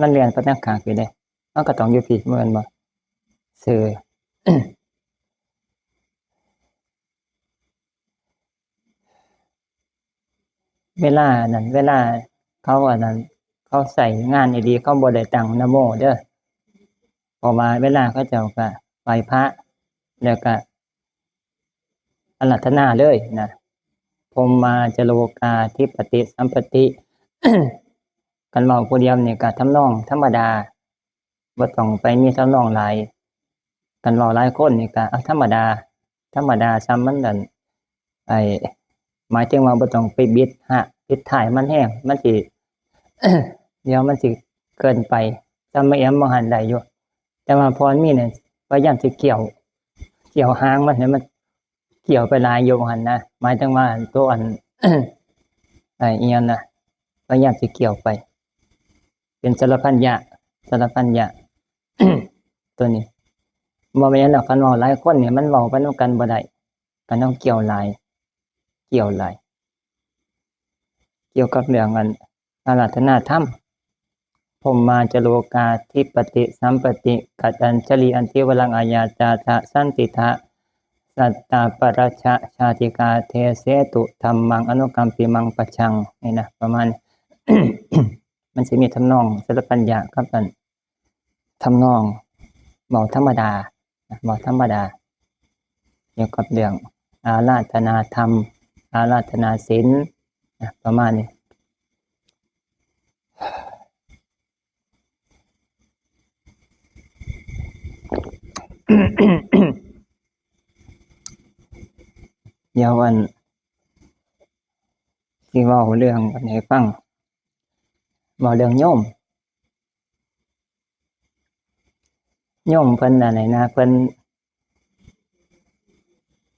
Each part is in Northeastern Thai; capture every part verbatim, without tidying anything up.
มันเรียนไปทางข้างพี้เด้ มันก็ต้องอยู่พี้แม่นบ่ ซื่อ เวลานั้น เวลาเขาอันนั้น เขาใช้งานอีหลี เขาบ่ได้ตั้งนะโมเด้อ เพราะว่าเวลาเขาเจ้าก็ไหว้พระ แล้วก็อาราธนาเลยนะ พรหมาจโลกาธิปติสัมปติ คันเว้าผู้เดียวนี่ก็ทำนองธรรมดา บ่ต้องไปมีทำนองหลาย คันเว้าหลายคนนี่ก็เอาธรรมดา ธรรมดา ส่ำมันนั่น ไอ้ หมายถึงว่าบ่ต้องไปบิดฮะ บิดท้ายมันแฮง มันสิ เดี๋ยวมันสิเกินไป ส่ำแม่แอมบ่หันได้อยู่ แต่ว่าพรมีเนี่ย พยายามสิเกี่ยว เกี่ยวหางมันให้มันเกี่ยวไปหลายอยู่หั่นนะ หมายถึงว่าตัวอัน ไอ้อิหยังนะ พยายามสิเกี่ยวไป เป็นสารพัญญะ สารพัญญะ ตัวนี้ บ่แม่นดอก คันเว้าหลายคนนี่มันเว้าไปนำกันบ่ได้ คันเฮาเกี่ยวหลาย เกี่ยวหลาย เกี่ยวกับเรื่องอันอาราธนาธรรม พรหมาจโลกาธิปติสัมปติ กัตตัญจลีอันติวรังอาญาจาทะสันติทะ สัตตาปรัชชาติกาเทเสตุ ธัมมังอนุกัมปิมังปัจฉัง นี่นะ ประมาณ มันสิมีทำนองสารพัญญะกับอันทำนองเว้าธรรมดานะ เว้าธรรมดา เกี่ยวกับเรื่องอาราธนาธรรม อาราธนาศีลนะ ประมาณนี้ เดี๋ยวอัน สิเว้าเรื่องอันให้ฟัง เว้าเรื่องโยม โยมเพิ่นอันไหนนะ เพิ่น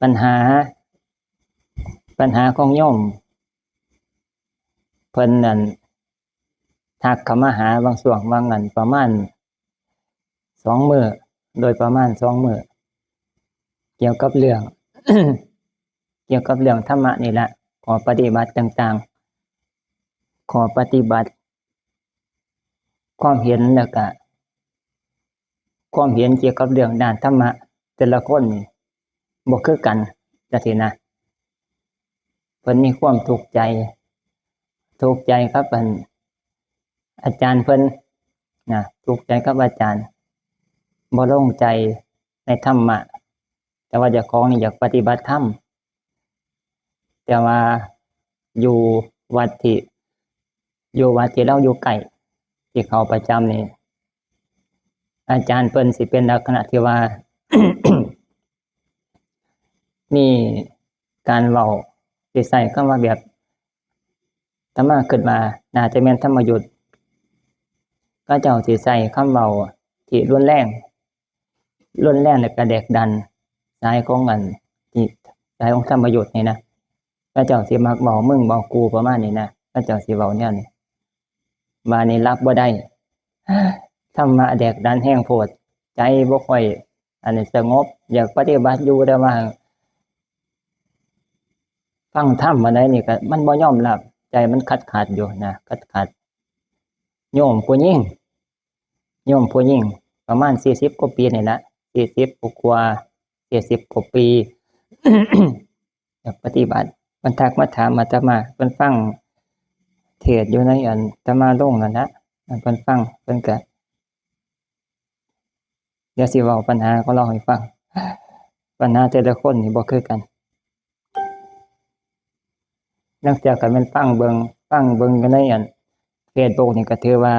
ปัญหา ปัญหาของโยม เพิ่นนั่น ทักเข้ามาหาบางช่วงบางอัน ประมาณสองมื้อ โดยประมาณสองมื้อ เกี่ยวกับเรื่อง เกี่ยวกับเรื่องธรรมะนี่แหละ ข้อปฏิบัติต่างๆ ข้อปฏิบัติ ความเห็น แล้วก็ ความเห็นเกี่ยวกับเรื่องด้านธรรมะ แต่ละคนนี่บ่คือกันจังซี้นะ เพิ่นมีความทุกข์ใจ ทุกข์ใจกับอัน อาจารย์เพิ่นนะ ทุกข์ใจกับอาจารย์ บ่ลงใจในธรรมะ แต่ว่าเจ้าของนี่อยากปฏิบัติธรรม แต่ว่าอยู่วัดที่ อยู่วัดที่เราอยู่ใกล้ ที่เข้าประจำนี่ อาจารย์เพิ่นสิเป็นลักษณะที่ว่า มีการเว้า สิใช้คำว่าแบบ อาตมาคิดว่าน่าจะแม่นธรรมยุทธ์ เขาเจ้าสิใช้คำเว้าที่รุนแรง รุนแรงแล้วก็แดกดัน สายของอัน ที่ สายของธรรมยุทธ์นี่นะ เขาเจ้าสิมักเว้ามึงเว้ากูประมาณนี้นะ เขาเจ้าสิเว้าแนวนี้ บาดนี้รับบ่ได้ ธรรมะแดกดันแฮงโพด ใจบ่ค่อย อันนี้สงบ อยากปฏิบัติอยู่ แต่ว่า ฟังธรรมอันใดนี่ก็มันบ่ยอมรับ ใจมันขัดๆอยู่นะ ขัดๆ โยมผู้หญิง โยมผู้หญิง ประมาณสี่สิบกว่าปีนี่แหละ สี่สิบกว่าๆ สี่สิบกว่าปี อยากปฏิบัติ เพิ่นทักมาถามอาตมา เพิ่นฟังเทศน์อยู่ในอันอาตมาลงนั่นนะ เพิ่นฟัง เพิ่นก็ เดี๋ยวสิเว้าปัญหาของลาวให้ฟัง ปัญหาแต่ละคนนี่บ่คือกัน ลางเทื่อก็แม่นฟังเบิ่ง ฟังเบิ่งอยู่ในอันเฟซบุ๊กนี่ก็ถือว่า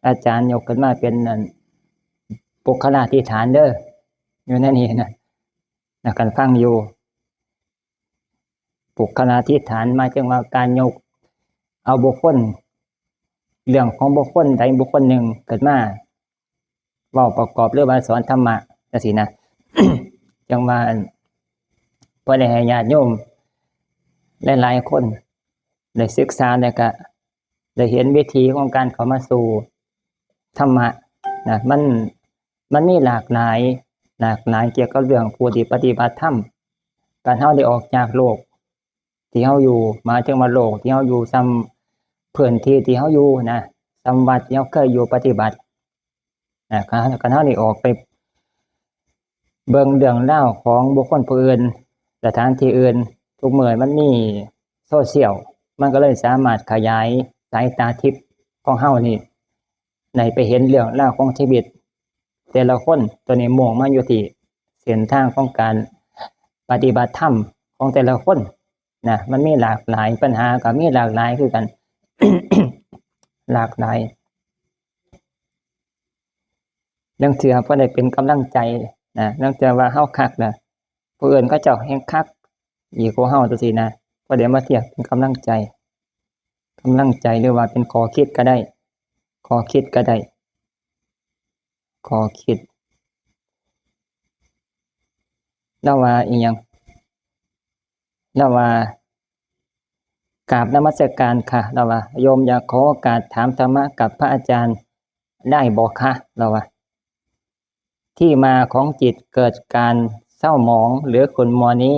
อาจารย์ยกขึ้นมาเป็นอันปุคคลาธิฐานเด้อ อยู่ในนี้นะ นะ คันฟังอยู่ ปุคคลาธิฐาน หมายถึงว่าการยกเอาบุคคล เรื่องของบุคคลใดบุคคลหนึ่งขึ้นมา เว้าประกอบหรือว่าสอนธรรมะจังซี้นะ จังว่าอัน เพื่อได้ให้ญาติโยมหลายๆคนได้ศึกษา แล้วก็ได้เห็นวิธีของการเข้ามาสู่ธรรมะนะ มัน มันมีหลากหลาย หลากหลายเกี่ยวกับเรื่องผู้ที่ปฏิบัติธรรม การเฮาได้ออกจากโลกที่เฮาอยู่ หมายถึงว่าโลกที่เฮาอยู่ ส่ำพื้นที่ที่เฮาอยู่นะ ตามวัดที่เฮาเคยอยู่ปฏิบัติ นะ คัน คันเฮานี่ออกไปเบิ่งเรื่องราวของบุคคลผู้อื่น สถานที่อื่น ทุกมื้อมันมีโซเชียล มันก็เลยสามารถขยายสายตาทิพย์ของเฮานี่ ได้ไปเห็นเรื่องราวของชีวิตแต่ละคน ตัวนี้มุ่งมาอยู่ที่เส้นทางของการปฏิบัติธรรมของแต่ละคนนะ มันมีหลากหลายปัญหา ก็มีหลากหลายคือกัน หลากหลาย ลางเทื่อพอได้เป็นกำลังใจนะ ลางเทื่อว่าเฮาคักนะ ผู้อื่นเขาเจ้าแฮงคักอีกกว่าเฮาจั่งซี้นะ พอได้มาเทียบเป็นกำลังใจ กำลังใจหรือว่าเป็นข้อคิดก็ได้ ข้อคิดก็ได้ ข้อคิด ลาวว่าอีหยัง ลาวว่า กราบนมัสการค่ะ ลาวว่า โยมอยากขอโอกาสถามธรรมะกับพระอาจารย์ได้บ่คะ ลาวว่า ที่มาของจิตเกิดการเศร้าหมองหรือขุ่นมัวนี้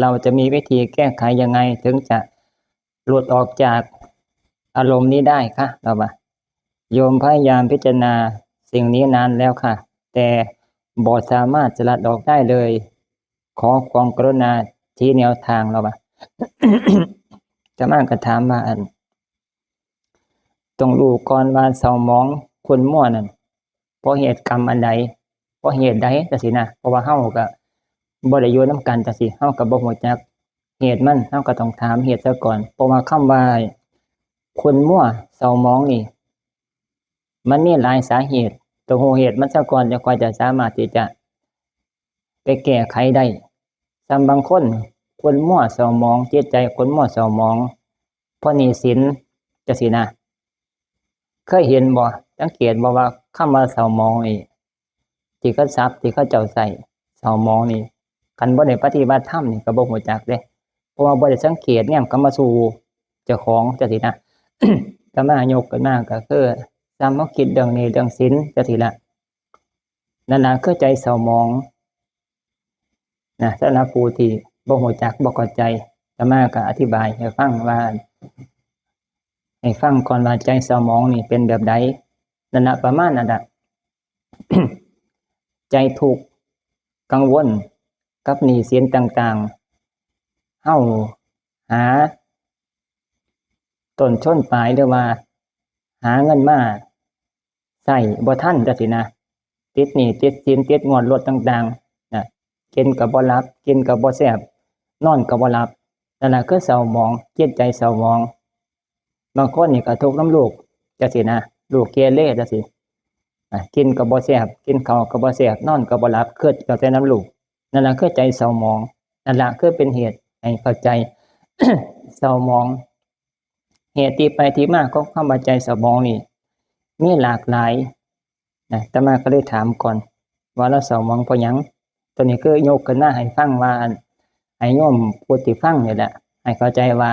เราจะมีวิธีแก้ไขยังไงถึงจะหลุดออกจากอารมณ์นี้ได้คะ ลาวว่า โยมพยายามพิจารณาสิ่งนี้นานแล้วค่ะ แต่บ่สามารถสลัดออกได้เลย ขอความกรุณาชี้แนวทาง ลาวว่า อาตมาก็ถามว่า อัน ต้องรู้ก่อนว่าเศร้าหมองขุ่นมัวนั่น เพราะเหตุกรรมอันใด เพราะเหตุใดจั่งซี้นะ เพราะว่าเฮาก็บ่ได้อยู่นำกันจั่งซี้ เฮาก็บ่ฮู้จักเหตุมัน เฮาก็ต้องถามเหตุซะก่อน เพราะว่าคำว่าขุ่นมัวเศร้าหมองนี่ มันมีหลายสาเหตุ ต้องฮู้เหตุมันซะก่อน จั่งค่อยจะสามารถที่จะไปแก้ไขได้ ส่ำบางคนขุ่นมัวเศร้าหมอง จิตใจขุ่นมัวเศร้าหมอง เพราะหนี้สินจั่งซี้นะ เคยเห็นบ่ สังเกตบ่ว่าคำว่าเศร้าหมองนี่ ที่เขาศัพท์ที่เขาเจ้าใช้ เศร้าหมองนี่ คันบ่ได้ปฏิบัติธรรมนี่ก็บ่ฮู้จักเด้ เพราะว่าบ่ได้สังเกตแนมเข้ามาสู่เจ้าของจั่งซี้นะ อาตมายกขึ้นมาก็คือ ส่ำเฮาคิดเรื่องหนี้เรื่องสินจั่งซี้ละ นั่นล่ะคือใจเศร้าหมองนะ สำหรับผู้ที่บ่ฮู้จักบ่เข้าใจ อาตมาก็อธิบายให้ฟังว่า ให้ฟังก่อนว่าใจเศร้าหมองนี่เป็นแบบใด นั่นล่ะ ประมาณนั้นล่ะ ใจทุกข์กังวลกับหนี้สินต่างๆ เฮาหาต้นชนปลาย หรือว่าหาเงินมาใช้บ่ทันจั่งซี้นะ ติดหนี้ติดสิน ติดงวดรถต่างๆ นะ กินก็บ่หลับ กินก็บ่แซ่บ นอนก็บ่หลับ นั่นล่ะคือเศร้าหมอง จิตใจเศร้าหมอง บางคนนี่ก็ทุกข์นำลูกจั่งซี้นะ ลูกเกเรจั่งซี้ อ่ะ กินก็บ่แซ่บ กินข้าวก็บ่แซ่บ นอนก็บ่หลับ คิดก็แต่นำลูก นั่นล่ะคือใจเศร้าหมอง นั่นล่ะคือเป็นเหตุให้เข้าใจ เศร้าหมอง เหตุที่ไปที่มาของคำว่าใจเศร้าหมองนี่ มีหลากหลายนะ อาตมาก็เลยถามก่อน ว่าลาวเศร้าหมองเพราะหยัง ตัวนี้คือยกขึ้นมาให้ฟังว่า อัน ให้โยมผู้ที่ฟังนี่แหละ ให้เข้าใจว่า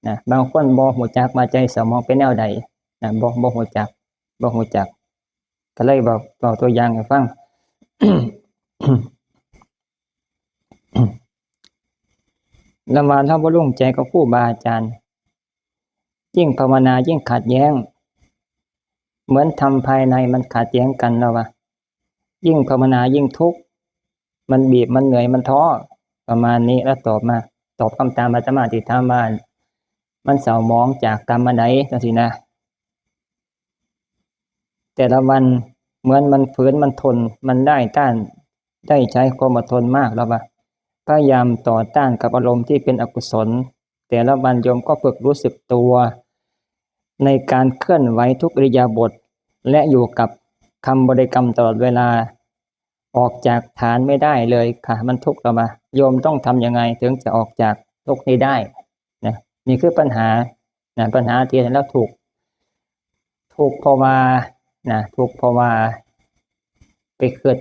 นะ บางคนบ่ฮู้จักว่าใจเศร้าหมองเป็นแนวใดนะ บ่ บ่ฮู้จัก บ่ฮู้จัก ก็เลยบอก บอกตัวอย่างให้ฟัง ลาวว่าลาวบ่ลงใจกับครูบาอาจารย์ ยิ่งภาวนายิ่งขัดแย้ง เหมือนธรรมภายในมันขัดแย้งกัน ลาวว่า ยิ่งภาวนายิ่งทุกข์ มันบีบ มันเหนื่อย มันท้อ ประมาณนี้ ลาวตอบมา ตอบคำถามอาตมาที่ถามว่า มันเศร้าหมองจากกรรมอันใดจั่งซี้นะ แต่ละวันเหมือนมันฝืนมันทน มันได้ต้าน ได้ใช้ความอดทนมาก ลาวว่า พยายามต่อต้านกับอารมณ์ที่เป็นอกุศล แต่ละวันโยมก็ฝึกรู้สึกตัว ในการเคลื่อนไหวทุกอิริยาบถ และอยู่กับคำบริกรรมตลอดเวลา ออกจากฐานไม่ได้เลยค่ะ มันทุกข์ ลาวว่า โยมต้องทำยังไงถึงจะออกจากทุกข์นี้ได้นะ นี่คือปัญหานะ ปัญหาที่ลาวทุกข์ ทุกข์เพราะว่านะ ทุกข์เพราะว่าไปคิด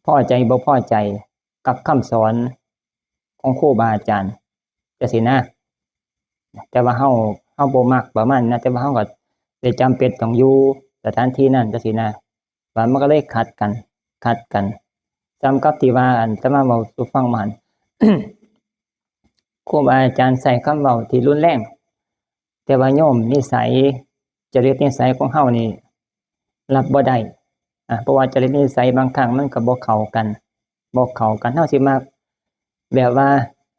พอใจบ่พอใจกับคำสอนของครูบาอาจารย์จั่งซี้นะ แต่ว่าเฮา เฮาบ่มักประมาณนั้น แต่ว่าเฮาก็ได้จำเป็นต้องอยู่สถานที่นั้นจั่งซี้นะ ว่ามันก็เลยขัดกัน ขัดกัน ส่ำกับที่ว่า อัน อาตมาเว้าสู่ฟังมาหั่น ครูบาอาจารย์ใช้คำเว้าที่รุนแรง แต่ว่าโยมนิสัย จริตนิสัยของเฮานี่รับบ่ได้ อ่ะ เพราะว่าจริตนิสัยบางครั้งมันก็บ่เข้ากัน บ่เข้ากัน เฮาสิมักแบบว่า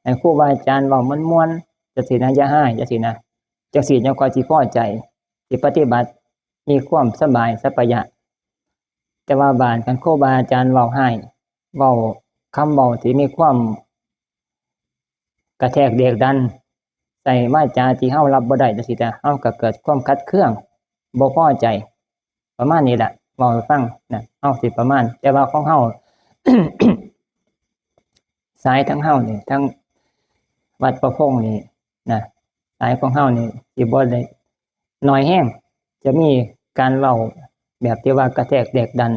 ให้ครูบาอาจารย์เว้าม่วนๆ จังซี้นะ อย่าฮ้าย จังซี้นะ จังซี้จั่งค่อยสิพอใจ สิปฏิบัติมีความสบายสัปปะยะ แต่ว่าบาดคันครูบาอาจารย์เว้าฮ้าย เว้าคำเว้าที่มีความกระแทกเดกดัน ใส่วาจาที่เฮารับบ่ได้จังซี้นะ เฮาก็เกิดความขัดเคือง บ่พอใจ ประมาณนี้แหละ เว้าให้ฟังนะ เฮาสิประมาณ แต่ว่าของเฮา สายทั้งเฮานี่ ทั้งวัดประพงษ์นี่นะ สายของเฮานี่สิบ่ได้น้อยแฮง จะมีการเว้าแบบที่ว่ากระแทกเดกดัน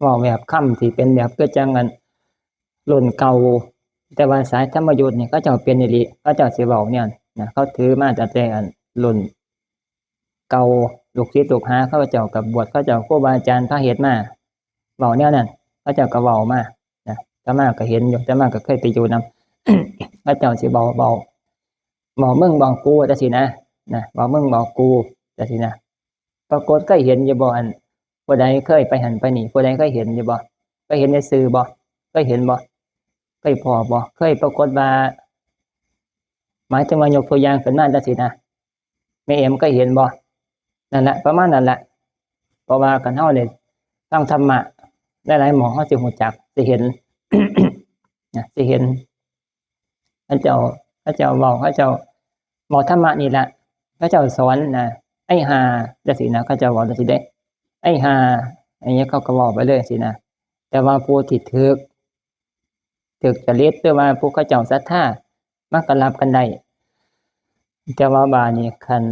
เว้าแบบคำที่เป็นแบบคือจั่งอันรุ่นเก่า แต่ว่าสายธรรมยุทธ์นี่เขาเจ้าเป็นอีหลี เขาเจ้าสิเว้าแนวนะ เขาถือมาตั้งแต่อันรุ่นเก่า ลูกศิษย์ลูกหาเขาเจ้าก็บวช เขาเจ้าครูบาอาจารย์พาเฮ็ดมา เว้าแนวนั้น เขาเจ้าก็เว้ามานะ อาตมาก็เห็นอยู่ อาตมาก็เคยไปอยู่นำ เขาเจ้าสิเว้า เว้า เว้ามึงเว้ากูจังซี้นะ นะ เว้ามึงเว้ากูจังซี้นะ ปรากฏเคยเห็นอยู่บ่ อัน ผู้ใดเคยไปหั้นไปนี่ ผู้ใดเคยเห็นอยู่บ่ เคยเห็นในสื่อบ่ เคยเห็นบ่ เคยพ้อบ่ เคยปรากฏว่า หมายถึงว่ายกตัวอย่างขึ้นมาจังซี้นะ แม่เอ็มเคยเห็นบ่ นั่นแหละ ประมาณนั้นแหละ เพราะว่าคันเฮาได้ฟังธรรมะหลายๆหม่อง เฮาสิรู้จัก สิเห็น นะ สิเห็น เขาเจ้า เขาเจ้าเว้า เขาเจ้าเว้าธรรมะนี่แหละ เขาเจ้าสอนนะ ไอ้ห่า จังซี้นะ เขาเจ้าเว้าจังซี้เด้ ไอ้ห่า อันนี้เขาก็เว้าไปเลยสินะ แต่ว่าผู้ที่ถืก ถืกจริต หรือว่าผู้เขาเจ้าศรัทธา มันก็รับกันได้ แต่ว่าบาดนี้คัน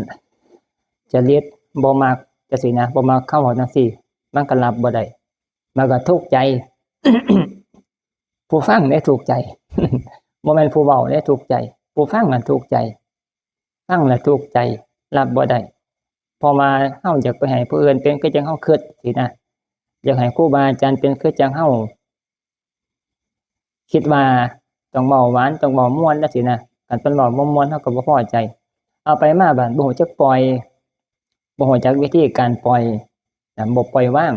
จริตบ่มักจังซี้นะ บ่มักคำเว้าจังซี้ มันก็รับบ่ได้ มันก็ทุกข์ใจ ผู้ฟังเด้ทุกข์ใจ บ่แม่นผู้เว้าเด้ทุกข์ใจ ผู้ฟังนั่นทุกข์ใจ ฟังแล้วทุกข์ใจ รับบ่ได้ เพราะว่าเฮาอยากไปให้ผู้อื่นเป็นคือจั่งเฮาคิดสินะ อยากให้ครูบาอาจารย์เป็นคือจั่งเฮาคิดว่าต้องเว้าหวาน ต้องเว้าม่วนจังซี้นะ คันเพิ่นเว้าบ่ม่วน เฮาก็บ่พอใจ เอาไปมาบาดบ่ฮู้จักปล่อย บ่ฮู้จักวิธีการปล่อยนะ บ่ปล่อยวาง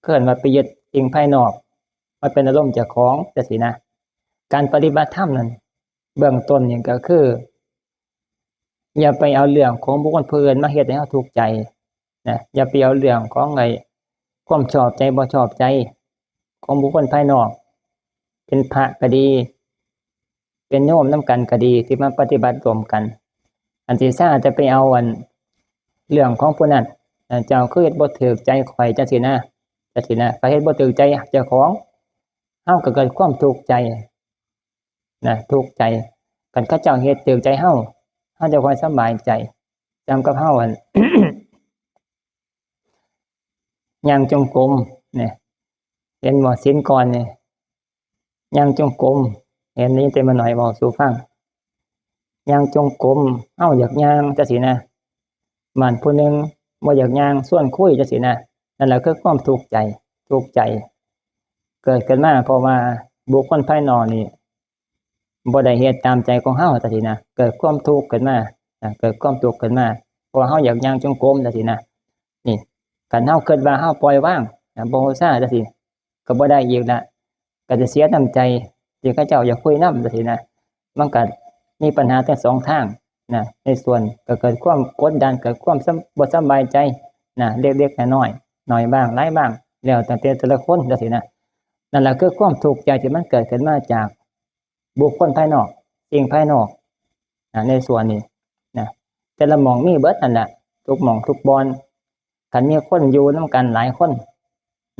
เอิ้นว่าไปยึดสิ่งภายนอกมาเป็นอารมณ์เจ้าของจังซี้นะ การปฏิบัติธรรมนั่น เบื้องต้นนี่ก็คือ อย่าไปเอาเรื่องของบุคคลผู้อื่นมาเฮ็ดให้เฮาทุกข์ใจนะ อย่าไปเอาเรื่องของไอ้ความชอบใจบ่ชอบใจของบุคคลภายนอก เป็นพระก็ดี เป็นโยมนำกันก็ดี ที่มาปฏิบัติร่วมกัน อันที่ซ่าจะไปเอาอันเรื่องของผู้นั้นนะ เจ้าคือเฮ็ดบ่ถูกใจข้อยจังซี้นะ จังซี้นะ เขาเฮ็ดบ่ถูกใจเจ้าของ เฮาก็เกิดความทุกข์ใจนะ ทุกข์ใจ คันเขาเจ้าเฮ็ดถูกใจเฮา เฮาจะค่อยสบายใจ จำกับเฮาอัน ย่างจงกรมเนี่ย เห็นบ่ ศีลก่อนเนี่ย ย่างจงกรม เห็นนี่แต่มาหน่อยเว้าสู่ฟัง ย่างจงกรม เฮาอยากย่างจังซี้นะ บาดผู้หนึ่งบ่อยากย่าง ชวนคุยจังซี้นะ นั่นแหละคือความทุกข์ใจ ทุกข์ใจ เกิดขึ้นมาเพราะว่าบุคคลภายนอกนี่ บ่ได้เฮ็ดตามใจของเฮาจังซี้นะ เกิดความทุกข์ขึ้นมานะ เกิดความทุกข์ขึ้นมา เพราะว่าเฮาอยากย่างจงกรมจังซี้นะ นี่ คันเฮาคิดว่าเฮาปล่อยวางนะ บ่ฮู้ซาจังซี้ ก็บ่ได้อีกละ ก็จะเสียน้ำใจที่เขาเจ้าอยากคุยนำจังซี้นะ มันก็มีปัญหาทั้งสองทางนะ ในส่วนก็เกิดความกดดัน เกิดความสำ- บ่สบายใจนะ เล็กๆน้อยๆ น้อยบ้าง หลายบ้าง แล้วแต่แต่ละคนจังซี้นะ นั่นแหละคือความทุกข์ใจที่มันเกิดขึ้นมาจากบุคคลภายนอก สิ่งภายนอกนะ ในส่วนนี้นะ แต่ละหม่องมีเบิดนั่นแหละ ทุกหม่องทุกบ่อน คันมีคนอยู่นำกันหลายคน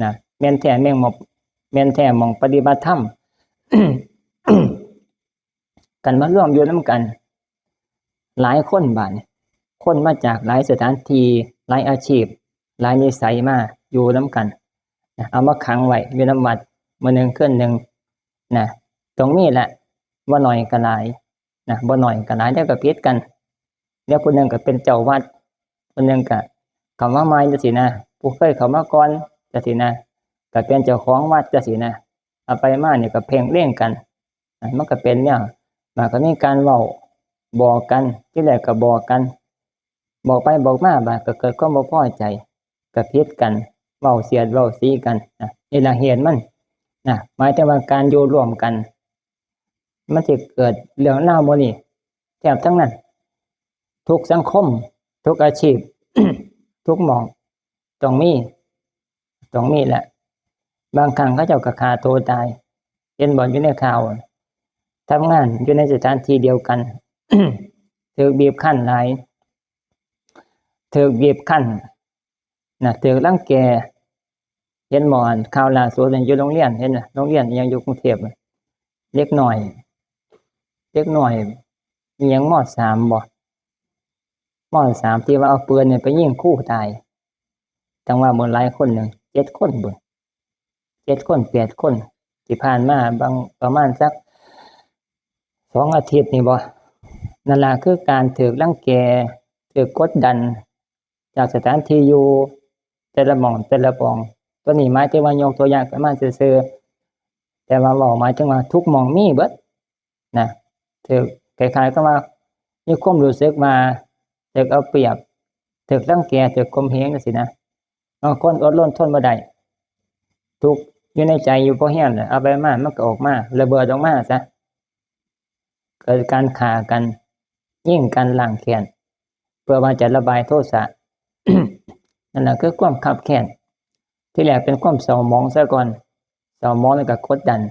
นะ แม่นแท้แม่นหม่อง แม่นแท้หม่องปฏิบัติธรรม คันมารวมอยู่นำกัน หลายคนบาดนี้ คนมาจากหลายสถานที่ หลายอาชีพ หลายนิสัยมาอยู่นำกันนะ เอามาขังไว้อยู่นำวัด มื้อหนึ่งคืนหนึ่งนะ ตรงนี้แหละ บ่น้อยก็หลายนะ บ่น้อยก็หลาย เดี๋ยวก็ผิดกัน เดี๋ยวผู้หนึ่งก็เป็นเจ้าวัด ผู้หนึ่งก็เข้ามาใหม่จังซี้นะ ผู้เคยเข้ามาก่อนจังซี้นะ ก็เป็นเจ้าของวัดจังซี้นะ เอาไปมานี่ก็เพ่งเล็งกันนะ มันก็เป็นแนว มันก็มีการเว้าบอกกัน ที่แรกก็บอกกัน บอกไปบอกมาบาดก็เกิดความบ่พอใจ ก็ผิดกัน เว้าเสียดเว้าสีกันนะ นี่ละเหตุมันนะ หมายถึงว่าการอยู่ร่วมกัน มันสิเกิดเรื่องราวหมู่นี้แทบทั้งนั้น ทุกสังคม ทุกอาชีพ ทุกหม่อง ต้องมี ต้องมีแหละ บางครั้งเขาเจ้าก็ฆ่าตัวตาย เห็นบ่อยู่ในข่าว ทำงานอยู่ในสถานที่เดียวกัน ถูกบีบคั้นหลาย ถูกบีบคั้นนะ ถูกรังแก เห็นบ่ อันข่าวล่าสุดนี่อยู่โรงเรียน เห็นบ่ โรงเรียนอิหยังอยู่กรุงเทพฯ เด็กน้อย เด็กน้อยอิหยัง ม.สาม บ่ ม.สาม ที่ว่าเอาปืนนี่ไปยิงครูตาย จั่งว่าหมดหลายคนหนึ่ง เจ็ดคนบุ้น เจ็ดคน แปดคน ที่ผ่านมา บาง ประมาณสักสองอาทิตย์นี่บ่ นั่นล่ะคือการถูกรังแก ถูกกดดัน จากสถานที่อยู่แต่ละหม่องแต่ละหม่อง ตัวนี้หมายถึงว่ายกตัวอย่างขึ้นมาซื่อๆ แต่ว่าเว้าหมายถึงว่าทุกหม่องมีเบิดนะ ถูก คล้ายๆกับว่ามีความรู้สึกว่าถูกเอาเปรียบ ถูกรังแก ถูกข่มเหงจั่งซี้นะ บางคนอดรนทนบ่ได้ ทุกข์อยู่ในใจอยู่พอแฮงแล้ว เอาไปมามันก็ออกมา ระเบิดออกมาซะ เกิดการฆ่ากัน ยิงกันล้างแค้น เพื่อว่าจะระบายโทสะ นั่นแหละคือความคับแค้น ที่แรกเป็นความเศร้าหมองซะก่อน เศร้าหมองแล้วก็กดดัน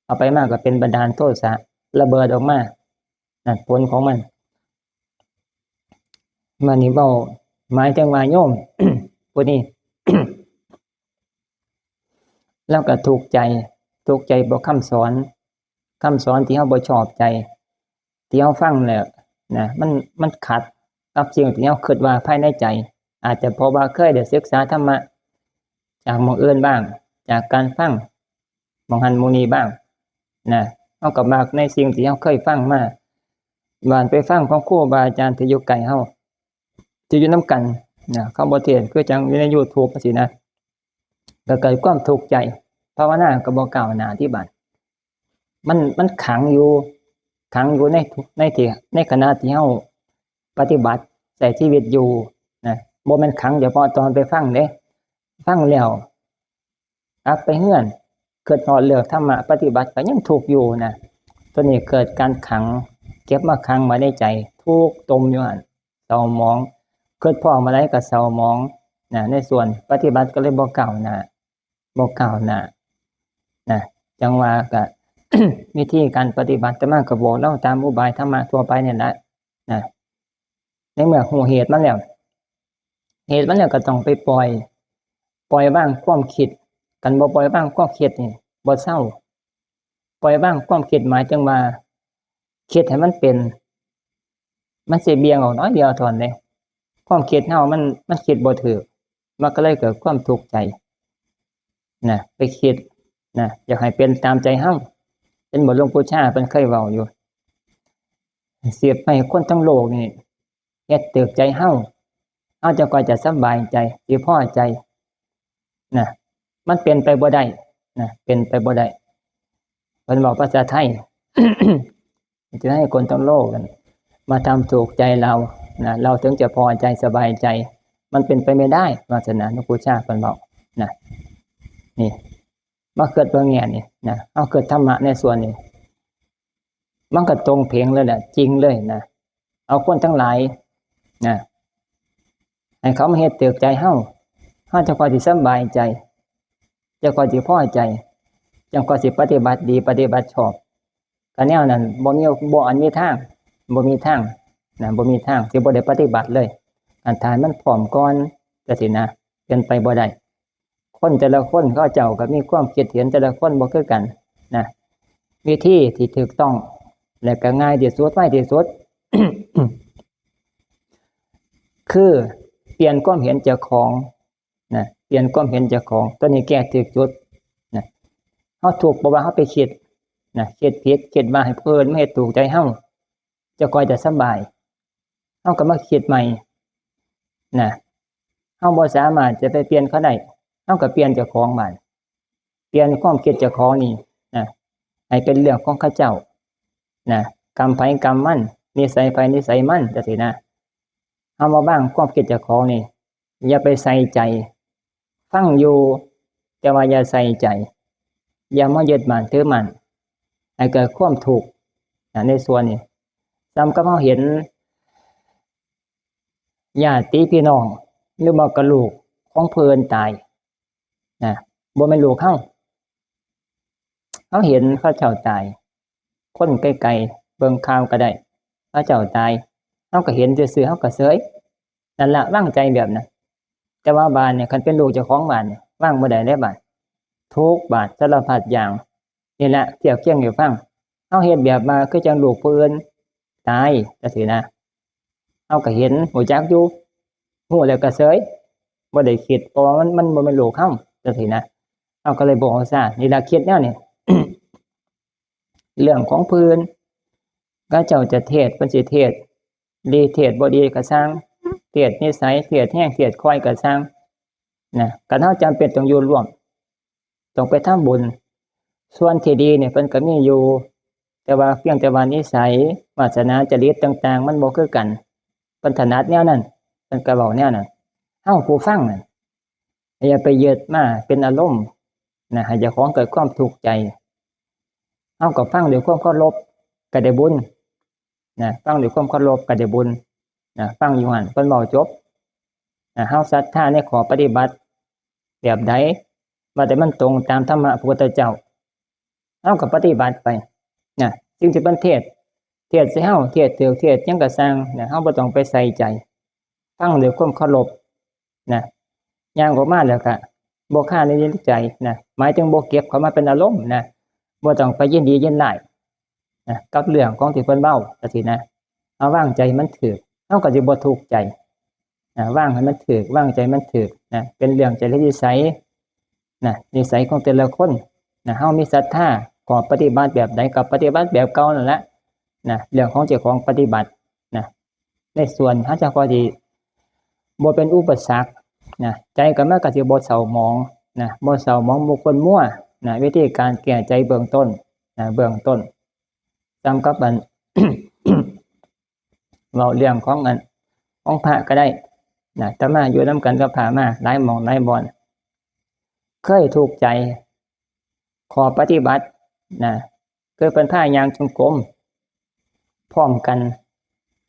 เอาไปมาก็เป็นบันดาลโทสะ ระเบิดออกมา นั่นผลของมัน มานี่เว้าหมายถึงว่าโยม ผู้นี้ แล้วก็ทุกข์ใจ ทุกข์ใจเพราะคำสอน คำสอนที่เราบ่ชอบใจ ที่เราฟังแล้วนะ มัน มันขัดกับสิ่งที่เราคิดว่าภายในใจ อาจจะเพราะว่าเคยได้ศึกษาธรรมะ จากหม่องอื่นบ้าง จากการฟังหม่องหั้นหม่องนี้บ้างนะ เราก็มักในสิ่งที่เราเคยฟังมา บาดไปฟังของครูบาอาจารย์ที่อยู่ใกล้เรา ที่อยู่นำกันนะ เขาบ่เทศน์คือจั่งอยู่ใน YouTube จั่งซี้นะ ก็เกิดความทุกข์ใจ ภาวนาก็บ่ก้าวหน้าที่บาด มัน มันขังอยู่ ขังอยู่ในทุก ในที่ ในขณะที่เราปฏิบัติ ใช้ชีวิตอยู่นะ บ่แม่นขังเฉพาะตอนไปฟังเด้ ฟังแล้วกลับไปเฮือน คิดฮอดเรื่องธรรมะปฏิบัติก็ยังทุกข์อยู่นะ ตัวนี้เกิดการขัง เก็บมาขังไว้ในใจ ทุกข์ต่มอยู่หั่น เศร้าหมอง คิดพ้อเมื่อใดก็เศร้าหมองนะ ในส่วนปฏิบัติก็เลยบ่ก้าวหน้า บ่ก้าวหน้านะ จั่งว่าก็ วิธีการปฏิบัติ อาตมาก็บอกลาวตามอุบายธรรมะทั่วไปนี่แหละนะ ในเมื่อรู้เหตุมันแล้ว เหตุมันแล้วก็ต้องไปปล่อย ปล่อยวางความคิด คันบ่ปล่อยวางความคิดนี่บ่เซา ปล่อยวางความคิดหมายถึงว่า คิดให้มันเป็น มันสิเบี่ยงออกน้อยเดียวเท่านั้นเด้ ความคิดเฮามัน มันคิดบ่ถูก มันก็เลยเกิดความทุกข์ใจนะ ไปคิดนะ อยากให้เป็นตามใจเฮา เป็นบทหลวงปู่ชาเพิ่นเคยเว้าอยู่ สิให้คนทั้งโลกนี่ เฮ็ดถูกใจเฮา เฮาจั่งค่อยจะสบายใจ สิพอใจนะ มันเป็นไปบ่ได้นะ เป็นไปบ่ได้ เพิ่นเว้าภาษาไทย จะให้คนทั้งโลกนั้นมาทำถูกใจเรานะ เราถึงจะพอใจสบายใจ มันเป็นไปไม่ได้ ว่าซั่นนะ หลวงปู่ชาเพิ่นเว้านะ นี่ มาคิดเบิ่งแง่นี่นะ เอาคิดธรรมะในส่วนนี้ มันก็ตรงเพ็งเลยแหละ จริงเลยนะ เอาคนทั้งหลายนะ ให้เขามาเฮ็ดถูกใจเฮา เฮาจั่งค่อยสิสบายใจ จั่งค่อยสิพอใจ จั่งค่อยสิปฏิบัติดี ปฏิบัติชอบ ก็แนวนั้น บ่มี บ่อันมีทาง บ่มีทางนะ บ่มีทาง สิบ่ได้ปฏิบัติเลย อันถ้ามันพร้อมก่อนจั่งซี้นะ เป็นไปบ่ได้ คนแต่ละคนเขาเจ้าก็มีความคิดเห็นแต่ละคนบ่คือกันนะ วิธีที่ถูกต้อง และก็ง่ายที่สุด ไวที่สุด คือเปลี่ยนความเห็นเจ้าของนะ เปลี่ยนความเห็นเจ้าของ ตัวนี้แก้ถูกจุดนะ เฮาทุกข์เพราะว่าเฮาไปคิดนะ คิดผิด คิดว่าให้ผู้อื่นมาเฮ็ดถูกใจเฮา จั่งค่อยจะสบาย เฮาก็มาคิดใหม่นะ เฮาบ่สามารถจะไปเปลี่ยนเขาได้ เฮาก็เปลี่ยนเจ้าของบาด เปลี่ยนความคิดเจ้าของนี่นะ ให้เป็นเรื่องของเขาเจ้านะ กรรมไผกรรมมัน นิสัยไผนิสัยมันจั่งซี้นะ เอามาบ้างความคิดเจ้าของนี่ อย่าไปใส่ใจ ฟังอยู่ แต่ว่าอย่าใส่ใจ อย่ามายึดมั่นถือมั่น ให้เกิดความทุกข์นะในส่วนนี้ ซ้ำกับเราเห็น ญาติพี่น้อง หรือว่ากะลูกของเพิ่นตายนะ บ่แม่นลูกเฮา เฮาเห็นเขาเจ้าตาย คนไกลๆ เบิ่งข่าวก็ได้ เขาเจ้าตาย เฮาก็เห็นซื่อๆ เฮาก็เฉย นั่นละ วางใจแบบนั้น แต่ว่าบาดนี่ คันเป็นลูกเจ้าของบาดนี่ วางบ่ได้เด้บาด ทุกข์บาดสารพัดอย่าง นี่ละ เทียบเคียงให้ฟัง เฮาเฮ็ดแบบว่าคือจั่งลูกผู้อื่นตายจั่งซี้นะ เฮาก็เห็น รู้จักอยู่ รู้แล้วก็เฉย บ่ได้คิด เพราะว่ามัน มันบ่แม่นลูกเฮาจั่งซี้นะ เฮาก็เลยบ่เอาซ่า นี่ละ คิดแนวนี้ เรื่องของเพิ่น เขาเจ้าจะเทศน์ เพิ่นสิเทศน์ดี เทศน์บ่ดีก็ซ่าง เทศน์นิสัย เทศน์แฮง เทศน์ค่อยก็ซ่างนะ คันเฮาจำเป็นต้องอยู่ร่วม ต้องไปทำบุญ ส่วนที่ดีเนี่ยเพิ่นก็มีอยู่ แต่ว่าเพียงแต่ว่านิสัย วาสนา จริตต่างๆ มันบ่คือกัน เพิ่นถนัดแนวนั้น เพิ่นก็เว้าแนวนั้น เฮาผู้ฟังนั่น อย่าไปยึดมาเป็นอารมณ์นะ ให้เจ้าของเกิดความทุกข์ใจ เฮาก็ฟังด้วยความเคารพก็ได้บุญนะ ฟังด้วยความเคารพก็ได้บุญนะ ฟังอยู่หั่น เพิ่นเว้าจบนะ เฮาศรัทธาในข้อปฏิบัติแบบใด ว่าแต่มันตรงตามธรรมะพระพุทธเจ้า เฮาก็ปฏิบัติไปนะ สิ่งที่เพิ่นเทศน์ เทศน์ใส่เฮา เทศน์ถืก เทศน์หยังก็ซ่างนะ เฮาบ่ต้องไปใส่ใจ ฟังด้วยความเคารพนะ ย่างออกมาแล้วก็บ่คาในใจนะ หมายถึงบ่เก็บเข้ามาเป็นอารมณ์นะ บ่ต้องไปยินดียินร้ายนะ กับเรื่องของที่เพิ่นเว้าจั่งซี้นะ เอาวางใจมันถืก เฮาก็สิบ่ทุกข์ใจนะ วางให้มันถืก วางใจมันถืกนะ เป็นเรื่องจริตนิสัยนะ นิสัยของแต่ละคนนะ เฮามีศรัทธา ก็ปฏิบัติแบบใดก็ปฏิบัติแบบเก่านั่นแหละนะ เรื่องของเจ้าของปฏิบัตินะ ในส่วนเฮาจะพอสิบ่เป็นอุปสรรคนะ ใจก็มันก็สิบ่เศร้าหมองนะ บ่เศร้าหมอง บ่ขุ่นมัวนะ วิธีการแก้ใจเบื้องต้นนะ เบื้องต้น ซ้ำกับอัน เว้าเรื่องของอัน ของพระก็ได้นะ อาตมาอยู่นำกันกับพระมาหลายหม่องหลายบ่อน เคยทุกข์ใจ ข้อปฏิบัตินะ คือเพิ่นพาย่างจงกรมพร้อมกัน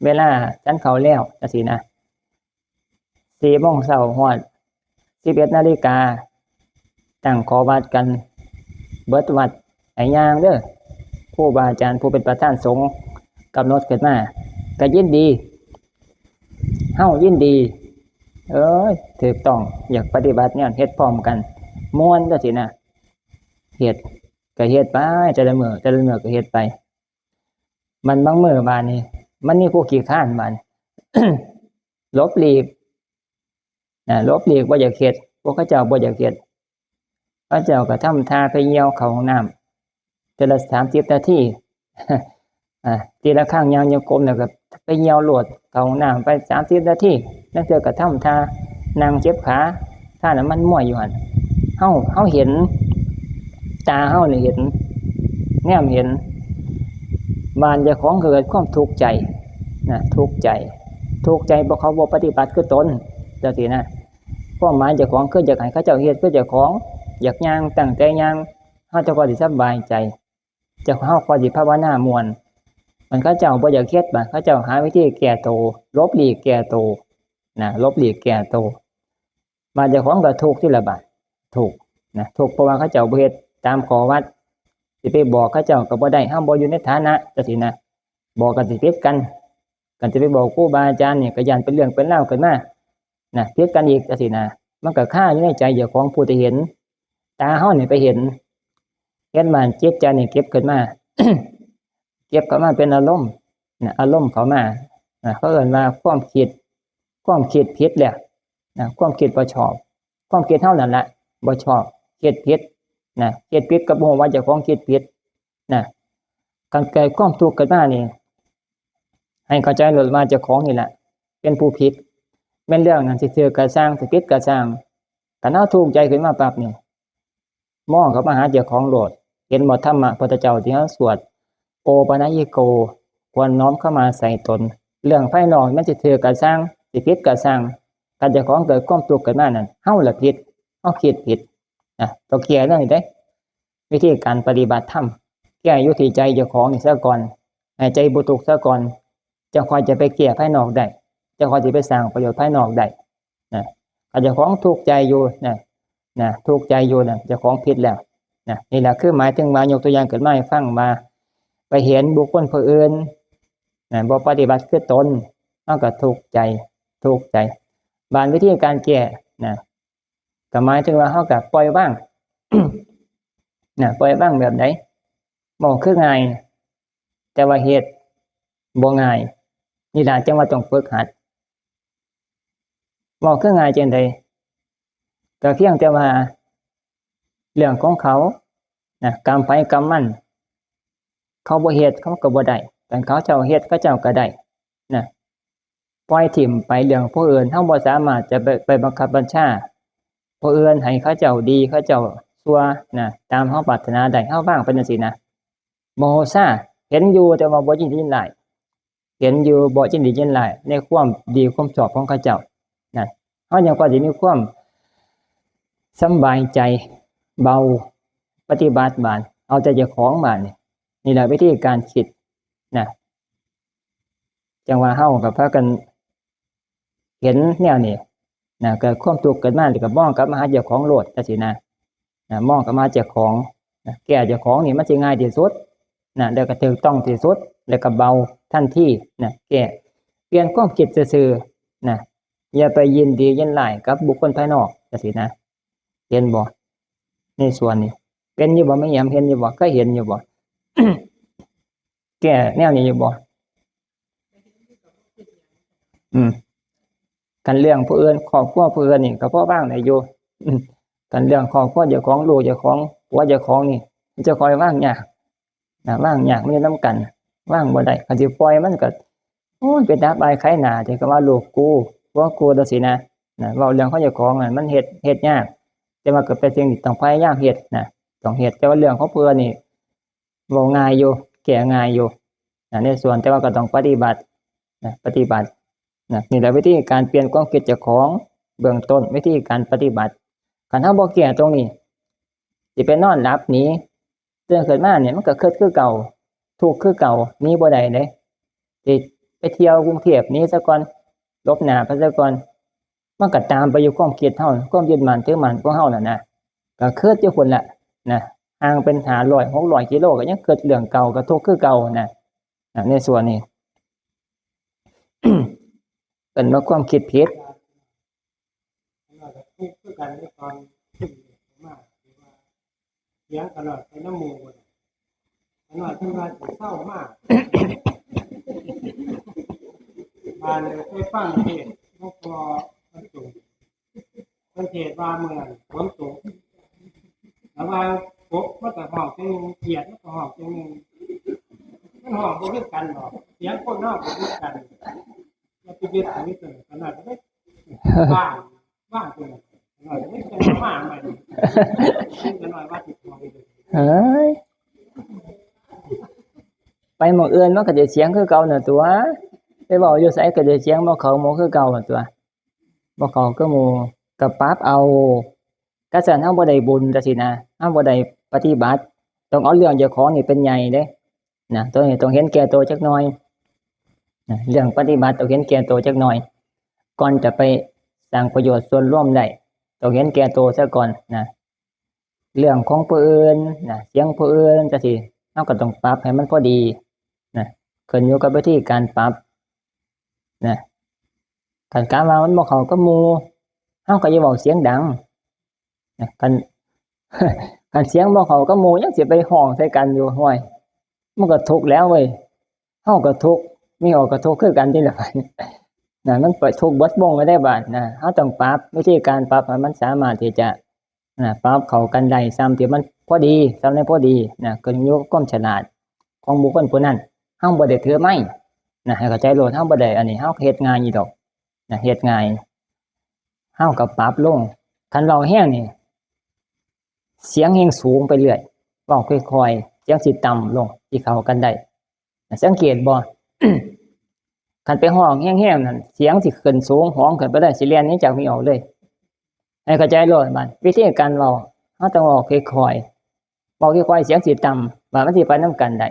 เวลาฉันข้าวแล้วจั่งซี้นะ สี่โมงเช้าฮอดสิบเอ็ดนาฬิกา ตั้งขอวัดกันเบิดวัด ให้ย่างเด้อ ครูบาอาจารย์ผู้เป็นประธานสงฆ์กำหนดขึ้นมา ก็ยินดี เฮายินดี เอ้ย ถูกต้อง อยากปฏิบัติเนี่ย เฮ็ดพร้อมกัน ม่วนจั่งซี้นะ เฮ็ดก็เฮ็ดไป แต่ละมื้อ แต่ละมื้อก็เฮ็ดไป มันบางมื้อบาดนี้ มันมีผู้ขี้คร้านบาดนี้ หลบหลีกนะ หลบหลีกบ่อยากเฮ็ด พวกเขาเจ้าบ่อยากเฮ็ด เขาเจ้าก็ทำท่าไปเหี่ยวเข้าห้องน้ำ เทื่อละสามสิบนาที อ่า ทีละครั้งย่างจงกรมแล้วก็ไปเหี่ยวโลด เข้าห้องน้ำไปสามสิบนาที ลางเทื่อก็ทำท่านั่งเจ็บขา ท่าน้ำมันมวยอยู่หั่น เฮา เฮาเห็น ตาเฮานี่เห็น แนมเห็น บาดเจ้าของก็เกิดความทุกข์ใจนะ ทุกข์ใจ ทุกข์ใจเพราะเขาบ่ปฏิบัติคือตน จั่งซี้นะ ความหมายเจ้าของคืออยากให้เขาเจ้าเฮ็ดคือเจ้าของ อยากย่างตั้งใจย่าง เฮาเจ้าก็สิสบายใจ เจ้า เฮาก็สิภาวนาม่วน มันเขาเจ้าบ่อยากเฮ็ด บาดเขาเจ้าหาวิธีแก้โต หลบหลีกแก้โตนะ หลบหลีกแก้โต บาดเจ้าของก็ทุกข์ทีละบาด ทุกข์นะ ทุกข์เพราะว่าเขาเจ้าบ่เฮ็ดตามข้อวัด สิไปบอกเขาเจ้าก็บ่ได้ เฮาบ่อยู่ในฐานะจั่งซี้นะ บอกก็สิผิดกัน คันสิไปบอกครูบาอาจารย์นี่ก็ย้านเป็นเรื่องเป็นราวขึ้นมานะ ผิดกันอีกจั่งซี้นะ มันก็คาอยู่ในใจเจ้าของผู้ที่เห็น ตาเฮานี่ไปเห็น เห็นบาดจิตใจนี่เก็บขึ้นมา เก็บเข้ามาเป็นอารมณ์นะ อารมณ์เข้ามานะ เขาเอิ้นว่าความคิด ความคิดผิดแหละนะ ความคิดบ่ชอบ ความคิดเฮานั่นแหละบ่ชอบ คิดผิดนะ คิดผิดก็บ่ฮู้ว่าเจ้าของคิดผิดนะ คันเกิดความทุกข์ขึ้นมานี่ ให้เข้าใจโลดว่าเจ้าของนี่แหละเป็นผู้ผิด แม่นเรื่องนั้นสิถูกก็ซ่าง สิผิดก็ซ่าง คันเฮาทุกข์ใจขึ้นมาปั๊บนี่ มองเข้ามาหาเจ้าของโลด เห็นบ่ธรรมะพุทธเจ้าที่เฮาสวด โอปะนะยิโก ควรน้อมเข้ามาใส่ตน เรื่องภายนอกมันสิถูกก็ซ่าง สิผิดก็ซ่าง คันเจ้าของเกิดความทุกข์ขึ้นมานั่น เฮาล่ะผิด เฮาคิดผิด นะ ต้องแก้เรื่องนี้เด้ วิธีการปฏิบัติธรรม แก้อยู่ที่ใจเจ้าของนี่ซะก่อน ให้ใจบ่ทุกข์ซะก่อน จั่งค่อยจะไปแก้ภายนอกได้ จั่งค่อยสิไปสร้างประโยชน์ภายนอกได้ นะ คันเจ้าของทุกข์ใจอยู่ นะ นะ ทุกข์ใจอยู่นะ เจ้าของผิดแล้ว นะ นี่แหละคือหมายถึงว่ายกตัวอย่างขึ้นมาให้ฟังว่า ไปเห็นบุคคลผู้อื่น นะ บ่ปฏิบัติคือตน มันก็ทุกข์ใจ ทุกข์ใจ บางวิธีการแก้ นะ ก็หมายถึงว่าเฮาก็ปล่อยวาง นะ ปล่อยวางแบบใด เว้าคือง่าย แต่ว่าเฮ็ดบ่ง่าย นี่ล่ะจั่งว่าต้องฝึกหัด เว้าคือง่ายจั่งใด ก็เพียงแต่ว่า เรื่องของเขา นะ กรรมไผกรรมมัน เขาบ่เฮ็ด เขาก็บ่ได้ คันเขาเจ้าเฮ็ด เขาเจ้าก็ได้ นะ ปล่อยถิ่มไปเรื่องผู้อื่น เฮาบ่สามารถจะไป ไปบังคับบัญชาผู้อื่นให้เขาเจ้าดี เขาเจ้าชั่ว นะ ตามเฮาปรารถนาได้ เฮาวางไปจั่งซี้นะ โมโหซา เห็นอยู่แต่ว่าบ่ยินดียินร้าย เห็นอยู่บ่ยินดียินร้ายในความดีความชอบของเขาเจ้า นะ เฮายังพอสิมีความสำบายใจ เบา ปฏิบัติบาด เอาใจเจ้าของบาดนี่ นี่แหละวิธีการคิด นะ จั่งว่าเฮาก็พากันเห็นแนวนี้ นะ เกิดความทุกข์ขึ้นมา แล้วก็มองกลับมาหาเจ้าของโลด จั่งซี้นะ นะ มองกลับมาเจ้าของ นะ แก้เจ้าของนี่มันสิง่ายที่สุด นะ แล้วก็ถูกต้องที่สุด แล้วก็เบาทันที นะ แก้ เปลี่ยนความคิดซื่อๆ นะ อย่าไปยินดียินร้ายกับบุคคลภายนอก จั่งซี้นะ เห็นบ่ ในส่วนนี้ เป็นอยู่บ่ แม่แอม เห็นอยู่บ่ เคยเห็นอยู่บ่ แก้แนวนี้อยู่บ่ อืม คันเรื่องผู้อื่น ครอบครัวผู้อื่นนี่ก็พอวางได้อยู่ อืม คันเรื่องครอบครัวเจ้าของ ลูกเจ้าของ ผัวเจ้าของนี่ มันจะค่อยวางยาก นะ วางยาก มันอยู่นำกัน วางบ่ได้ คันสิปล่อยมันก็ โอ้ย ไปดับอายขายหน้า จั่งก็ว่าลูกกู ผัวกู จั่งซี้นะ นะ เว้าเรื่องของเจ้าของนั่น มันเฮ็ด เฮ็ดยาก แต่ว่าก็เป็นสิ่งที่ต้องพยายามเฮ็ดนะ ต้องเฮ็ด แต่ว่าเรื่องของผู้อื่นนี่ เว้าง่ายอยู่ แก้ง่ายอยู่ นะ ในส่วน แต่ว่าก็ต้องปฏิบัติ นะ ปฏิบัติ นะ นี่แหละวิธีการเปลี่ยนความคิดเจ้าของ เบื้องต้น วิธีการปฏิบัติ คันเฮาบ่แก้ตรงนี้ สิไปนอนหลับหนี ตื่นขึ้นมาเนี่ยมันก็คิดคือเก่า ทุกข์คือเก่า หนีบ่ได้เด้ สิไปเที่ยวกรุงเทพฯ หนีซะก่อน หลบหน้าไปซะก่อน มันก็ตามไปอยู่ความคิดเฮา ความยึดมั่นถือมั่นของเฮานั่นนะ ก็คิดอยู่พุ้นล่ะ นะ ห่างเป็นห้าร้อย หกร้อยกิโล ก็ยังคิดเรื่องเก่า ก็ทุกข์คือเก่านะ นะ ในส่วนนี้ เอิ้นว่าความคิดผิด ขนาดทุกข์คือกันในตอนขึ้นมา หรือว่าเถียงกันหน่อยไปน้ำหมู่บ่ได้ ขนาดเพิ่นว่าสิเศร้ามาก บาดนี้ไปฟังเทศน์หลวงพ่อพระจุง เพิ่นเทศน์ว่ามื้อนั้นฝนตก แล้วว่าปกมันก็ฮ้องจั่งหนึ่ง เขียดมันก็ฮ้องจั่งหนึ่ง มันฮ้องบ่คือกันดอก เสียงคนเฮาบ่คือกัน อย่าไปยึดถือตัวขนาดนั้น ว่าง ว่างตัวนั้น ขนาดนั้นจะมาใหม่ ขนาดว่าติดตัวไปเลย เฮ้ย ไปหม่องอื่นมันก็จะเสียงคือเก่าน่ะตัว ไปเว้าอยู่ไสก็จะเสียงบ่เข้าหมู่คือเก่าน่ะตัว บ่เข้าคือหมู่ ก็ปรับเอา คันซั้นเฮาบ่ได้บุญจั่งซี้นะ เฮาบ่ได้ปฏิบัติ ต้องเอาเรื่องเจ้าของนี่เป็นใหญ่เด้ นะ ตัวนี้ต้องเห็นแก่ตัวจักหน่อย นะ เรื่องปฏิบัติต้องเห็นแก่ตัวจักหน่อย ก่อนจะไปสร้างประโยชน์ส่วนรวมได้ ต้องเห็นแก่ตัวซะก่อนนะ เรื่องของผู้อื่นนะ เสียงผู้อื่นจั่งซี้ เฮาก็ต้องปรับให้มันพอดีนะ ขึ้นอยู่กับวิธีการปรับนะ คันกะว่ามันบ่เข้ากับหมู่ เฮาก็อย่าเว้าเสียงดังนะ คัน คันเสียงบ่เข้ากับหมู่ยังสิไปฮ้องใส่กันอยู่ ห้วย มันก็ทุกข์แล้วเว้ย เฮาก็ทุกข์ หมู่ก็ทุกข์คือกันติล่ะ นะ มันไปทุกข์เบิดวงเลยเด้บาดนะ เฮาต้องปรับ วิธีการปรับให้มันสามารถที่จะ นะ ปรับเข้ากันได้ ส่ำที่มันพอดี ส่ำนั้นพอดีนะ ขึ้นอยู่กับความฉลาดของบุคคลผู้นั้น เฮาบ่ได้ถือไม้นะ ให้เข้าใจโลด เฮาบ่ได้อันนี้ เฮาก็เฮ็ดง่ายอยู่ดอกนะ เฮ็ดง่าย เฮาก็ปรับลง คันเว้าแฮงนี่ เสียงแฮงสูงไปเรื่อย เว้าค่อยๆ เสียงสิต่ำลง สิเข้ากันได้ สังเกตบ่ คันไปฮ้องแฮงๆนั่น เสียงสิขึ้นสูง ฮ้องขึ้นไปเลย สิแล่นหนีจากมีออกเลย ให้เข้าใจโลดบัด วิธีการเว้า เฮาต้องเว้าค่อยๆ เว้าค่อยๆ เสียงสิต่ำ ว่ามันสิไปนำกันได้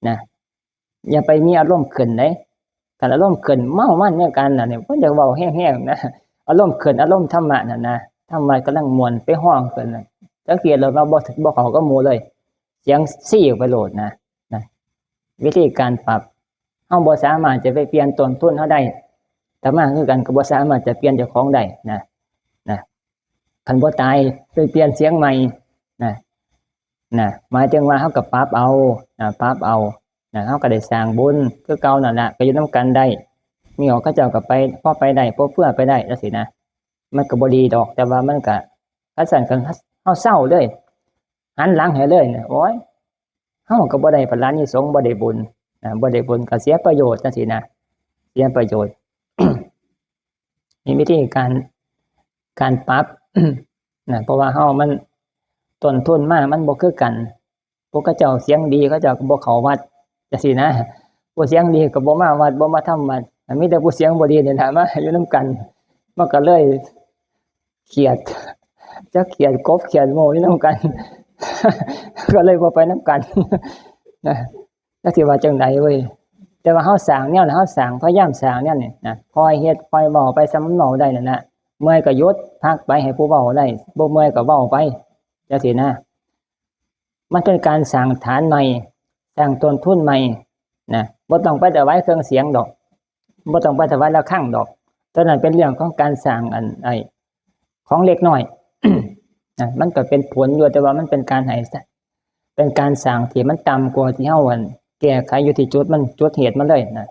นะ อย่าไปมีอารมณ์ขึ้นเด้ คันอารมณ์ขึ้น เมามันในการนั่นนี่ เพิ่นอยากเว้าแฮงๆนะ อารมณ์ขึ้น อารมณ์ธรรมะนั่นนะ ธรรมะกำลังม่วน ไปฮ้องขึ้นน่ะ สังเกตโลดว่าบ่ บ่เข้ากับหมู่เลย เสียงซี้ออกไปโลดนะ นะ วิธีการปรับ เฮาบ่สามารถจะไปเปลี่ยนต้นทุนเฮาได้ อาตมาคือกันก็บ่สามารถจะเปลี่ยนเจ้าของได้นะ นะ คันบ่ตายไปเปลี่ยนเสียงใหม่นะ นะ หมายถึงว่าเฮาก็ปรับเอานะ ปรับเอานะ เฮาก็ได้สร้างบุญคือเก่านั่นล่ะ ก็อยู่นำกันได้ มีออกเขาเจ้าก็ไป พอไปได้ พอเฟือไปได้จั่งซี้นะ มันก็บ่ดีดอก แต่ว่ามันก็ คันซั้นก็เฮาเซาเลย หันหลังให้เลยนะ โอ๊ย เฮาก็บ่ได้พลานิสงส์ บ่ได้บุญนะ บ่ได้บุญก็เสียประโยชน์จั่งซี้นะ เสียประโยชน์ มีวิธีการ การปรับ นะ เพราะว่าเฮามัน ต้นทุนมามันบ่คือกัน พวกเขาเจ้าเสียงดีเขาเจ้าก็บ่เข้าวัดจั่งซี้นะ ผู้เสียงดีก็บ่มาวัด บ่มาทำวัด มีแต่ผู้เสียงบ่ดีนี่ล่ะมาอยู่นำกัน มันก็เลยเครียด จักเครียดกบเครียดหมู่อยู่นำกัน ก็เลยบ่ไปนำกัน นะ จักสิว่าจั่งใดเว้ย แต่ว่าเฮาสร้างแนวนั้น เฮาสร้าง พยายามสร้างแนวนี้นะ ค่อยเฮ็ด ค่อยเว้าไป ส่ำมันเว้าได้นั่นน่ะ เมื่อยก็หยุด พักไป ให้ผู้เว้าได้ บ่เมื่อยก็เว้าไป จั่งซี้นะ มันเป็นการสร้างฐานใหม่ สร้างต้นทุนใหม่นะ บ่ต้องไปถวายเครื่องเสียงดอก บ่ต้องไปถวายระฆังดอก ตอนนั้นเป็นเรื่องของการสร้างอัน ไอ้ ของเล็กน้อย นะ มันก็เป็นผลอยู่ แต่ว่ามันเป็นการให้ เป็นการสร้างที่มันต่ำกว่าที่เฮาอัน แก้ไขอยู่ที่จุดมัน จุดเหตุมันเลยนะ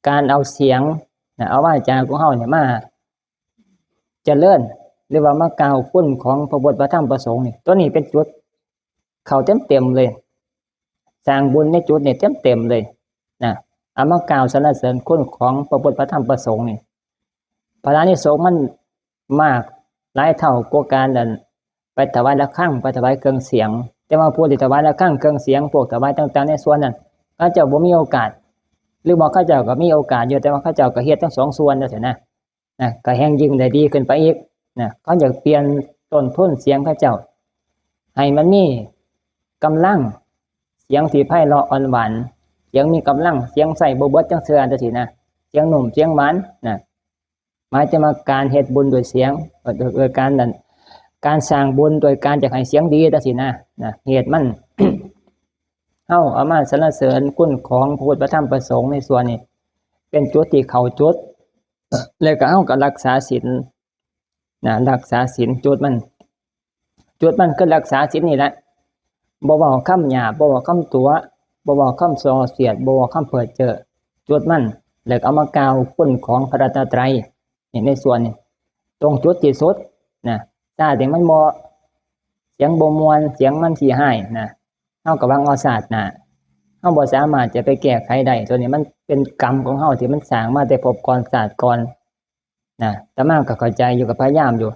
การเอาเสียงนะ เอาวาจาของเฮาเนี่ยมาเจริญ หรือว่ามากล่าวคุณของพระพุทธพระธรรมพระสงฆ์นี่ ตัวนี้เป็นจุดเข้าเต็มๆเลย สร้างบุญในจุดนี้เต็มๆเลยนะ เอามากล่าวสรรเสริญคุณของพระพุทธพระธรรมพระสงฆ์นี่ พลานิสงส์มันมากหลายเท่ากว่าการนั่น ไปถวายระฆัง ไปถวายเครื่องเสียง แต่ว่าผู้ที่ถวายระฆังเครื่องเสียง พวกถวายต่างๆในส่วนนั้น เขาเจ้าบ่มีโอกาส หรือบ่ เขาเจ้าก็มีโอกาสอยู่ แต่ว่าเขาเจ้าก็เฮ็ดทั้งสองส่วนจั่งซี้นะ นะ ก็แฮ่งยิ่งได้ดีขึ้นไปอีกนะ เขาอยากเปลี่ยนต้นทุนเสียงเขาเจ้า ให้มันมีกำลัง เสียงที่ไพเราะอ่อนหวาน เสียงมีกำลัง เสียงใช้บ่เบิดจักเทื่อจั่งซี้นะ เสียงนุ่ม เสียงหวานนะ หมายถึงว่าการเฮ็ดบุญด้วยเสียง เอ่อ โดย โดยการนั่น การสร้างบุญโดยการอยากให้เสียงดีจั่งซี้นะ นะ เหตุมัน เฮาเอามาสรรเสริญคุณของพระพุทธพระธรรมพระสงฆ์ในส่วนนี้ เป็นจุดที่เข้าจุด แล้วก็เฮาก็รักษาศีลนะ รักษาศีล จุดมัน จุดมันคือรักษาศีลนี่แหละ บ่เว้าคำหยาบ บ่เว้าคำตั๋ว บ่เว้าคำส่อเสียด บ่เว้าคำเพ้อเจ้อ จุดมัน แล้วก็เอามากล่าวคุณของพระรัตนตรัย นี่ในส่วนนี้ ตรงจุดที่สุดนะ ชาตินี้มันบ่ เสียงบ่ม่วน เสียงมันขี้ฮ้ายนะ เฮาก็หวังเอาชาติหน้า เฮาบ่สามารถจะไปแก้ไขได้ ตัวนี้มันเป็นกรรมของเฮาที่มันสร้างมาแต่ภพก่อนชาติก่อนนะ อาตมาก็เข้าใจอยู่ ก็พยายามอยู่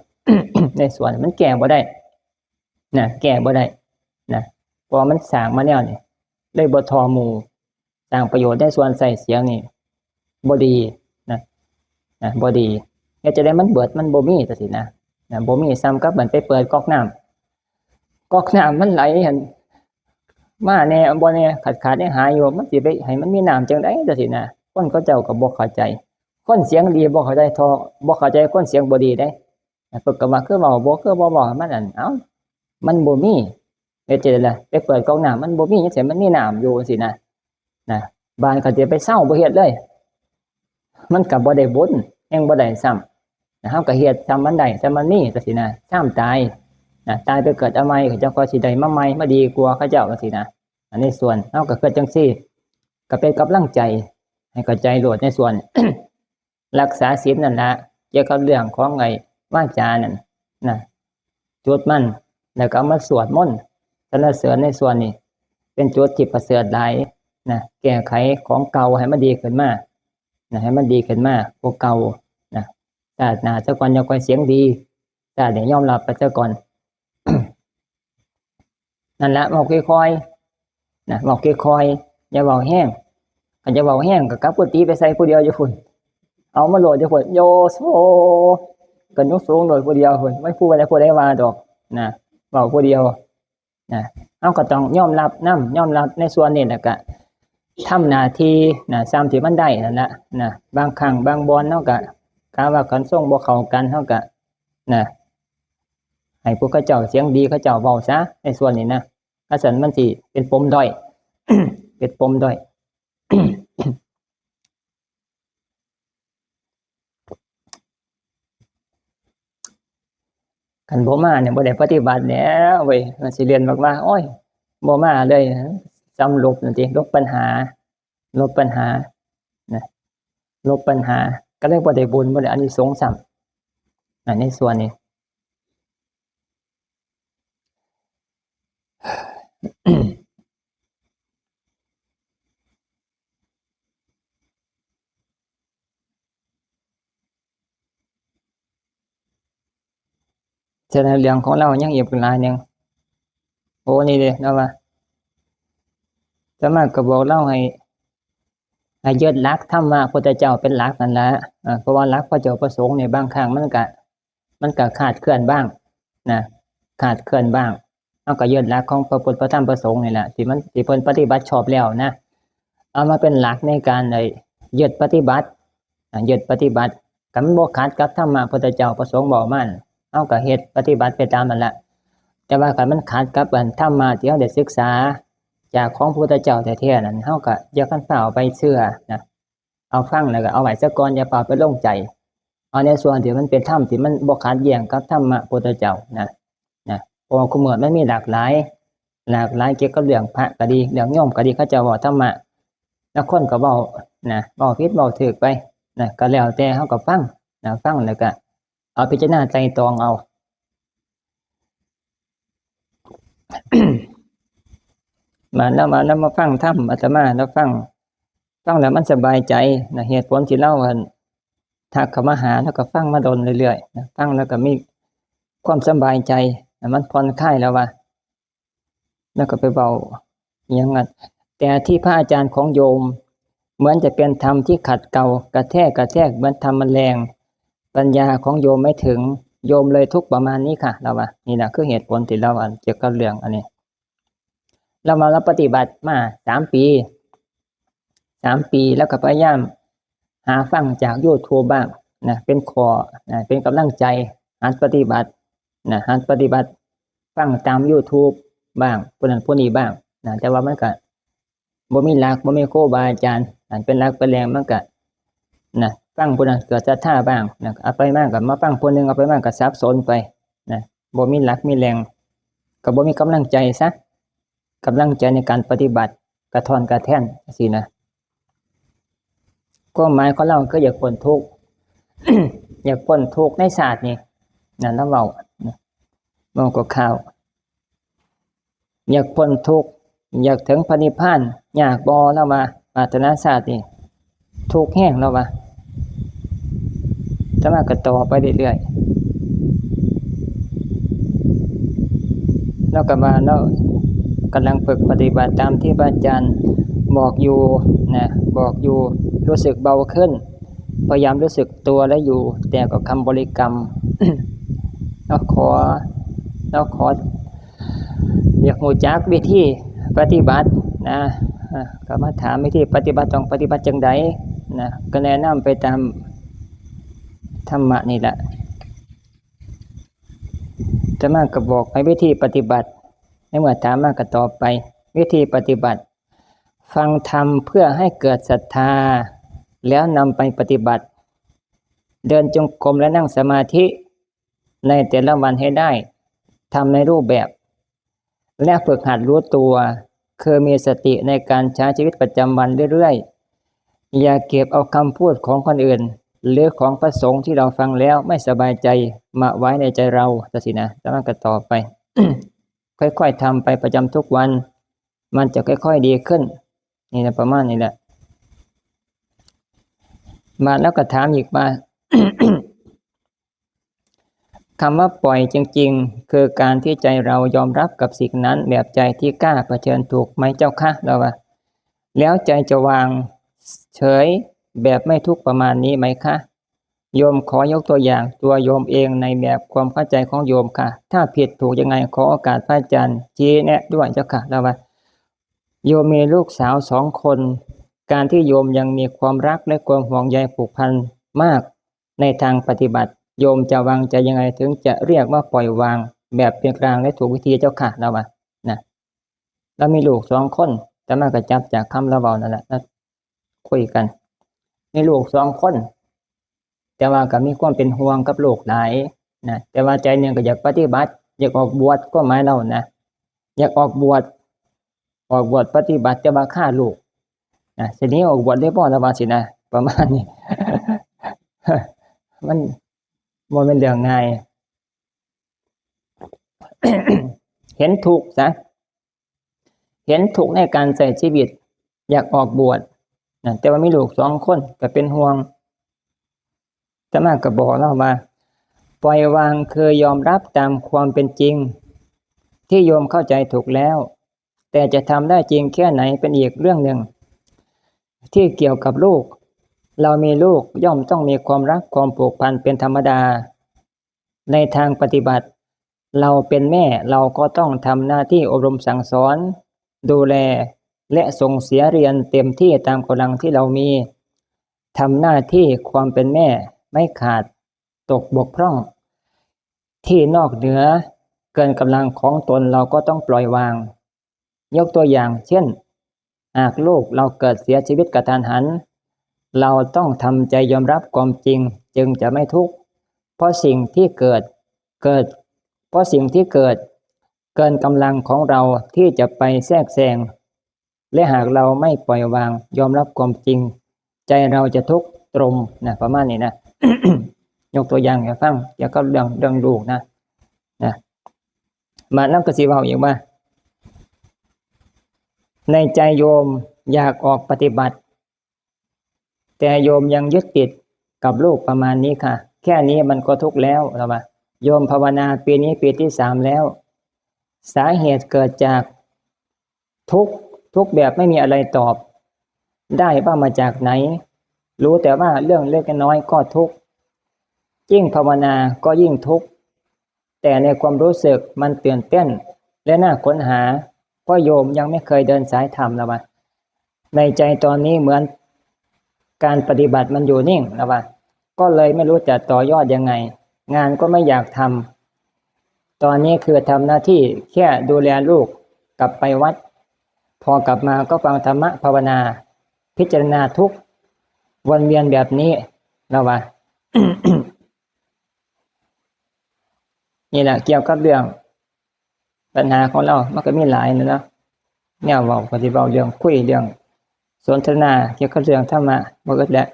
ในส่วนมันแก้บ่ได้นะ แก้บ่ได้นะ เพราะว่ามันสร้างมาแนวนี้ เลยบ่ถ่อหมู่ สร้างประโยชน์ในส่วนใช้เสียงนี่บ่ดีนะ นะ บ่ดี เฮ็ดจั่งใดมันเบิด มันบ่มีจั่งซี้นะ นะ บ่มี ส่ำกับมันไปเปิดก๊อกน้ำ ก๊อกน้ำมันไหลหั่น มาแหน่บ่แหน่ ขาดๆ หายๆ อยู่ มันสิไปให้มันมีน้ำจั่งใดจั่งซี้นะ คนเขาเจ้าก็บ่เข้าใจ คนเสียงดีบ่เข้าใจถ่อ บ่เข้าใจคนเสียงบ่ดีเด้ เพิ่นก็ว่าคือเว้าบ่ คือบ่เว้าให้มันอัน เอ้า มันบ่มี เฮ็ดจั่งใดล่ะ ไปเปิดก๊อกน้ำ มันบ่มีจั่งซี้ มันมีน้ำอยู่จั่งซี้นะ นะ บาดนี้ก็สิไปเซาบ่เฮ็ดเลย มันก็บ่ได้บุญ แฮ่งบ่ได้ซ้ำนะ เฮาก็เฮ็ดส่ำมันได้ ส่ำมันมีจั่งซี้นะ ซ้ำตายนะ ตายไปเกิดเอาใหม่ ก็จั่งค่อยสิได้มาใหม่ มาดีกว่าเขาเจ้าจั่งซี้นะ อันนี้ส่วน เฮาก็คิดจั่งซี้ ก็เป็นกำลังใจ ให้เข้าใจโลดในส่วน รักษาศีลนั่นละ เกี่ยวกับเรื่องของไอ้วาจานั่นนะ จุดมัน แล้วก็เอามาสวดมนต์สรรเสริญในส่วนนี้ เป็นจุดที่ประเสริฐหลายนะ แก้ไขของเก่าให้มันดีขึ้นมานะ ให้มันดีขึ้นมากว่าเก่านะ ชาติหน้าซะก่อน อย่าค่อยเสียงดี ชาตินี้ยอมรับไปซะก่อน นั่นละ เว้าค่อยๆ นะ เว้าค่อยๆ อย่าเว้าแฮง คันจะเว้าแฮงก็กลับกุฏิไปใส่ผู้เดียวอยู่พุ้น เอามาโลดอยู่พุ้น โยโส ก็ยกสูงโลดผู้เดียวพุ้น ไม่พูดอะไรผู้ใดว่าดอกนะ เว้าผู้เดียวนะ เฮาก็ต้องยอมรับนำ ยอมรับในส่วนนี้ แล้วก็ทำหน้าที่นะ ส่ำที่มันได้นั่นละนะ บางครั้งบางบ่อนเฮาก็กะว่าคันทรงบ่เข้ากัน เฮาก็นะ ให้ผู้เขาเจ้าเสียงดีเขาเจ้าเว้าซะ ในส่วนนี้นะ คันซั้นมันสิเป็นปมด้อย เป็นปมด้อย คันบ่มาเนี่ยบ่ได้ปฏิบัติแล้วเว้ย มันสิเรียนบอกว่า โอ้ย บ่มาเลย ซ้ำลบนั่นติ ลบปัญหา ลบปัญหา นะ ลบปัญหา ก็เลยบ่ได้บุญ บ่ได้อานิสงส์ซ้ำ อันในส่วนนี้ ฉะนั้นเรื่องของเรายังอีกหลายหนึ่ง โอ้ นี่เด้ เราว่า อาตมาก็บอกเราให้ ให้ยึดหลักธรรมะพุทธเจ้าเป็นหลักนั่นละ อ่า เพราะว่าหลักพระเจ้าประสงค์เนี่ย บางครั้งมันก็ มันก็คลาดเคลื่อนบ้างนะ คลาดเคลื่อนบ้าง เราก็ยึดหลักของพระพุทธพระธรรมพระสงฆ์นี่แหละ ที่มัน ที่เพิ่นปฏิบัติชอบแล้วนะ เอามาเป็นหลักในการได้ยึดปฏิบัติ อ่า ยึดปฏิบัติ คันมันบ่ขัดกับธรรมะพุทธเจ้าประสงค์บอกมัน เราก็เฮ็ดปฏิบัติไปตามนั่นละ แต่ว่าคันมันขัดกับอันธรรมะที่เราได้ศึกษาจากของพระพุทธเจ้าแท้ๆนั่น เราก็อย่าคันฟ้าวไปเชื่อนะ เอาฟังแล้วก็เอาไว้ซะก่อน อย่าฟ้าวไปลงใจ เอาในส่วนที่มันเป็นธรรมที่มันบ่ขัดแย้งกับธรรมะพุทธเจ้านะ นะ เพราะว่าคุมื้อมันมีหลากหลาย หลากหลายเกี่ยวกับเรื่องพระก็ดี เรื่องโยมก็ดี เขาเจ้าเว้าธรรมะ ลางคนก็เว้านะ เว้าผิดเว้าถูกไปนะ ก็แล้วแต่ เราก็ฟังนะ ฟังแล้วก็เอาพิจารณาไตร่ตรองเอา มาแล้ว มาแล้ว มาฟังธรรมอาตมา แล้วฟัง ฟังแล้วมันสบายใจนะ เหตุผลที่เรา อั่น ทักเข้ามาหา แล้วก็ฟังมาดนเรื่อยๆนะ ฟังแล้วก็มีความสบายใจนะ มันผ่อนคลายแล้วว่า แล้วก็ไปเว้าอิหยังอะ แต่ที่พระอาจารย์ของโยม เหมือนจะเป็นธรรมที่ขัดเกลา กระแทก กระแทก เหมือนธรรมมันแรง ปัญญาของโยมไม่ถึง โยมเลยทุกข์ประมาณนี้ค่ะ เราว่า นี่แหละคือเหตุผลที่เรา อั่น เกี่ยวกับเรื่องอันนี้ เรามา เราปฏิบัติมาสามปี สามปี แล้วก็พยายามหาฟังจาก YouTube บ้างนะ เป็นข้อนะ เป็นกำลังใจ หัดปฏิบัตินะ หัดปฏิบัติ ฟังตาม YouTube บ้าง ผู้นั้นผู้นี้บ้างนะ แต่ว่ามันก็บ่มีหลัก บ่มีครูบาอาจารย์ อันเป็นหลักเป็นแหล่ง มันก็นะ ฟังผู้นั้นเกิดศรัทธาบ้างนะ เอาไปมาก็มาฟังผู้หนึ่ง เอาไปมาก็สับสนไปนะ บ่มีหลักมีแหล่ง ก็บ่มีกำลังใจซะ กำลังใจในการปฏิบัติกระท่อนกระแท่นจังซี้นะ ความหมายของเราคืออยากพ้นทุกข์ อยากพ้นทุกข์ในชาตินี้ นั่นเราเว้านะ เว้าก็ข่าว อยากพ้นทุกข์ อยากถึงพระนิพพาน ยากบ่ เราว่า ปรารถนาชาตินี้ ทุกข์แฮง เราว่า อาตมาก็ต่อไปเรื่อยๆ เราก็ว่าเรากำลังฝึกปฏิบัติตามที่พระอาจารย์บอกอยู่นะ บอกอยู่ รู้สึกเบาขึ้น พยายามรู้สึกตัวและอยู่ แต่ก็คำบริกรรม เราขอ เราขอ อยากรู้จักวิธีปฏิบัตินะ อ่า ก็มาถามวิธีปฏิบัติ ต้องปฏิบัติจั่งใดนะ ก็แนะนำไปตามธรรมะนี่แหละ อาตมาก็บอกให้วิธีปฏิบัติ ในเมื่อถามมาก็ตอบไป วิธีปฏิบัติ ฟังธรรมเพื่อให้เกิดศรัทธา แล้วนำไปปฏิบัติ เดินจงกรมและนั่งสมาธิในแต่ละวันให้ได้ ทำในรูปแบบ และฝึกหัดรู้ตัว คือมีสติในการใช้ชีวิตประจำวันเรื่อยๆ อย่าเก็บเอาคำพูดของคนอื่น หรือของพระสงฆ์ที่เราฟังแล้วไม่สบายใจมาไว้ในใจเรา จังซี้นะ อาตมาก็ต่อไป ค่อยๆทำไปประจำทุกวัน มันจะค่อยๆดีขึ้น นี่นะ ประมาณนี้แหละ มาแล้วก็ถามอีกว่า คำว่าปล่อยจริงๆ คือการที่ใจเรายอมรับกับสิ่งนั้นแบบใจที่กล้าเผชิญ ถูกไหมเจ้าคะ เราว่า แล้วใจจะวาง เฉยแบบไม่ทุกข์ประมาณนี้ไหมคะ โยมขอยกตัวอย่างตัวโยมเองในแบบความเข้าใจของโยมค่ะ ถ้าผิดถูกยังไงขอโอกาสพระอาจารย์ชี้แนะด้วยเจ้าค่ะ แล้วว่า โยมมีลูกสาวสองคน การที่โยมยังมีความรักและความห่วงใยผูกพันมากในทางปฏิบัติ โยมจะวางใจยังไงถึงจะเรียกว่าปล่อยวางแบบเป็นกลางและถูกวิธีเจ้าค่ะ แล้วว่านะ แล้วมีลูกสองคน แต่มากระจับจากคำละเว้านั่นแหละแล้วคุยกัน มีลูกสองคน แต่ว่าก็มีความเป็นห่วงกับลูกหลายนะ แต่ว่าใจหนึ่งก็อยากปฏิบัติ อยากออกบวช ก็หมายเรานะ อยากออกบวช ออกบวชปฏิบัติ แต่ว่าฆ่าลูกนะ ทีนี้ออกบวชได้บ่ แล้วว่าสินะ ประมาณนี้ มันบ่แม่นเรื่องง่าย เห็นทุกข์ซะ เห็นทุกข์ในการใช้ชีวิต อยากออกบวชนะ แต่ว่ามีลูกสองคนก็เป็นห่วง อาตมาก็บอกเราว่า ปล่อยวางคือยอมรับตามความเป็นจริง ที่โยมเข้าใจถูกแล้ว แต่จะทำได้จริงแค่ไหนเป็นอีกเรื่องหนึ่ง ที่เกี่ยวกับลูก เรามีลูกย่อมต้องมีความรักความผูกพันเป็นธรรมดา ในทางปฏิบัติ เราเป็นแม่ เราก็ต้องทำหน้าที่อบรมสั่งสอน ดูแล และส่งเสียเรียนเต็มที่ตามกำลังที่เรามี ทำหน้าที่ความเป็นแม่ไม่ขาดตกบกพร่อง ที่นอกเหนือเกินกำลังของตนเราก็ต้องปล่อยวาง ยกตัวอย่างเช่น หากลูกเราเกิดเสียชีวิตกะทันหัน เราต้องทำใจยอมรับความจริงจึงจะไม่ทุกข์ เพราะสิ่งที่เกิด เกิด เพราะสิ่งที่เกิดเกินกำลังของเราที่จะไปแทรกแซง และหากเราไม่ปล่อยวางยอมรับความจริง ใจเราจะทุกข์ตรมนะ ประมาณนี้นะ ยกตัวอย่างให้ฟังเกี่ยวกับเรื่อง เรื่องลูกนะ นะ มานั่นก็สิเว้าอีกว่า ในใจโยมอยากออกปฏิบัติ แต่โยมยังยึดติดกับลูกประมาณนี้ค่ะ แค่นี้มันก็ทุกข์แล้ว เราว่า โยมภาวนาปีนี้ปีที่สามแล้ว สาเหตุเกิดจากทุกข์ ทุกข์แบบไม่มีอะไรตอบได้ว่ามาจากไหน รู้แต่ว่าเรื่องเล็กน้อยก็ทุกข์ ยิ่งภาวนาก็ยิ่งทุกข์ แต่ในความรู้สึกมันตื่นเต้น และน่าค้นหา เพราะโยมยังไม่เคยเดินสายธรรม แล้วว่า ในใจตอนนี้เหมือนการปฏิบัติมันอยู่นิ่ง แล้วว่า ก็เลยไม่รู้จะต่อยอดยังไง งานก็ไม่อยากทำ ตอนนี้คือทำหน้าที่แค่ดูแลลูก กลับไปวัด พอกลับมาก็ฟังธรรมะภาวนา พิจารณาทุกข์ วนเวียนแบบนี้ แล้วว่า นี่แหละเกี่ยวกับเรื่องปัญหาของเรา มันก็มีหลายนะเนาะ แนวเว้าก็สิเว้าเรื่องคุยเรื่องสนทนาเกี่ยวกับเรื่องธรรมะบ่เอิดแหละ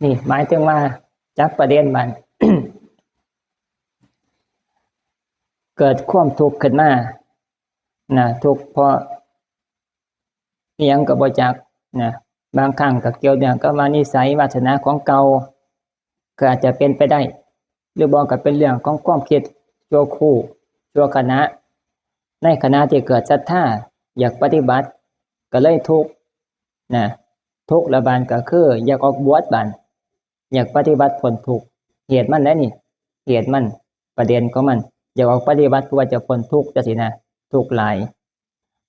นี่หมายถึงว่าจับประเด็นมัน เกิดความทุกข์ขึ้นมานะ ทุกข์เพราะอิหยังก็บ่จักนะ บางครั้งก็เกี่ยวเนื่องกับว่านิสัยวาสนาของเก่า ก็อาจจะเป็นไปได้ หรือบ่ก็เป็นเรื่องของความคิดชั่วครู่ชั่วขณะ ในขณะที่เกิดศรัทธาอยากปฏิบัติ ก็เลยทุกข์นะ ทุกข์ละบาดก็คืออยากออกบวชบาด อยากปฏิบัติพ้นทุกข์ เหตุมันแหละนี่ เหตุมัน ประเด็นของมัน อยากออกปฏิบัติเพื่อจะพ้นทุกข์จังซี้นะ ทุกข์หลาย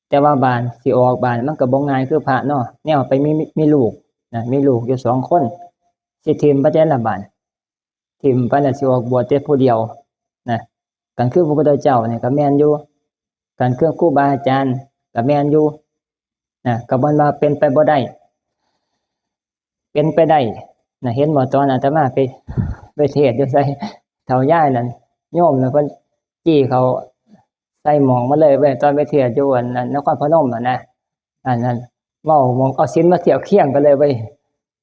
แต่ว่าบาดสิออกบาดมันก็บ่ง่ายคือพระเนาะ แนวไปมี มีลูกนะ มีลูกอยู่สองคน สิถิ่มไปแต่ละบาด ถิ่มไปน่ะสิออกบวชแต่ผู้เดียวนะ คันคือพระพุทธเจ้านี่ก็แม่นอยู่ คันคือครูบาอาจารย์ก็แม่นอยู่นะ ก็บ่ว่าเป็นไปบ่ได้ เป็นไปได้นะ เห็นบ่ตอนอาตมาไป ไปเทศน์อยู่ไส เฒ่ายายนั่น โยมน่ะเพิ่นจี้เขาใส่หม่องมาเลยเว้ย ตอนไปเทศน์อยู่อันนั้นนครพนมน่ะนะ อันนั้นเว้าหม่องเอาศีลมาเทียบเคียงกันเลยเว้ย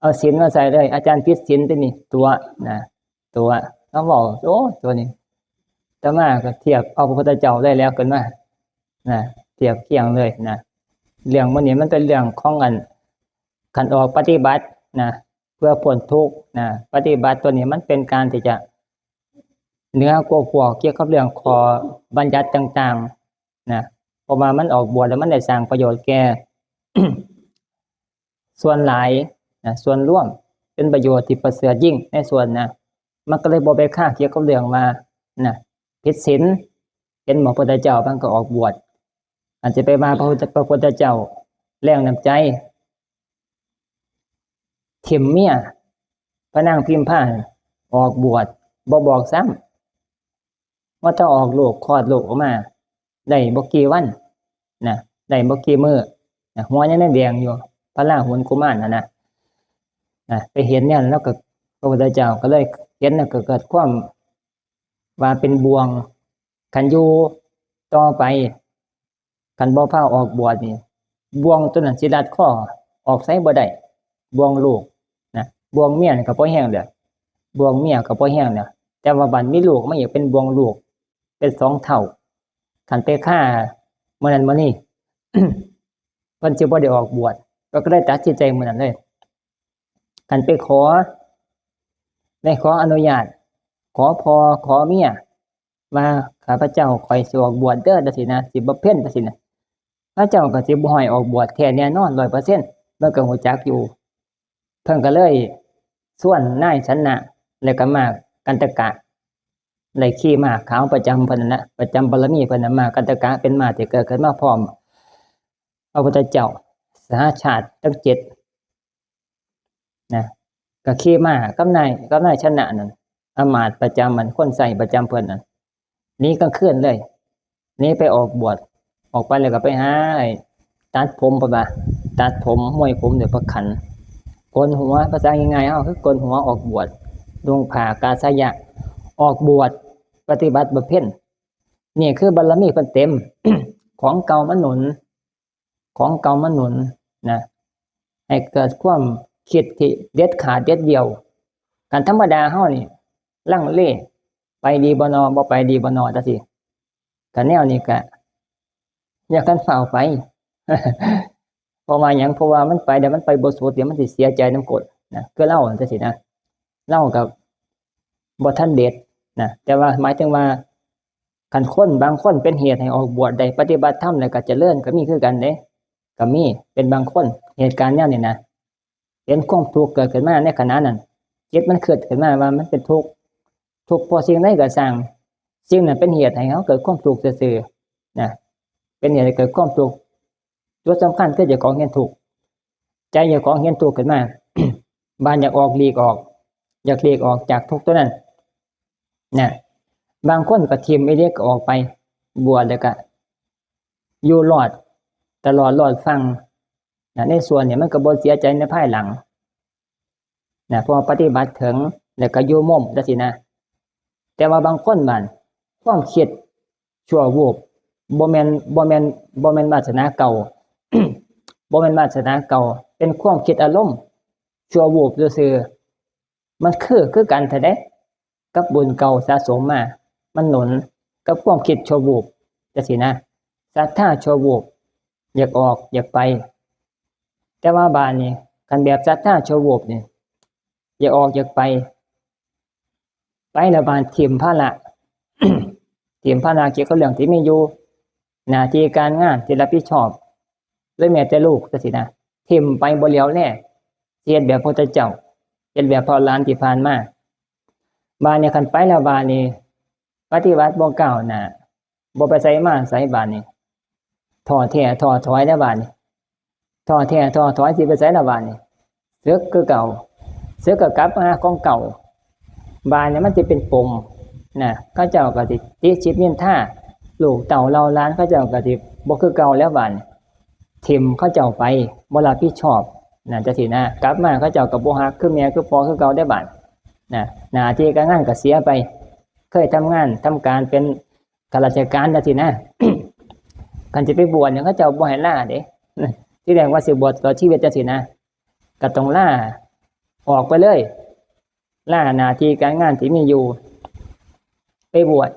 เอาศีลมาใส่เลย อาจารย์ผิดศีลตินี่ ตั๋วนะ ตั๋ว แล้วเว้า โอ้ ตั๋วนี้ อาตมาก็เทียบเอาพระพุทธเจ้าได้แล้วขึ้นมานะ เทียบเคียงเลยนะ เรื่องหมู่นี้มันเป็นเรื่องของอัน คันออกปฏิบัตินะ เพื่อพ้นทุกข์นะ ปฏิบัติตัวนี้มันเป็นการที่จะเหนือกว่าพวกเกี่ยวกับเรื่องข้อบัญญัติต่างๆนะ เพราะว่ามันออกบวชแล้วมันได้สร้างประโยชน์แก่ ส่วนหลายนะ ส่วนรวมเป็นประโยชน์ที่ประเสริฐยิ่งในส่วนนะ มันก็เลยบ่ไปคาเกี่ยวกับเรื่องว่านะ ผิดศีล เห็นบ่ พระพุทธเจ้าเพิ่นก็ออกบวช อาจจะไปว่าพระพุทธ พระพุทธเจ้าแรงน้ำใจ ถิ่มเมีย พระนางพิมพาออกบวช บ่บอกซ้ำ ว่าถ้าออกลูก คลอดลูกออกมา ได้บ่กี่วันนะ ได้บ่กี่มื้อนะ หัวยังแดงอยู่ พระราหุลกุมารน่ะนะ นะ ไปเห็นเนี่ยแล้วก็ พระพุทธเจ้าก็เลยเห็นแล้วก็เกิดความว่าเป็นบ่วง คันอยู่ต่อไป คันบ่พาออกบวชนี่ บ่วงตัวนั้นสิรัดคอ ออกไสบ่ได้ บ่วงลูกนะ บ่วงเมียนี่ก็บ่แฮงเด้อ บ่วงเมียก็บ่แฮงเด้อ แต่ว่าบัดมีลูกมาอีกเป็นบ่วงลูก เป็นสองเท่า คันไปคามื้อนั้นมื้อนี้ เพิ่นสิบ่ได้ออกบวช ก็เลยตัดสินใจมื้อนั้นเลย คันไปขอ ได้ขออนุญาต ขอพ่อขอเมีย ว่าข้าพเจ้าข้อยสิออกบวชเด้อ จังซี้นะ สิบำเพ็ญจังซี้นะ พระเจ้าก็สิบ่ให้ออกบวชแท้แน่นอน ร้อยเปอร์เซ็นต์ เพิ่นก็ฮู้จักอยู่ เพิ่นก็เลยชวนนายชนะ แล้วก็ม้ากันทกะ ได้ขี่ม้าขาวประจำเพิ่นนั่นนะ ประจำบารมีเพิ่นน่ะ ม้ากันทกะเป็นม้าที่เกิดขึ้นมาพร้อมพระพุทธเจ้า สหชาติทั้งเจ็ด นะ ก็ขี่ม้ากับนาย กับนายชนะนั่น อำมาตย์ประจำมัน คนใช้ประจำเพิ่นนั่น หนีกลางคืนเลย หนีไปออกบวช ออกไปแล้วก็ไปหาไอ้ตัดผม เพิ่นว่า ตัดผม ม้วยผมด้วยผ้าขัน โกนหัว ภาษาง่ายๆ เฮาคือโกนหัวออกบวช นุ่งผ้ากาสายะ ออกบวช ปฏิบัติบำเพ็ญ นี่คือบารมีเพิ่นเต็ม ของเก่ามาหนุน ของเก่ามาหนุนนะ ให้เกิดความคิดที่เด็ดขาดเด็ดเดี่ยว คันธรรมดาเฮานี่ลังเล ไปดีบ่นอ บ่ไปดีบ่นอ จังซี้ คันแนวนี้ก็อย่าคันฟ้าวไป เพราะว่าหยัง เพราะว่ามันไป เดี๋ยวมันไปบ่สุด เดี๋ยวมันสิเสียใจนำกลนะ คือลาวจังซี้นะ ลาวก็บ่ทันเด็ดนะ แต่ว่าหมายถึงว่า คันคนบางคนเป็นเหตุให้ออกบวชได้ ปฏิบัติธรรมแล้วก็เจริญก็มีคือกันเด้ ก็มี เป็นบางคน เหตุการณ์แนวนี้นะ เห็นความทุกข์เกิดขึ้นมาในขณะนั้น จิตมันคิดขึ้นมาว่ามันเป็นทุกข์ ทุกข์เพราะสิ่งใดก็ช่าง สิ่งนั้นเป็นเหตุให้เฮาเกิดความทุกข์ซื่อๆ นะ เป็นเหตุให้เกิดความทุกข์ จุดสำคัญคือเจ้าของเห็นทุกข์ ใจเจ้าของเห็นทุกข์ขึ้นมา บาดอยากออก หลีกออก อยากหลีกออกจากทุกข์ตัวนั้น นะ บางคนก็ถิ่มอีหลีก็ออกไป บวชแล้วก็อยู่รอด ตลอดรอดฟังนะ ในส่วนนี้มันก็บ่เสียใจในภายหลังนะ เพราะว่าปฏิบัติถึง แล้วก็อยู่มุมจังซี้นะ แต่ว่าบางคนบัด ความคิดชั่ววูบ บ่แม่น บ่แม่น บ่แม่นวาสนาเก่า บ่แม่นวาสนาเก่า เป็นความคิดอารมณ์ชั่ววูบซื่อๆ มันคือ คือกันแท้เด้ กับบุญเก่าสะสมมา มันหนุนกับความคิดชั่ววูบจังซี้นะ ศรัทธาชั่ววูบ อยากออก อยากไป แต่ว่าบาดนี้ คันแบบศรัทธาชั่ววูบนี่ อยากออก อยากไป ไปแล้วบาดถิ่มภาระ ถิ่มภาระเกี่ยวกับเรื่องที่มีอยู่ หน้าที่การงานที่รับผิดชอบ หรือแม้แต่ลูกจังซี้นะ ถิ่มไปบ่เหลียวแล สิเฮ็ดแบบพระพุทธเจ้า เฮ็ดแบบพระอรหันต์ที่ผ่านมา บาดนี้คันไปแล้วบาดนี้ ปฏิบัติบ่ก้าวหน้า บ่ไปไสมาไสบาดนี้ ท้อแท้ท้อถอยแล้วบาดนี้ ท้อแท้ท้อถอยสิไปไสแล้วบาดนี้ เสิกคือเก่า เสิกก็กลับมาหาของเก่า บาดนี้มันสิเป็นปมนะ เขาเจ้าก็สิติฉิบนินทา ลูกเต้าเหล่าหลานเขาเจ้าก็สิบ่คือเก่าแล้วบาดนี้ ถิ่มเขาเจ้าไป บ่รับผิดชอบนะ จังซี้นะ กลับมาเขาเจ้าก็บ่ฮักคือแม่คือพ่อคือเก่าได้บาดนะ หน้าที่การงานก็เสียไป เคยทำงานทำการเป็นข้าราชการจังซี้นะ คันสิไปบวชเนี่ยเขาเจ้าบ่ให้ลาเด้ ทีแรกว่าสิบวชตลอดชีวิตจังซี้นะ ก็ต้องลาออกไปเลย ลาหน้าที่การงานที่มีอยู่ ไปบวช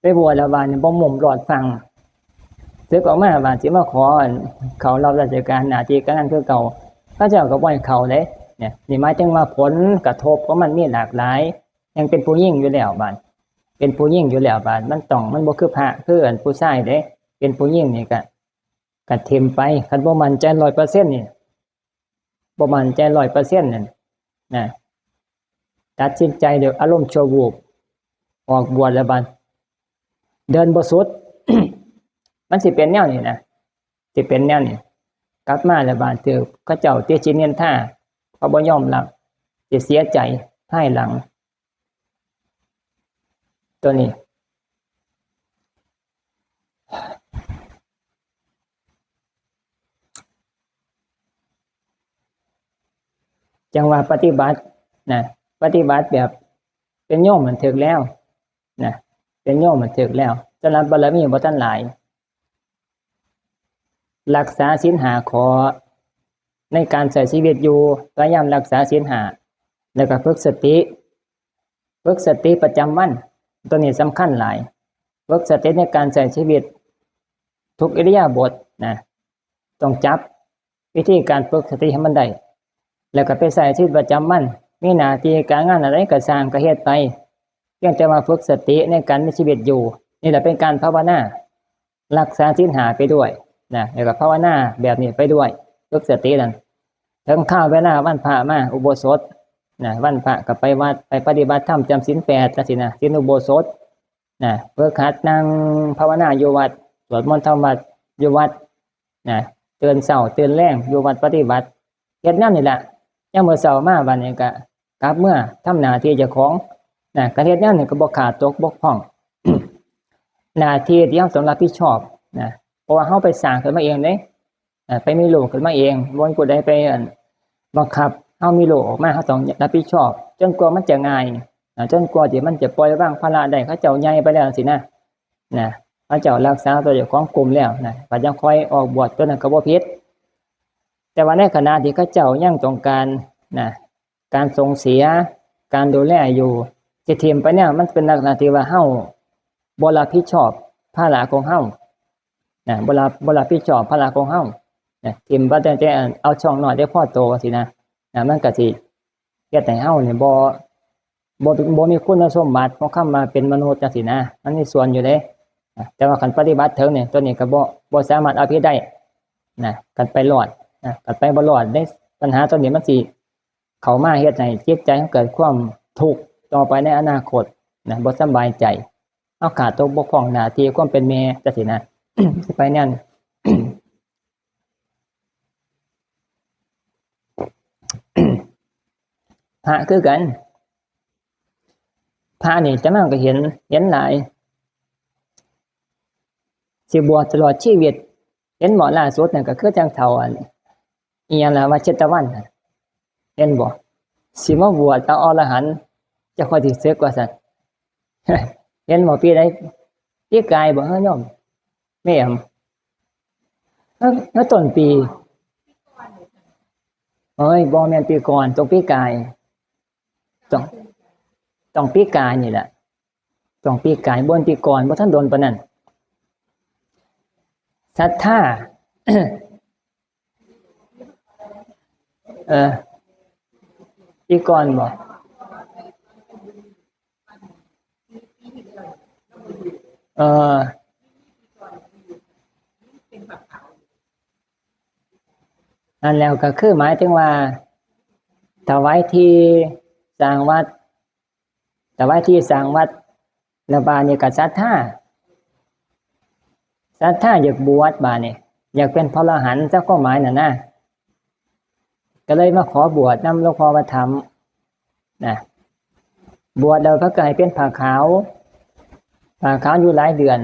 ไปบวชแล้วบาดนี้บ่มุมรอดฟัง เสิกออกมาบาดสิมาขอเข้ารับราชการหน้าที่การงานคือเก่า เขาเจ้าก็บ่ให้เข้าเด้ เนี่ย นี่หมายถึงว่าผลกระทบของมันมีหลากหลาย ยังเป็นผู้หญิงอยู่แล้วบาด เป็นผู้หญิงอยู่แล้วบาด มันต้อง มันบ่คือพระ คืออันผู้ชายเด้ เป็นผู้หญิงนี่ก็ ก็ถิ่มไป คันบ่มั่นใจร้อยเปอร์เซ็นต์นี่ บ่มั่นใจร้อยเปอร์เซ็นต์นั่นนะ ตัดสินใจด้วยอารมณ์ชั่ววูบ ออกบวชแล้วบัด เดินบ่สุด มันสิเป็นแนวนี้นะ สิเป็นแนวนี้ กลับมาแล้วบัด ถืกเขาเจ้าติฉินนินทา เขาบ่ยอมรับ สิเสียใจภายหลัง ตัวนี้ จั่งว่าปฏิบัตินะ ปฏิบัติแบบเป็นโยมมันถืกแล้วนะ เป็นโยมมันถืกแล้ว สำหรับบารมีบ่ทันหลาย รักษาศีลห้าข้อ ในการใช้ชีวิตอยู่ พยายามรักษาศีลห้า แล้วก็ฝึกสติ ฝึกสติประจำวัน ตัวนี้สำคัญหลาย ฝึกสติในการใช้ชีวิต ทุกอิริยาบถนะ ต้องจับวิธีการฝึกสติให้มันได้ แล้วก็ไปใช้ชีวิตประจำวัน มีหน้าที่การงานอะไรก็ซ่างก็เฮ็ดไป เพียงแต่ว่าฝึกสติในการมีชีวิตอยู่ นี่แหละเป็นการภาวนา รักษาศีลห้าไปด้วยนะ แล้วก็ภาวนาแบบนี้ไปด้วย ฝึกสตินั่น ถึงคราวเวลาวันพระมา อุโบสถนะ วันพระก็ไปวัด ไปปฏิบัติธรรม จำศีลแปดจั่งซี้นะ ศีลอุโบสถนะ ฝึกหัดนั่งภาวนาอยู่วัด สวดมนต์ทำวัดอยู่วัดนะ ตื่นเช้าตื่นแลงอยู่วัดปฏิบัติ เฮ็ดแนวนี้แหละ ยามมื้อเช้ามาบัดนี้ก็กลับเมือทำหน้าที่เจ้าของนะ ก็เฮ็ดแนวนี้ก็บ่ขาดตกบกพร่อง หน้าที่ที่เราต้องรับผิดชอบนะ เพราะว่าเราไปสร้างขึ้นมาเองเด้ เอ่อ ไปมีลูกขึ้นมาเอง บ่มีผู้ใดไป อั่น บังคับให้เรามีลูกออกมา เราต้องรับผิดชอบ จนกว่ามันจะง่าย นะ จนกว่าที่มันจะปล่อยวางภาระได้ เขาเจ้าใหญ่ไปแล้วจั่งซี้นะ นะ เขาเจ้ารักษาตัวเจ้าของกลุ่มแล้วนะ ก็ยังค่อยออกบวช ตัวนั้นก็บ่ผิด แต่ว่าในขณะที่เขาเจ้ายังต้องการนะ การส่งเสีย การดูแลอยู่ สิถิ่มไปเนี่ย มันเป็นลักษณะที่ว่าเราบ่รับผิดชอบภาระของเรานะ บ่รับ บ่รับผิดชอบภาระของเรานะ ถิ่มไปแต่ แต่เอาช่องน้อยแต่พอโตจั่งซี้นะ นะ มันก็สิเฮ็ดให้เราเนี่ยบ่ บ่ บ่มีคุณสมบัติของคำว่าเป็นมนุษย์จั่งซี้นะ มันมีส่วนอยู่เด้นะ แต่ว่าคันปฏิบัติถึงเนี่ย ตัวนี้ก็บ่ บ่สามารถเอาผิดได้นะ คันไปรอดนะ คันไปบ่รอดเด้ ปัญหาตัวนี้มันสิเข้ามาเฮ็ดให้จิตใจเราเกิดความทุกข์ต่อไปในอนาคตนะ บ่สำบายใจ เราขาดตกบกพร่องหน้าที่ความเป็นแม่จั่งซี้นะ สิไปแนว พระคือกัน พระนี่อาตมาก็เห็น เห็นหลาย สิบวชตลอดชีวิต เห็นบ่ ล่าสุดนั่นก็คือจั่งเฒ่า อัน อิหยังล่ะ วัดเชตวันน่ะ เห็นบ่ สิมาบวชเอาอรหันต์ จั่งค่อยสิสึกว่าซั่น เห็นบ่ ปีใด ปีกายบ่ เฮ้ยโยม แม่น เอ้อ เอ้อ ต้นปี เอ้ย บ่แม่นปีก่อน ต้องปีกาย ต้อง ต้องปีกายนี่แหละ ต้องปีกาย บ่แม่นปีก่อน บ่ทันโดนปานนั้น ศรัทธา เออ ปีก่อนบ่ เออ นั่นแล้วก็คือหมายถึงว่า ถวายที่สร้างวัด ถวายที่สร้างวัด แล้วบาดนี้ก็ศรัทธา ศรัทธาอยากบวช บาดนี้ อยากเป็นพระอรหันต์ จักความหมายนั่นนะ ก็เลยมาขอบวชนำหลวงพ่อพระธรรมนะ บวชแล้วเพิ่นก็ให้เป็นผ้าขาว ผ้าขาวอยู่หลายเดือน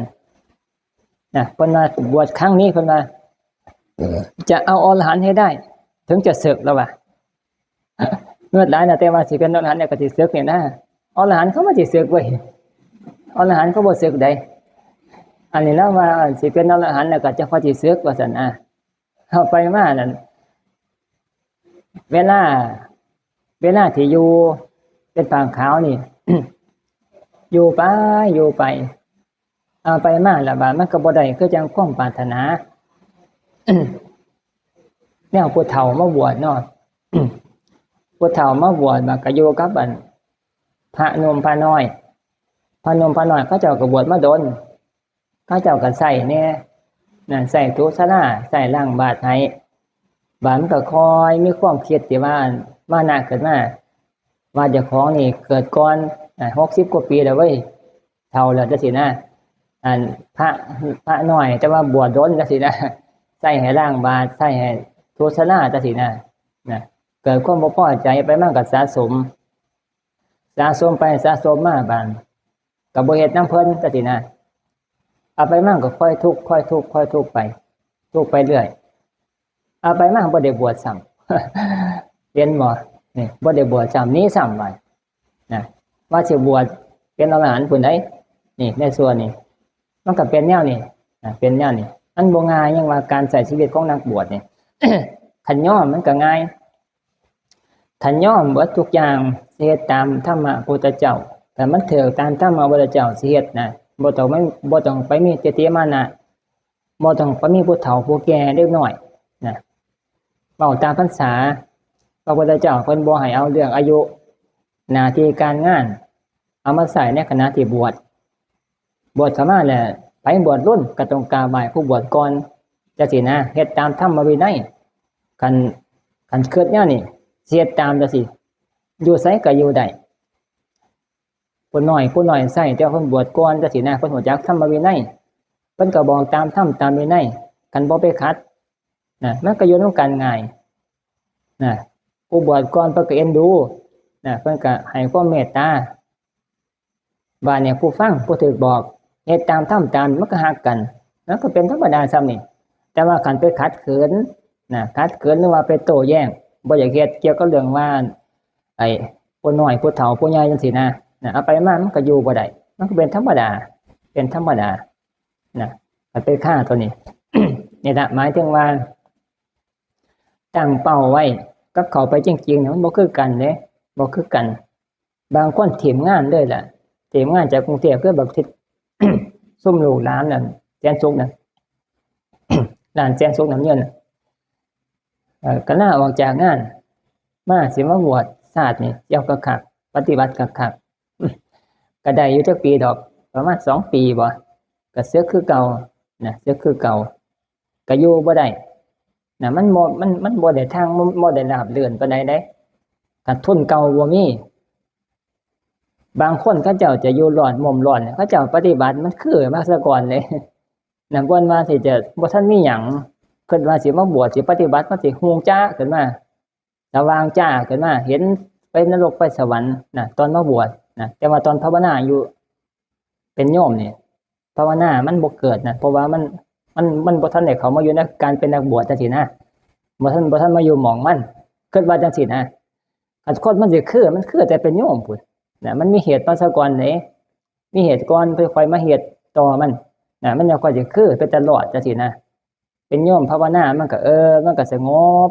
นะ เพิ่นว่าบวชครั้งนี้ เพิ่นว่า จะเอาอรหันต์ให้ได้ ถึงจะสึก แล้วว่า เงือดหลายนะ แต่ว่าสิเป็นอรหันต์เนี่ยก็สิสึกเนี่ยนะ อรหันต์เขาบ่สิสึกเว้ย อรหันต์เขาบ่สึกใด อันนี้แล้วว่าสิเป็นอรหันต์แล้วก็จะค่อยสิสึกว่าซั่นนะ เอาไปมานั่น เวลา เวลาที่อยู่เป็นผ้าขาวนี่ อยู่ไป อยู่ไป เอาไปมาแล้วบาดมันก็บ่ได้คือจั่งความปรารถนา แนวผู้เฒ่ามาบวชเนาะ ผู้เฒ่ามาบวช บาดก็อยู่กับอันพระหนุ่มพระน้อย พระหนุ่มพระน้อยเขาเจ้าก็บวชมาดน เขาเจ้าก็ใช้แหน่ นั่น ใช้ถูสารา ใช้ล้างบาตรให้ บาดมันก็ค่อยมีความคิดที่ว่ามานะขึ้นมา ว่าเจ้าของนี่เกิดก่อน อ่า หกสิบกว่าปีแล้วเว้ย เฒ่าแล้วจังซี้นะ อันพระ พระน้อย แต่ว่าบวชโดนจังซี้นะ ใช้ให้ล้างบาตร ใช้ให้ถูสาราจังซี้นะ นะ เกิดความบ่พอใจไป มันก็สะสม สะสมไปสะสมมา บาดก็บ่เฮ็ดนำเพิ่นจังซี้นะ เอาไปมาก็ค่อยทุกข์ ค่อยทุกข์ ค่อยทุกข์ไป ทุกข์ไปเรื่อย เอาไปมาบ่ได้บวชซ้ำ เห็นบ่ นี่ บ่ได้บวชซ้ำ หนีซ้ำ บาดนะ ว่าสิบวชเป็นอรหันต์พุ้นใด๋ นี่ ในส่วนนี้ มันก็เป็นแนวนี้ นะ เป็นแนวนี้ มันบ่ง่าย ยังว่าการใช้ชีวิตของนักบวชนี่ คันยอมมันก็ง่าย คันยอมเบิดทุกอย่าง สิเฮ็ดตามธรรมะพุทธเจ้า ถ้ามันถืกตามธรรมะพุทธเจ้า สิเฮ็ดนะ บ่ต้องมัน บ่ต้องไปมีทิฏฐิมานะ บ่ต้องไปมีผู้เฒ่าผู้แก่เด็กน้อยนะ เว้าตามพรรษา พระพุทธเจ้าเพิ่นบ่ให้เอาเรื่องอายุ หน้าที่การงาน เอามาใช้ในขณะที่บวช บวชเข้ามาแล้ว ไผบวชหลุนก็ต้องกราบไหว้ผู้บวชก่อน จังซี้นะ เฮ็ดตามธรรมวินัย คัน คันคิดแนวนี้ สิเฮ็ดตามจังซี้ อยู่ไสก็อยู่ได้ ผู้น้อย ผู้น้อยใช้ แต่ว่าเพิ่นบวชก่อนจังซี้นะ เพิ่นรู้จักธรรมวินัย เพิ่นก็บอกตามธรรมตามวินัย คันบ่ไปขัดนะ มันก็อยู่นำกันง่ายนะ ผู้บวชก่อนเพิ่นก็เอ็นดูนะ เพิ่นก็ให้ความเมตตา บาดนี้ผู้ฟังผู้ถูกบอก เฮ็ดตามทำตาม มันก็ฮักกัน มันก็เป็นธรรมดาส่ำนี้ แต่ว่าคันไปขัดขืนนะ ขัดขืนหรือว่าไปโต้แย้ง บ่อยากเฮ็ดเกี่ยวกับเรื่องว่า ไอ้ผู้น้อยผู้เฒ่าผู้ใหญ่จังซี้นะ นะ เอาไปมามันก็อยู่บ่ได้ มันก็เป็นธรรมดา เป็นธรรมดานะ คันไปฆ่าตัวนี้ นี่ละ หมายถึงว่า ตั้งเป้าไว้กับเข้าไปจริงๆเนี่ย มันบ่คือกันเด้ บ่คือกัน บางคนถิ่มงานเลยล่ะ ถิ่มงานจากกรุงเทพฯ คือบักทิศ ซุมลูกหลานนั่น แสนสุขนั่น หลานแสนสุขน้ำเงินน่ะ เอ่อ ก็ลาออกจากงานมา สิมาบวชชาตินี่ เจ้าก็คัก ปฏิบัติก็คัก ก็ได้อยู่จักปีดอก ประมาณสองปีบ่ ก็เสือกคือเก่านะ เสือกคือเก่า ก็อยู่บ่ได้นะ มันบ่ มัน มันบ่ได้ทาง บ่ บ่ได้ราบรื่นปานใดเด้ ขาดทุนเก่าบ่มี บางคนเขาเจ้าจะอยู่รอดม่มรอดเนี่ย เขาเจ้าปฏิบัติมันคือมาซะก่อนเลยนะ บ่ว่าสิจะ บ่ทันมีหยัง คิดว่าสิมาบวช สิปฏิบัติ มันสิฮุ่งจ๊าขึ้นมา สว่างจ้าขึ้นมา เห็นไปนรกไปสวรรค์นะ ตอนมาบวชนะ แต่ว่าตอนภาวนาอยู่ เป็นโยมนี่ ภาวนามันบ่เกิดนะ เพราะว่ามัน มัน มันบ่ทันได้เข้ามาอยู่ในการเป็นนักบวชจังซี้นะ บ่ทัน บ่ทันมาอยู่หม่องมัน คิดว่าจังซี้นะ คันคนมันสิคือ มันคือแต่เป็นโยมพุ้นนะ มันมีเหตุมาซะก่อนเด้ มีเหตุก่อน ค่อยๆมาเหตุต่อมันนะ มันยังค่อยสิคือ เป็นตลอดจังซี้นะ เป็นโยมภาวนามันก็ เออ มันก็สงบ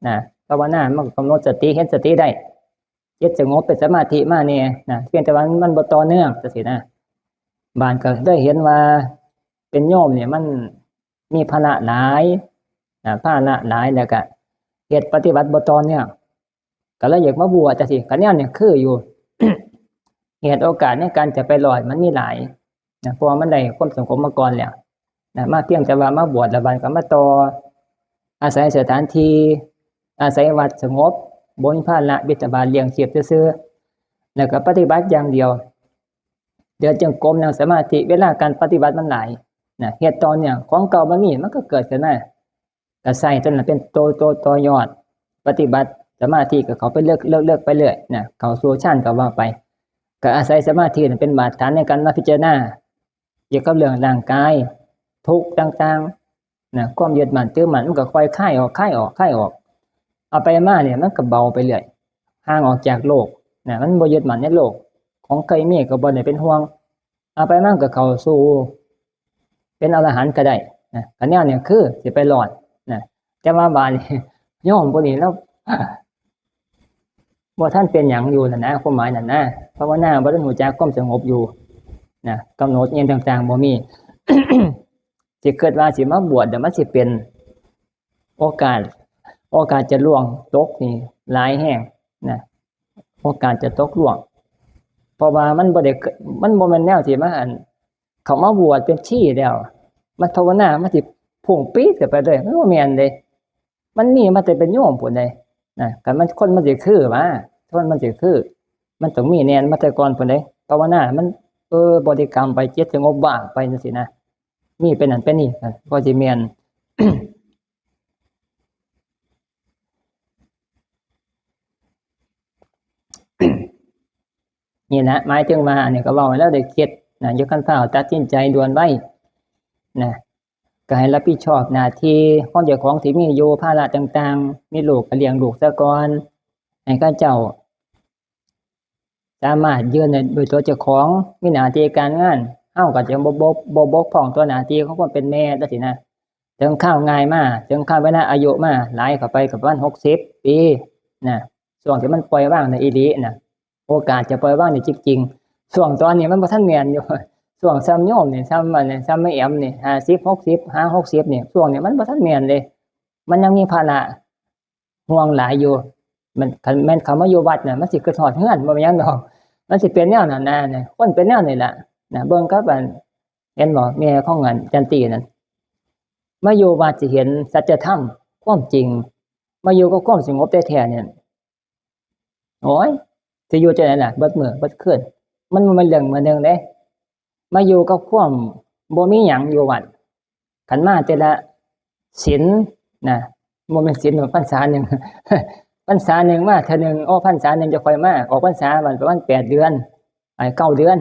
นะ ภาวนามันก็กำหนดสติ เห็นสติได้ จิตสงบเป็นสมาธิมาแน่นะ เพียงแต่ว่ามันบ่ต่อเนื่องจังซี้นะ บาดก็ได้เห็นว่าเป็นโยมเนี่ยมันมีภาระหลายนะ ภาระหลาย แล้วก็เฮ็ดปฏิบัติบ่ต่อเนื่อง ก็เลยอยากมาบวชจังซี้ ก็แนวนี้คืออยู่ เหตุโอกาสในการจะไปรอดมันมีหลายนะ เพราะว่ามันได้ความสงบมาก่อนแล้วนะ มาเพียงแต่ว่ามาบวชแล้ว บาดก็มาต่อ อาศัยสถานที่ อาศัยวัดสงบ บ่มีภาระบิณฑบาตเลี้ยงชีพซื่อๆ แล้วก็ปฏิบัติอย่างเดียว เดินจงกรม นั่งสมาธิ เวลาการปฏิบัติมันหลายนะ เฮ็ดต่อเนื่อง ของเก่าบ่มี มันก็เกิดขึ้นมา ก็ใช้ตัวนั้นเป็นตัว ตัวต่อยอด ปฏิบัติสมาธิก็เข้าไปเลิก เลิก เลิกไปเรื่อยนะ เข้าสู่ฌานก็ว่าไป ก็อาศัยสมาธินั้นเป็นบาดฐานในการมาพิจารณา เกี่ยวกับเรื่องร่างกาย ทุกข์ต่างๆนะ ความยึดมั่นถือมั่นมันก็ค่อยคลายออก คลายออก คลายออก เอาไปมาเนี่ยมันก็เบาไปเรื่อย ห่างออกจากโลกนะ มันบ่ยึดมั่นในโลก ของเคยมีก็บ่ได้เป็นห่วง เอาไปมาก็เข้าสู่เป็นอรหันต์ก็ได้นะ ก็แนวนี้คือสิไปรอดนะ แต่ว่าบาดนี้ โยมผู้นี้ลาว บ่ทันเป็นหยังอยู่นั่นนะ ความหมายนั่นนะ ภาวนาบ่ทันรู้จักความสงบอยู่นะ กำหนดอิหยังต่างๆบ่มี สิคิดว่าสิมาบวช เดี๋ยวมันสิเป็นโอกาส โอกาสจะล่วงตกนี่หลายแฮงนะ โอกาสจะตกล่วง เพราะว่ามันบ่ได้ มันบ่แม่นแนวที่มา อัน เข้ามาบวชเป็นชีแล้ว มันภาวนา มันสิ พุ่งปี๊ดเข้าไปเลย มันบ่แม่นเด้ มันมีมาแต่เป็นโยมพู้นเด้ นะ คันมัน คนมันสิคือหวา คนมันสิคือ มันต้องมีแน่นมาแต่ก่อนพู้นเด้ ภาวนา มัน เออ บริกรรมไป จิตสงบว่างไปจั่งซี้นะ มีเป็นนั่นเป็นนี่ นะ ก็สิแม่น นี่นะ หมายถึงว่า อันนี้ก็เว้าให้เราได้คิดนะ อย่าคันฟ้าวตัดสินใจด่วนไวนะ ก็ให้รับผิดชอบหน้าที่ของเจ้าของที่มีอยู่ ภาระต่างๆ มีลูกก็เลี้ยงลูกซะก่อน ให้เขาเจ้าสามารถยืนได้ด้วยตัวเจ้าของ มีหน้าที่การงาน เฮาก็จะบ่ บ่ บ่บกพร่องต่อหน้าที่ของความเป็นแม่จั่งซี้นะ ถึงคราวง่ายมา ถึงคราวเวลาอายุมา หลายเข้าไปก็ประมาณหกสิบปีนะ ช่วงที่มันปล่อยวางได้อีหลีนะ โอกาสจะปล่อยวางได้จริงๆ ช่วงตอนนี้มันบ่ทันแม่นอยู่ ช่วงส่ำโยมนี่ ส่ำอันนี้ ส่ำแม่แอมนี่ ห้าสิบ หกสิบ หา หกสิบ นี่ ช่วงนี้มันบ่ทันแม่นเลย มันยังมีภาระห่วงหลายอยู่ มัน คันแม่นเข้ามาอยู่วัดน่ะ มันสิคิดฮอดเฮือน บ่แม่นหยังดอก มันสิเป็นแนวนั้นนะ เนี่ย คนเป็นแนวนี้ล่ะ นะ เบิ่งกับอัน เห็นบ่ แม่ของอันจันตีนั่น มาอยู่วัดสิเห็นสัจธรรม ความจริง มาอยู่กับความสงบแท้ๆ เนี่ย โอ้ย สิอยู่จั่งใดล่ะ เบิดมื้อเบิดคืน มันบ่แม่นเรื่องมื้อหนึ่งเด้ มาอยู่กับความบ่มีหยังอยู่วัด คันมาแต่ละศีลนะ บ่แม่นศีลดอก พรรษาหนึ่ง พรรษาหนึ่งมาเทื่อหนึ่ง โอ้ พรรษาหนึ่งจะค่อยมา ออกพรรษาบัดประมาณแปดเดือน ไอ้ เก้าเดือน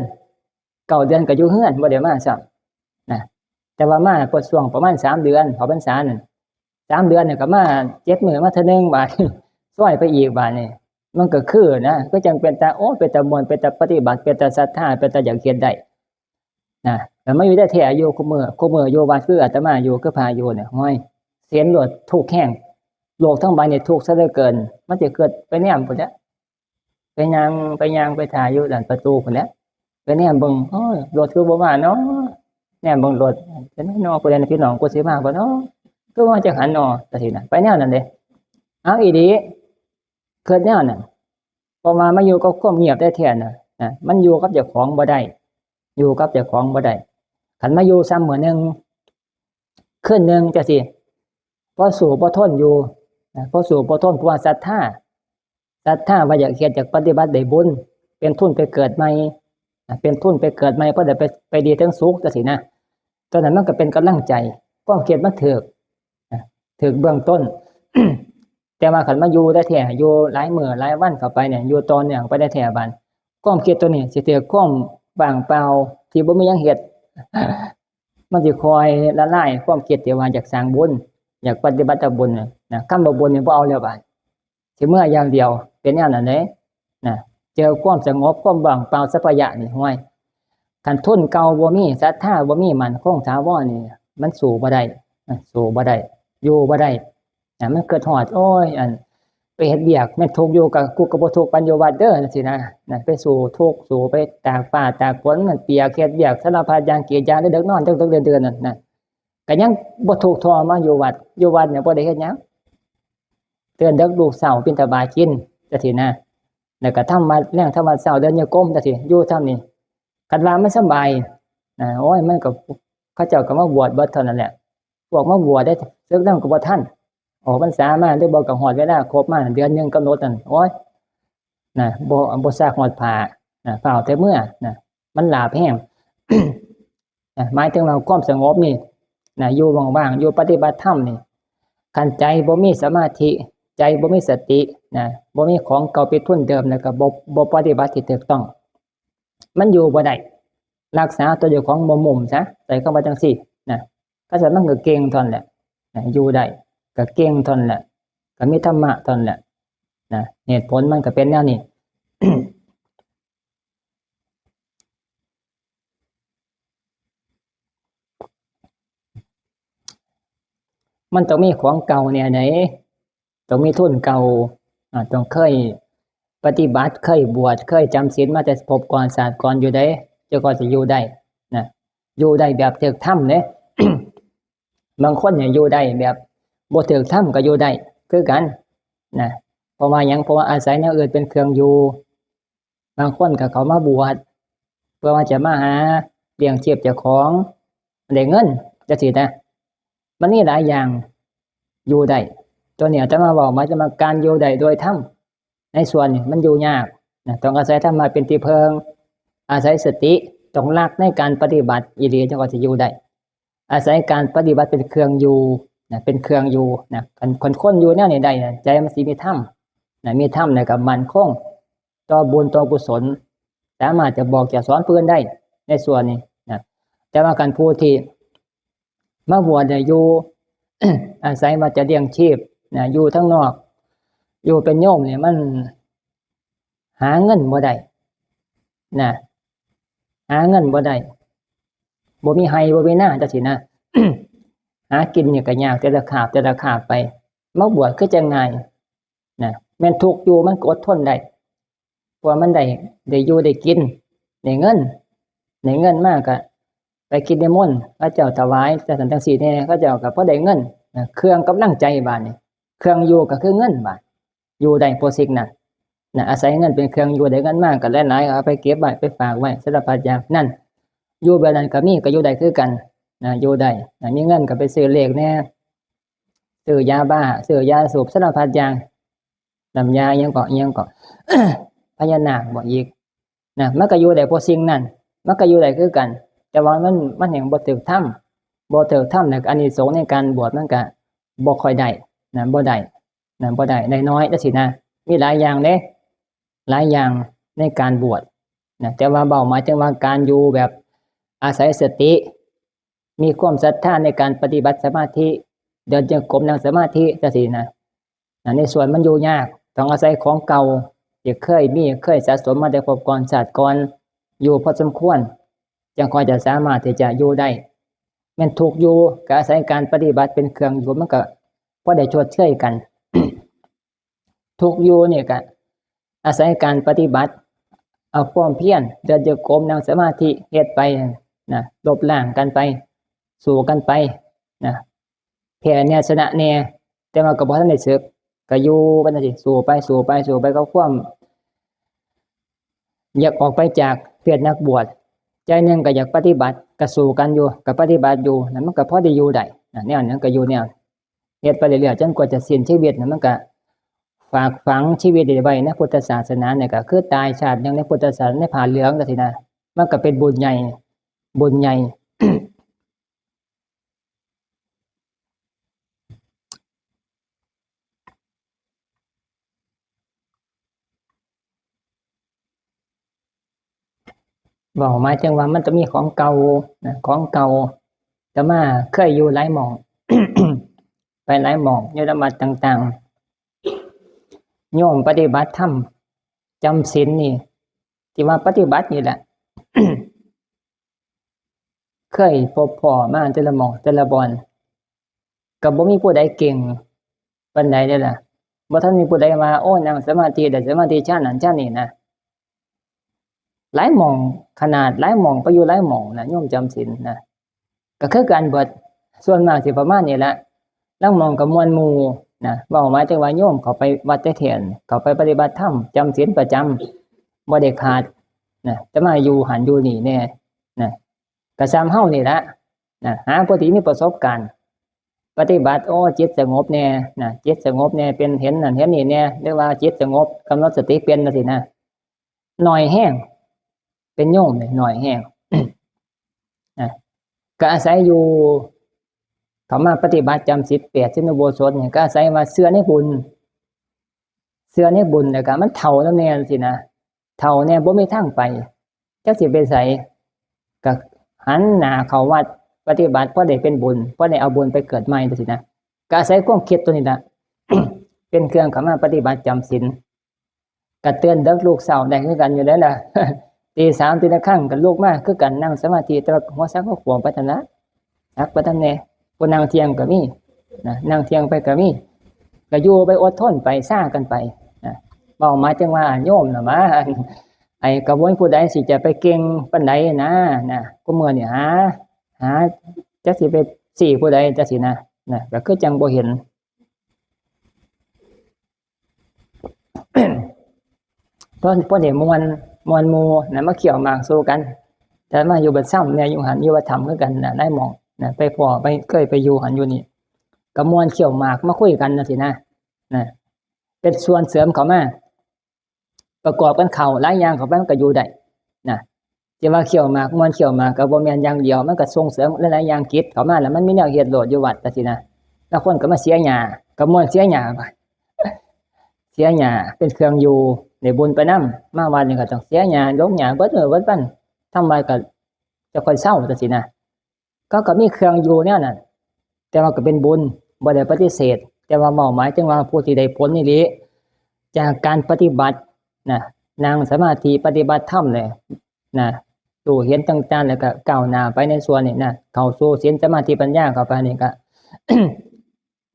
เก้าเดือนก็อยู่เฮือน บ่ได้มาซ้ำนะ แต่ว่ามาพอช่วงประมาณสามเดือน เข้าพรรษานั่น สามเดือนเนี่ยก็มาเจ็ดมื้อมาเทื่อหนึ่ง บาด ซอยไปอีก บาดนี่ มันก็คือนะ ก็จั่งเป็นตา โอ้ เป็นตาม่วน เป็นตาปฏิบัติ เป็นตาศรัทธา เป็นตาอยากเฮ็ดได้นะ แล้วมาอยู่แท้ๆ อยู่คุมื้อ คุมื้ออยู่วัดคืออาตมาอยู่ คือพระอยู่เนี่ย ห้วย เสียนโลด ทุกข์แฮง โลกทั้งใบเนี่ยทุกข์ซะเหลือเกิน มันสิเกิดไปแนมพู้นแหละ ไปย่าง ไปย่างไปถ่าอยู่ด้านประตูพู้นแหละ ไปแนมเบิ่ง โอ้ย รถคือบ่มาเนาะ แนมเบิ่งรถ เป็นน้อ ผู้ใดน่ะ พี่น้องกูสิมาบ่เนาะ คือว่าจั่งหั้นเนาะ จั่งซี้นะ ไปแนวนั้นเด้ เอาอีหลี คิดแนวนั้น เพราะว่ามาอยู่กับความเงียบแท้ๆ น่ะ นะ มันอยู่กับเจ้าของบ่ได้ อยู่กับเจ้าของบ่ได้ คันมาอยู่ซ้ำมื้อหนึ่ง คืนหนึ่งจั่งซี้ พอสู้พอทนอยู่นะ พอสู้พอทน เพราะว่าศรัทธา ศรัทธาว่าอยากเฮ็ด อยากปฏิบัติได้บุญ เป็นทุนไปเกิดใหม่นะ เป็นทุนไปเกิดใหม่ พอได้ไป ไปดีถึงสุขจั่งซี้นะ ตอนนั้นมันก็เป็นกำลังใจ ความคิดมันถูกนะ ถูกเบื้องต้น แต่ว่าคันมาอยู่แท้ๆ อยู่หลายมื้อหลายวันเข้าไปเนี่ย อยู่ต่อเนื่องไปแท้ๆ บาด ความคิดตัวนี้สิถูกความว่างเปล่าที่บ่มีหยังเฮ็ด มันสิคอยละลายความคิดที่ว่าอยากสร้างบุญ อยากปฏิบัติบุญน่ะนะ คำว่าบุญนี่บ่เอาแล้วบาด สิเมืออย่างเดียว เป็นแนวนั้นเด้นะ เจอความสงบ ความว่างเปล่าสัพพะยะนี่ ห้วย คันทุนเก่าบ่มี ศรัทธาบ่มีมั่นคงถาวรนี่ มันสู้บ่ได้นะ สู้บ่ได้ อยู่บ่ได้นะ มันคิดฮอด โอ้ย อัน ไปเฮ็ดเวียก แม่นทุกข์อยู่ ก็ กูก็บ่ทุกข์ปานอยู่วัดเด้อ จั่งซี้นะ นะ ไปสู้ทุกข์ สู้ไปตากฟ้าตากฝน มันเปียก เฮ็ดเวียกสารพัดอย่าง กรีดยางเดิกๆ นอนเดิกๆ เดินๆ นั่นนะ ก็ยังบ่ทุกข์ทรมานอยู่วัด อยู่วัดเนี่ยบ่ได้เฮ็ดหยัง ตื่นเดิกลูกเช้าบิณฑบาตกิน จั่งซี้นะ แล้วก็ทำวัดแลง ทำวัดเช้า เดินโยกม จั่งซี้ อยู่ซ่ำนี่ คันว่ามันสำบายนะ โอ้ย มันก็ เขาเจ้าก็มาบวชเบิดเท่านั้นแหละ พวกมาบวชได้ เสิร์ฟนำก็บ่ทัน ออกพรรษามาหรือบ่ก็ฮอดเวลาครบมาเดือนหนึ่งกำหนดนั่น โอ้ย นะ บ่ บ่ซักฮอดผ้านะ ฟ้าวแต่เมือนะ มันหลาบแฮง นะ หมายถึงว่าความสงบนี่นะ อยู่ว่างๆ อยู่ปฏิบัติธรรมนี่ คันใจบ่มีสมาธิ ใจบ่มีสตินะ บ่มีของเก่าเป็นทุนเดิม แล้วก็บ่ บ่ปฏิบัติที่ถูกต้อง มันอยู่บ่ได้ รักษาตัวเจ้าของบ่มุมซะ ใช้คำว่าจั่งซี้นะ คันซั้นมันก็เก่งเท่านั้นแหละนะ อยู่ได้ ก็เก่งเท่านั้นแหละ ก็มีธรรมะเท่านั้นแหละนะ เหตุผลมันก็เป็นแนวนี้ มันต้องมีของเก่าเนี่ยไหน ต้องมีทุนเก่า อ่า ต้องเคยปฏิบัติ เคยบวช เคยจำศีลมาแต่ภพก่อนชาติก่อนอยู่เด้ จั่งค่อยสิอยู่ได้นะ อยู่ได้แบบถูกธรรมเด้ บางคนเนี่ยอยู่ได้แบบบ่ถูกธรรมก็อยู่ได้คือกันนะ เพราะว่าหยัง เพราะว่าอาศัยแนวอื่นเป็นเครื่องอยู่ บางคนก็เข้ามาบวช เพื่อว่าจะมาหาเลี้ยงชีพเจ้าของ ได้เงินจั่งซี้นะ มันมีหลายอย่างอยู่ได้ ตัวนี้อาตมาเว้ามาจะมาการอยู่ได้โดยธรรม ในส่วนนี้มันอยู่ยากนะ ต้องอาศัยธรรมะเป็นที่เพิ่ง อาศัยสติ ต้องหลักในการปฏิบัติอีหลีจั่งก็สิอยู่ได้ อาศัยการปฏิบัติเป็นเครื่องอยู่นะ เป็นเครื่องอยู่นะ คัน คันคนอยู่แนวนี้ได้นะ ใจมันสิมีธรรมนะ มีธรรมแล้วก็มั่นคงต่อบุญต่อกุศล สามารถจะบอกจะสอนผู้อื่นได้ในส่วนนี้นะ แต่ว่าคันผู้ที่มาบวชเนี่ยอยู่ อาศัยว่าจะเลี้ยงชีพนะ อยู่ทางนอก อยู่เป็นโยมเนี่ยมันหาเงินบ่ได้นะ หาเงินบ่ได้ บ่มีไร่บ่มีนาจังซี้นะ หากินเนี่ยก็ยากแต่ละคาบแต่ละคาบไป มาบวชคือจั่งง่ายนะ แม่นทุกข์อยู่มันก็อดทนได้ เพราะว่ามันได้ ได้อยู่ได้กิน ได้เงิน ได้เงินมาก็ไปกิจนิมนต์ เขาเจ้าถวายจั่งซั้นจั่งซี้แหน่ เขาเจ้าก็พอได้เงินนะ เครื่องกำลังใจบาดนี้ เครื่องอยู่ก็คือเงินบาด อยู่ได้เพราะสิ่งนั้นนะ อาศัยเงินเป็นเครื่องอยู่ ได้เงินมาก็หลายๆ เอาไปเก็บไว้ ไปฝากไว้ สารพัดอย่าง นั่น อยู่แบบนั้นก็มี ก็อยู่ได้คือกันนะ อยู่ได้นะ มีเงินก็ไปซื้อเลขแหน่ ซื้อยาบ้า ซื้อยาสูบ สารพัดอย่าง น้ำยาอิหยังเกาะ อิหยังเกาะ พญานาคบ่อีกนะ มันก็อยู่ได้เพราะสิ่งนั้น มันก็อยู่ได้คือกัน แต่ว่ามัน มันแฮ่งบ่ถูกธรรม บ่ถูกธรรมเนี่ย อานิสงส์ในการบวชมันก็บ่ค่อยได้นะ บ่ได้นะ บ่ได้ ได้น้อยจังซี้นะ มีหลายอย่างเด้ หลายอย่างในการบวชนะ แต่ว่าเว้าหมายถึงว่าการอยู่แบบอาศัยสติ มีความศรัทธาในการปฏิบัติสมาธิ เดินจงกรม นั่งสมาธิจั่งซี้นะ นะ ในส่วนมันอยู่ยาก ต้องอาศัยของเก่าที่เคยมี เคยสะสมมาแต่ภพก่อนชาติก่อน อยู่พอสมควร จั่งค่อยจะสามารถที่จะอยู่ได้ แม่นทุกข์อยู่ ก็อาศัยการปฏิบัติเป็นเครื่องอยู่ มันก็พอได้ชดเชยกัน ทุกข์อยู่นี่ก็อาศัยการปฏิบัติ เอาความเพียร เดินจงกรม นั่งสมาธิ เฮ็ดไปนะ ลบล้างกันไป สู้กันไปนะ แพ้แหน่ชนะแหน่ แต่ว่าก็บ่ทันได้สึก ก็อยู่ไปจั่งซี้ สู้ไป สู้ไป สู้ไปกับความ อยากออกไปจากเพศนักบวช ใจหนึ่งก็อยากปฏิบัติ ก็สู้กันอยู่ ก็ปฏิบัติอยู่ นั่นมันก็พอได้อยู่ได้นะ แนวนั้นก็อยู่แนว เฮ็ดไปเรื่อยๆ จนกว่าจะสิ้นชีวิตนะ มันก็ฝากฝังชีวิตไว้ในพุทธศาสนาเนี่ย ก็คือตายชาติหนึ่งในพุทธศาสนา ในผ้าเหลืองจั่งซี้นะ มันก็เป็นบุญใหญ่ บุญใหญ่ เว้าหมายถึงว่ามันจะมีของเก่านะ ของเก่า อาตมาเคยอยู่หลายหม่อง ไปหลายหม่อง อยู่ตามวัดต่างๆ โยมปฏิบัติธรรม จำศีลนี่ ที่ว่าปฏิบัตินี่แหละ เคยพบพ้อมาแต่ละหม่องแต่ละบ่อน ก็บ่มีผู้ใดเก่งปานใดเด้ล่ะ บ่ทันมีผู้ใดว่า โอ้ นั่งสมาธิได้สมาธิฌานนั้นฌานนี้นะ หลายหม่อง ขนาดหลายหม่อง ไปอยู่หลายหม่องนะ โยมจำศีลนะ ก็คือกันเบิด ส่วนมากสิประมาณนี้ละ ลางหม่องก็ม่วนหมู่นะ เว้าหมายถึงว่าโยมเข้าไปวัดแต่แท้ เข้าไปปฏิบัติธรรม จำศีลประจำ บ่ได้ขาดนะ แต่มาอยู่หั้นอยู่นี่แหน่นะ ก็ส่ำเฮานี่ละนะ หาผู้ที่มีประสบการณ์ ปฏิบัติ โอ้ จิตสงบแหน่นะ จิตสงบแหน่ เป็นเห็นนั่นเห็นนี่แหน่ หรือว่าจิตสงบ กำหนดสติเป็นจั่งซี้นะ น้อยแฮง เป็นโยมนี่น้อยแฮง นะ ก็อาศัยอยู่ เข้ามาปฏิบัติจำศีลแปด ศีลอุโบสถนี่ ก็อาศัยว่าเชื่อในบุญ เชื่อในบุญ แล้วก็มันเฒ่านำแหน่จั่งซี้นะ เฒ่าแหน่ บ่มีทางไป จักสิไปไส ก็หันหน้าเข้าวัดปฏิบัติ พอได้เป็นบุญ พอได้เอาบุญไปเกิดใหม่จั่งซี้นะ ก็อาศัยความคิดตัวนี้ล่ะ เป็นเครื่องเข้ามาปฏิบัติจำศีล ก็ตื่นดึกลุกเช้าได้คือกันอยู่แล้วล่ะ ตีสามตีละครั้งก็ลุกมาคือกัน นั่งสมาธิ แต่ว่าหัวซักหัวขวมไปหั่นละ ซักไปหั่นแหน่ ผู้นั่งเที่ยงก็มีนะ นั่งเที่ยงไปก็มี ก็อยู่ไป อดทนไป ซ่ากันไปนะ เว้าหมายถึงว่าโยมน่ะมา อัน ไอ้กระบวนผู้ใดสิจะไปเก่งปานใดนะ นะ คุมื้อนี่หา หา จักสิไปซี้ผู้ใดจั่งซี้นะ นะ ก็คือจั่งบ่เห็น พอ พอได้ม่วน ม่วนหมู่นะ มาเคี้ยวหมากสู่กัน แต่มาอยู่บัดซ่ำแหน่ อยู่หั้นอยู่บัดถ้ำคือกันนะ หลายหม่องนะ ไปพ้อไป เคยไปอยู่หั้นอยู่นี่ ก็ม่วนเคี้ยวหมากมาคุยกันจั่งซี้นะ นะ เป็นส่วนเสริมเข้ามา ประกอบกันเข้าหลายอย่างเข้าไปมันก็อยู่ได้นะ จะว่าเคี้ยวหมากม่วนเคี้ยวหมากก็บ่แม่นอย่างเดียว มันก็ส่งเสริมหลายๆอย่าง กิจเข้ามาแล้วมันมีแนวเฮ็ดโลดอยู่วัดจั่งซี้นะ แล้วคนก็มาเสียหญ้า ก็ม่วนเสียหญ้าไป เสียหญ้าเป็นเครื่องอยู่ ได้บุญไปนำ มาวัดนี่ก็ต้องเสียหญ้า ยกหญ้าเบิดมื้อเบิดวัน ทำวัดก็จะค่อยเซาจั่งซี้นะ เขาก็มีเครื่องอยู่แนวนั้น แต่ว่าก็เป็นบุญ บ่ได้ปฏิเสธ แต่ว่าเว้าหมายถึงว่าผู้ที่ได้ผลอีหลี จากการปฏิบัตินะ นั่งสมาธิปฏิบัติธรรมเลยนะ รู้เห็นต่างๆ แล้วก็ก้าวหน้าไปในส่วนนี้นะ เข้าสู่ศีลสมาธิปัญญาเข้าไปนี่ก็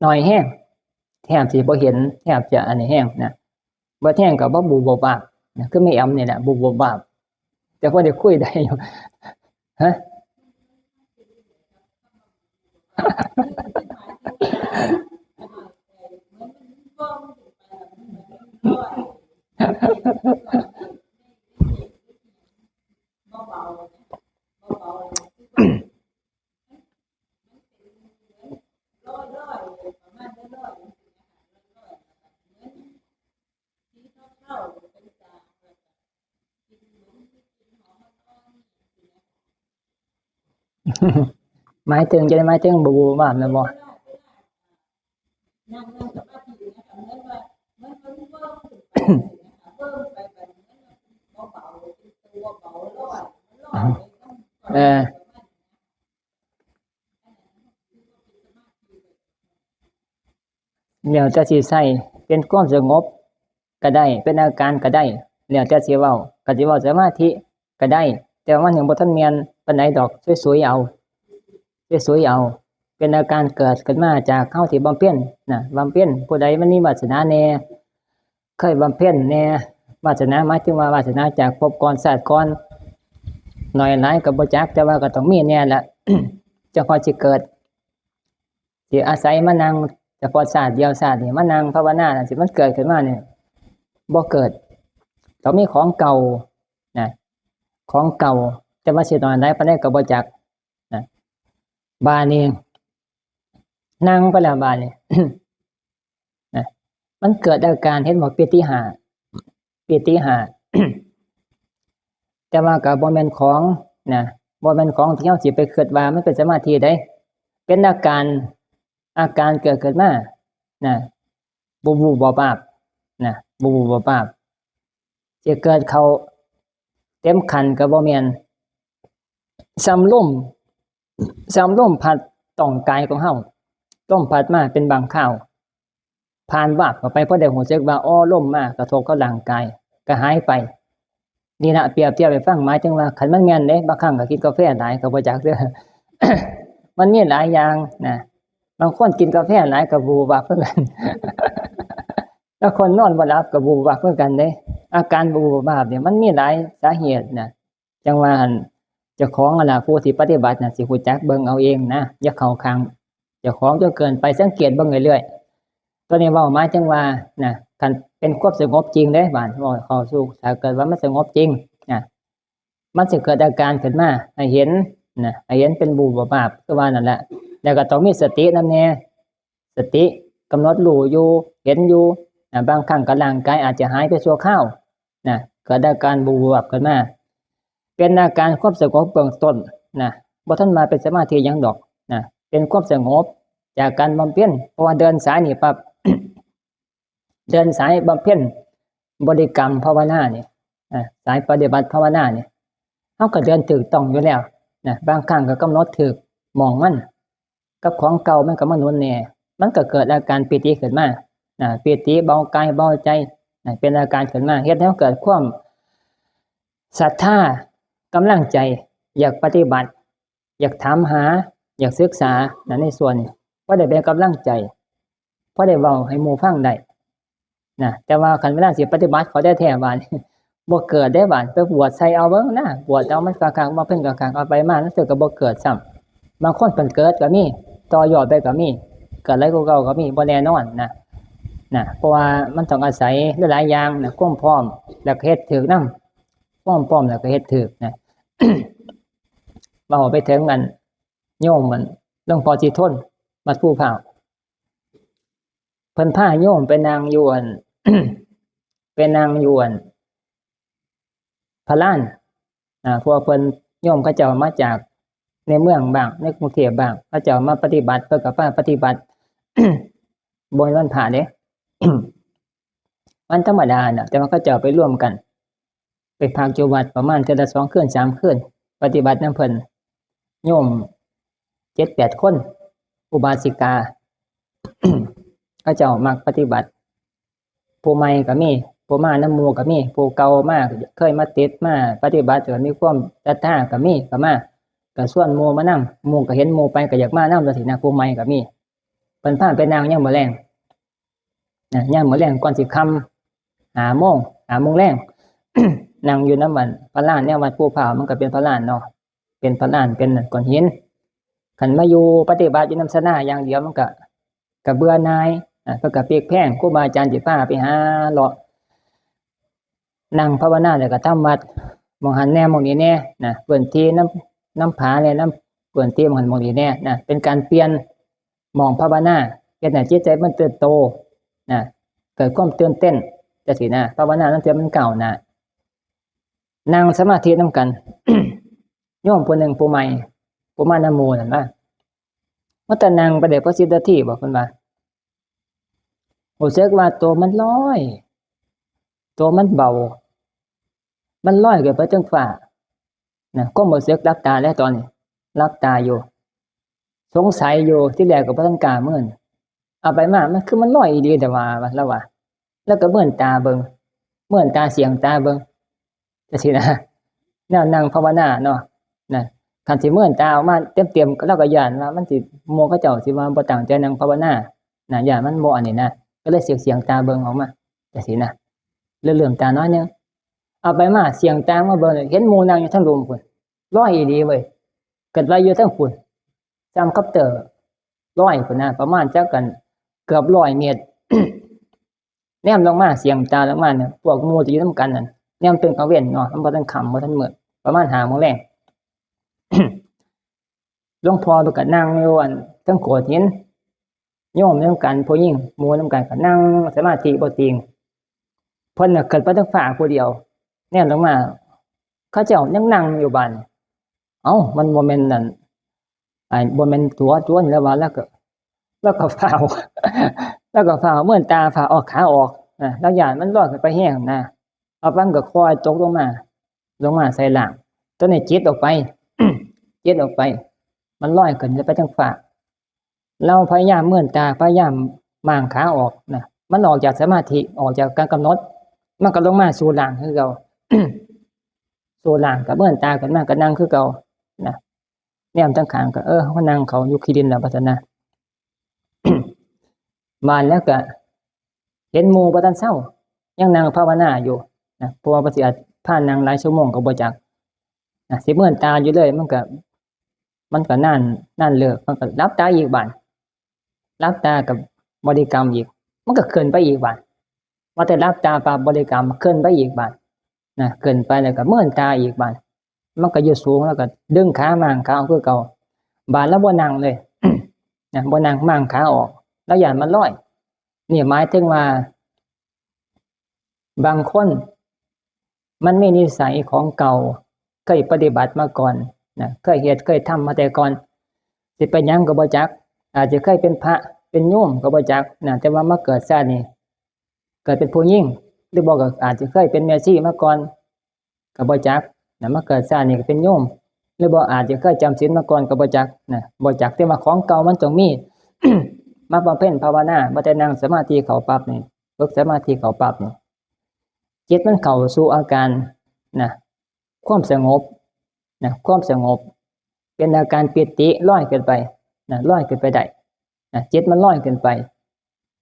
น้อยแฮง แทบสิบ่เห็น แทบจะอันนี้แฮงนะ เบิดแฮงก็บ่บูบบ่บาบนะ คือแม่แอมนี่แหละ บูบบ่บาบ แต่พอได้คุยได้อยู่ ฮะ หมายถึง จะได้หมายถึงบูบบ่บาบแม่นบ่? เออ แล้วแต่สิใช้ เป็นความสงบก็ได้ เป็นอาการก็ได้ แล้วแต่สิเว้า ก็สิเว้าสมาธิก็ได้ แต่ว่ามันยังบ่ทันแม่นปานใดดอก สวยๆเอา สวยๆเอา เป็นอาการเกิดขึ้นมาจากเฮาที่บำเพ็ญนะ บำเพ็ญ ผู้ใดมันมีวาสนาแน่ เคยบำเพ็ญแน่ วาสนาหมายถึงว่าวาสนาจากภพก่อนชาติก่อน น้อยหลายก็บ่จัก แต่ว่าก็ต้องมีแน่ละ จั่งค่อยสิเกิด สิอาศัยมานั่งเฉพาะชาติเดียวชาตินี้ มานั่งภาวนาจั่งซี้ มันเกิดขึ้นมาเนี่ย บ่เกิด ต้องมีของเก่านะ ของเก่า แต่ว่าสิน้อยหลายปานใดก็บ่จักนะ บาดนี้ นั่งไปแล้วบาดนี้ นะ มันเกิดอาการ เห็นบ่ ปีติห้า ปีติห้า แต่ว่าก็บ่แม่นของนะ บ่แม่นของที่เฮาสิไปคิดว่ามันเป็นสมาธิเด้ เป็นอาการ อาการเกิดขึ้นมานะ บูบๆบาบๆนะ บูบๆบาบๆ สิเกิดเข้าเต็มขั้นก็บ่แม่น ส่ำลม ส่ำลมพัดต้องกายของเฮา ลมพัดมาเป็นบางคราว ผ่านวาบเข้าไป พอได้รู้สึกว่า อ้อ ลมมากระทบกับร่างกาย ก็หายไป นี่ละ เปรียบเทียบให้ฟัง หมายถึงว่าคันมันแม่นเด้ บางครั้งก็กินกาแฟหลายก็บ่จักเด้อ มันมีหลายอย่างนะ บางคนกินกาแฟหลายก็บูบวาบคือกัน แล้วคนนอนบ่หลับก็บูบวาบคือกันเด้ อาการบูบวาบเนี่ยมันมีหลายสาเหตุนะ จั่งว่าหั่น เจ้าของหั่นล่ะ ผู้ที่ปฏิบัติน่ะ สิรู้จักเบิ่งเอาเองนะ อย่าเข้าข้างเจ้าของจนเกินไป สังเกตเบิ่งเรื่อยๆ ตัวนี้เว้าหมายถึงว่านะ คันเป็นความสงบจริงเด้ บาดเว้าเข้าสู่ ถ้าเกิดว่ามันสงบจริงนะ มันสิเกิดอาการขึ้นมา ให้เห็นนะ ให้เห็นเป็นบูบวาบ คือว่านั่นแหละ แล้วก็ต้องมีสตินำแน่ สติกำหนดรู้อยู่ เห็นอยู่นะ บางครั้งก็ร่างกายอาจจะหายไปชั่วคราวนะ เกิดอาการบูบวาบขึ้นมา เป็นอาการความสงบเบื้องต้นนะ บ่ทันมาเป็นสมาธิหยังดอกนะ เป็นความสงบจากการบำเพ็ญ เพราะว่าเดินสายนี่ปั๊บ เดินสายบำเพ็ญบริกรรมภาวนานี่ อ่า สายปฏิบัติภาวนานี่ เฮาก็เดินถูกต้องอยู่แล้วนะ บางครั้งก็กำหนดถูกหม่องมัน กับของเก่ามันก็มาหนุนแน่ มันก็เกิดอาการปีติขึ้นมานะ ปีติเบากายเบาใจนะ เป็นอาการขึ้นมา เฮ็ดให้เฮาเกิดความศรัทธา กำลังใจ อยากปฏิบัติ อยากถามหา อยากศึกษานะ ในส่วนนี้ พอได้เป็นกำลังใจ พอได้เว้าให้หมู่ฟังได้นะ แต่ว่าคันเวลาสิปฏิบัติเข้าแท้ๆ บาดนี้ บ่เกิดเด้บาด ไปบวชใส่เอาเบิ่งนะ บวชเอามันคักๆ บ่เพิ่นคักๆ เอาไปมา มันก็บ่เกิดซ้ำ บางคนเพิ่นเกิดก็มี ต่อยอดไปก็มี เกิดหลายกว่าเก่าก็มี บ่แน่นอนนะ นะ เพราะว่ามันต้องอาศัยหลายๆอย่างนะ ความพร้อม แล้วก็เฮ็ดถูกนำ ความพร้อมแล้วก็เฮ็ดถูกนะ เว้าไปถึงอัน โยมมัน หลวงพ่อสิทน วัดภูพร้าว พิ่นพาโยมไปนั่งอยู่อัน ไปนั่งอยู่อันพระลาน อ่า เพราะว่าเพิ่น โยมเขาเจ้ามาจากในเมืองบ้าง ในกรุงเทพบ้าง เขาเจ้ามาปฏิบัติ เพิ่นก็พาปฏิบัติ บ่แม่นวันพระเด้ วันธรรมดาน่ะ แต่ว่าเขาเจ้าไปรวมกัน ไปพักอยู่วัดประมาณเทื่อละสองคืนสามคืน ปฏิบัตินำเพิ่น โยมเจ็ดแปดคน อุบาสิกา เขาเจ้ามักปฏิบัติ ผู้ใหม่ก็มี ผู้มานำหมู่ก็มี ผู้เก่ามา เคยมาติดมาปฏิบัติ ก็มีความศรัทธาก็มี ก็มา ก็ชวนหมู่มานำ หมู่ก็เห็นหมู่ไปก็อยากมานำจั่งซี้นะ ผู้ใหม่ก็มี เพิ่นพาไปนั่งยามมื้อแลง นะ ยามมื้อแลงก่อนสิค่ำ ห้าโมง ห้าโมงแลง นั่งอยู่นำอันพระลาน แนววัดภูพร้าวมันก็เป็นพระลานเนาะ เป็นพระลาน เป็นก้อนหิน คันมาอยู่ปฏิบัติอยู่นำศาลาอย่างเดียวมันก็ ก็เบื่อหน่าย อ่ะ เพิ่นก็พลิกแพลง ครูบาอาจารย์สิพาไปหาเลาะ นั่งภาวนาแล้วก็ทำวัด หม่องหั้นแหน่หม่องนี้แหน่นะ พื้นที่นำ นำผาแหน่ นำพื้นที่หม่องหั้นหม่องนี้แหน่นะ เป็นการเปลี่ยนหม่องภาวนา เฮ็ดให้จิตใจมันเติบโตนะ เกิดความตื่นเต้นจั่งซี้นะ ภาวนานำเทื่อมันก้าวหน้า นั่งสมาธินำกัน โยมผู้หนึ่งผู้ใหม่ ผู้มานำหมู่นั่นนะ ว่าแต่นั่งไปได้พอสิบนาทีบ่ เพิ่นว่า รู้สึกว่าตัวมันลอย ตัวมันเบา มันลอยขึ้นไปเทิงฟ้า นะ ความรู้สึกหลับตาแล้วตอนนี้ หลับตาอยู่ สงสัยอยู่ ที่แรกก็บ่ทันกล้าเมิน เอาไปมา มันคือมันลอยอีหลีแต่ว่า ว่า แล้วว่า แล้วก็เมินตาเบิ่ง เมินตาเสียงตาเบิ่ง จั่งซี้นะ แนวนั่งภาวนาเนาะ นะ คันสิเมินตาออกมาเต็มๆ ก็ ลาวก็ย้านว่ามันสิ หมู่เขาเจ้าสิว่าบ่ตั้งใจนั่งภาวนา นะ ย้านมันบ่อันนี้นะ ก็เลยเสียงๆ ตาเบิ่งออกมา จั่งซี้นะ เริ่มๆ ตาน้อยหนึ่ง เอาไปมาเสียงตามาเบิ่ง เห็นหมู่นั่งอยู่เทิงลุ่มพุ้น ลอยอีหลีเว้ย เกิดว่าอยู่เทิงพุ้น ส่ำคอปเตอร์ลอยพุ้นนะ ประมาณจักกันเกือบร้อยเมตร แนมลงมา เสียงตาลงมาเนี่ย พวกหมู่ที่อยู่นำกันนั่น แนมเป็นกลางเว็นเนาะ มันบ่ทันค่ำ บ่ทันมืด ประมาณห้าโมงแลง หลวงพ่อเพิ่นก็นั่งอยู่อันเทิงโขดหิน โยมนำกัน ผู้หญิงหมู่นำกันก็นั่งสมาธิบ่ติง เพิ่นน่ะขึ้นไปเทิงฟ้าผู้เดียว แนมลงมา เขาเจ้ายังนั่งอยู่บาดนี้ เอ้า มันบ่แม่นนั่น ไอ้ บ่แม่นตั๋ว ตั๋วนี่แล้วว่า แล้วก็ แล้วก็ฟ้าว แล้วก็ฟ้าวเมินตา ฟ้าวออกขาออกนะ แล้วย้านมันลอยขึ้นไปแฮงนะ เอาไปมันก็ค่อยตกลงมา ลงมาใส่ล่าง ตัวนี้จิตออกไป จิตออกไป มันลอยขึ้นไปเทิงฟ้า ลาวพยายามเมินตา พยายามม่างขาออกนะ มันออกจากสมาธิ ออกจากการกำหนด มันก็ลงมาสู่ล่างคือเก่า สู่ล่าง ก็เมินตาขึ้นมา ก็นั่งคือเก่านะ แนมทางข้างก็ เออ เขานั่งเขาอยู่ขี้ดินแล้ว ว่าซั่นนะ บาดแล้วก็เห็นหมู่บ่ทันเซา ยังนั่งภาวนาอยู่นะ เพราะว่าเพิ่นสิอาจพานั่งหลายชั่วโมงก็บ่จักนะ สิเมินตาอยู่เลย มันก็ มันก็นาน นานเลิก มันก็หลับตาอีกบาด หลับตาก็บริกรรมอีก มันก็ขึ้นไปอีกบาด ว่าแต่หลับตาปั๊บบริกรรมขึ้นไปอีกบาดนะ ขึ้นไปแล้วก็เมินตาอีกบาด มันก็อยู่สูง แล้วก็ดึงขาม่างขาออกคือเก่า บาดแล้วบ่นั่งเลย นะ บ่นั่ง ม่างขาออก แล้วย้านมันลอย นี่หมายถึงว่า บางคนมันมีนิสัยของเก่า เคยปฏิบัติมาก่อนนะ เคยเฮ็ดเคยทำมาแต่ก่อน สิเป็นหยังก็บ่จัก อาจจะเคยเป็นพระเป็นโยมก็บ่จักนะ แต่ว่ามาเกิดชาตินี้ เกิดเป็นผู้หญิง หรือบ่ก็อาจจะเคยเป็นแม่ชีมาก่อน ก็บ่จักนะ มาเกิดชาตินี้ก็เป็นโยม หรือบ่อาจจะเคยจำศีลมาก่อนก็บ่จักนะ บ่จัก แต่ว่าของเก่ามันต้องมี มาบำเพ็ญภาวนา บ่แต่นั่งสมาธิเข้าปั๊บนี่ ฝึกสมาธิเข้าปั๊บนี่ จิตมันเข้าสู่อาการนะ ความสงบนะ ความสงบ เป็นอาการปีติลอยขึ้นไปนะ ลอยขึ้นไปได้นะ จิตมันลอยขึ้นไป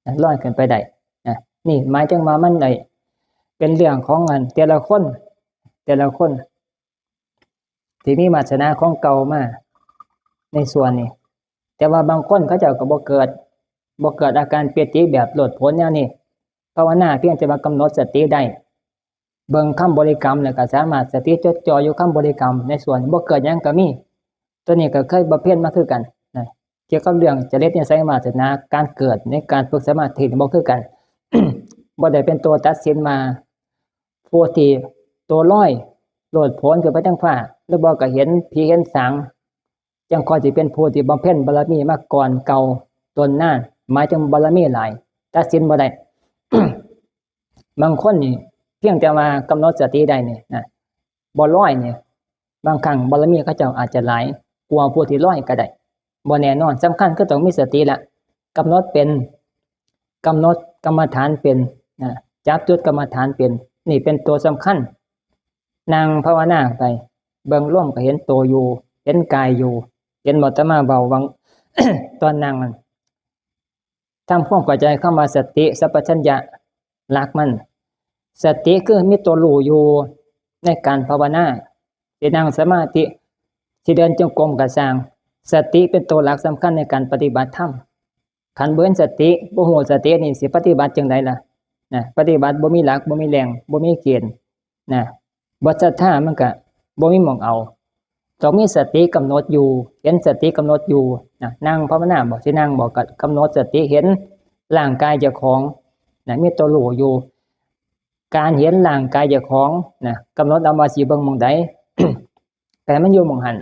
นะ ลอยขึ้นไปได้นะ นี่หมายถึงว่ามันได้เป็นเรื่องของอันแต่ละคน แต่ละคน ที่มีวาสนาของเก่ามาในส่วนนี้ แต่ว่าบางคนเขาเจ้าก็บ่เกิด บ่เกิดอาการปีติแบบโลดโผนแนวนี้ ภาวนาเพียงแต่ว่ากำหนดสติได้ เบิ่งคำบริกรรมแล้วก็สามารถสติจดจ่ออยู่คำบริกรรมในส่วน บ่เกิดหยังก็มี ตัวนี้ก็เคยบำเพ็ญมาคือกันนะ เกี่ยวกับเรื่องจริตนิสัยวาสนา การเกิดในการฝึกสมาธินี่บ่คือกัน บ่ได้เป็นตัวตัดสินว่า ผู้ที่ตัวลอยโลดโผนขึ้นไปทางฟ้า หรือบ่ก็เห็นผีเห็นสาง จั่งค่อยสิเป็นผู้ที่บำเพ็ญบารมีมาก่อนเก่าโดนนาน หมายถึงบารมีหลาย ตัดสินบ่ได้ บางคนนี่เพียงแต่ว่ากำหนดสติได้นี่นะ บ่ลอยนี่ บางครั้งบารมีเขาเจ้าอาจจะหลายกว่าผู้ที่ลอยก็ได้ บ่แน่นอน สำคัญคือต้องมีสติละ กำหนดเป็น กำหนดกรรมฐานเป็นนะ จับจุดกรรมฐานเป็น นี่เป็นตัวสำคัญ นั่งภาวนาไป เบิ่งลมก็เห็นตัวอยู่ เห็นกายอยู่ เห็นบ่ อาตมาเว้าหว่าง ตอนนั่งนั่น ทำความเข้าใจคำว่าสติสัมปชัญญะ หลักมัน สติคือมีตัวรู้อยู่ในการภาวนา สินั่งสมาธิ สิเดินจงกรมก็ซ่าง สติเป็นตัวหลักสำคัญในการปฏิบัติธรรม คันบ่เห็นสติ บ่ฮู้สตินี่สิปฏิบัติจั่งใดล่ะ นะ ปฏิบัติบ่มีหลัก บ่มีแหล่ง บ่มีเกณฑ์ นะ บ่ศรัทธามันก็บ่มีหม่องเอา ต้องมีสติกำหนดอยู่ เห็นสติกำหนดอยู่ นะ นั่งภาวนาบ่ สินั่งบ่ ก็กำหนดสติเห็นร่างกายเจ้าของ นะ มีตัวรู้อยู่ การเห็นร่างกายเจ้าของ นะ กำหนดเอาว่าสิเบิ่งหม่องใด แต่มันอยู่หม่องหั้น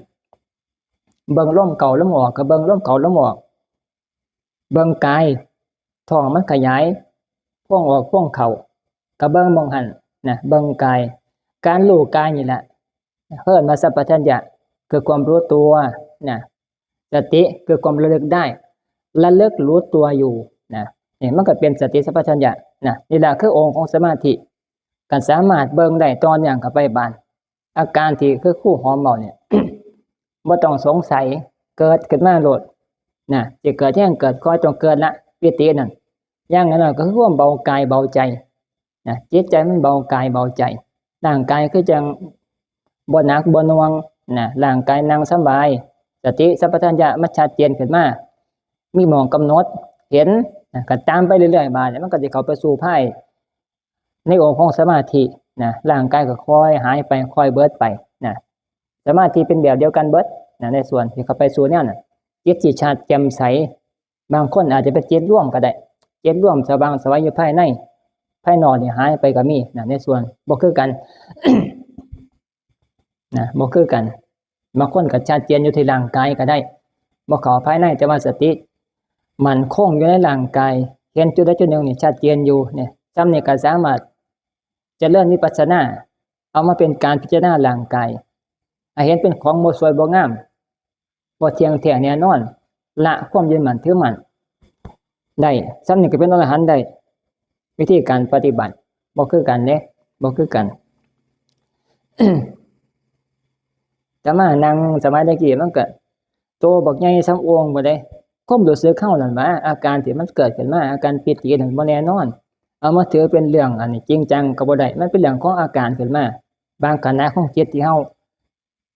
เบิ่งลมเข้าลมออก ก็เบิ่งลมเข้าลมออก เบิ่งกาย ท้องมันขยาย พองออกพองเข้า ก็เบิ่งหม่องหั้น นะ เบิ่งกาย การรู้กายนี่แหละ เอิ้นว่าสัมปชัญญะ คือความรู้ตัว นะ สติคือความระลึกได้ ระลึกรู้ตัวอยู่ นะ นี่มันก็เป็นสติสัมปชัญญะ นะ นี่แหละคือองค์ของสมาธิ การสามารถเบิ่งได้ต่อเนื่องเข้าไปบาด อาการที่คือครูหอมเว้าเนี่ย บ่ต้องสงสัย เกิดขึ้นมาโลด นะ สิเกิดแฮงเกิดคอยต้องเกิดละ ปีตินั่น อย่างน้อยๆก็คือความเบากายเบาใจ นะ จิตใจมันเบากายเบาใจ ร่างกายคือจั่งบ่หนักบ่หน่วง นะ ร่างกายนั่งสำบาย สติสัมปชัญญะมันชัดเจนขึ้นมา มีหม่องกำหนด เห็น นะ ก็ตามไปเรื่อยๆ บาดนี้มันก็สิเข้าไปสู่ภายในองค์ของสมาธิ นะ ร่างกายก็ค่อยหายไป ค่อยเบิดไป นะ สมาธิเป็นแบบเดียวกันเบิด นะ ในส่วนที่เข้าไปสู่แนวนั้น จิตสิชัดแจ่มใส บางคนอาจจะเป็นจิตรวมก็ได้ จิตรวมสว่างไสวอยู่ภายใน ภายนอกนี่หายไปก็มี นะ ในส่วน บ่คือกัน นะ บ่คือกัน บางคนก็ชัดเจนอยู่ที่ร่างกายก็ได้ บ่เข้าภายใน แต่ว่าสติมั่นคงอยู่ในร่างกาย เห็นจุดใดจุดหนึ่งนี่ชัดเจนอยู่ เนี่ย ซ่ำนี่ก็สามารถเจริญวิปัสสนา เอามาเป็นการพิจารณาร่างกาย ให้เห็นเป็นของบ่สวยบ่งาม บ่เที่ยงแท้แน่นอน ละความยึดมั่นถือมั่นได้ ซ่ำนี่ก็เป็นอรหันต์ได้ วิธีการปฏิบัติ บ่คือกันเด้ บ่คือกัน อาตมานั่งสมัยตะกี้มันก็ โตบักใหญ่ส่ำโอ่งบ่ได้ ความรู้สึกเฮานั่นหวา อาการที่มันเกิดขึ้นมา อาการปีตินั่นบ่แน่นอน เอามาถือเป็นเรื่องอันนี้จริงจังก็บ่ได้ มันเป็นเรื่องของอาการขึ้นมา บางขณะของจิตที่เฮา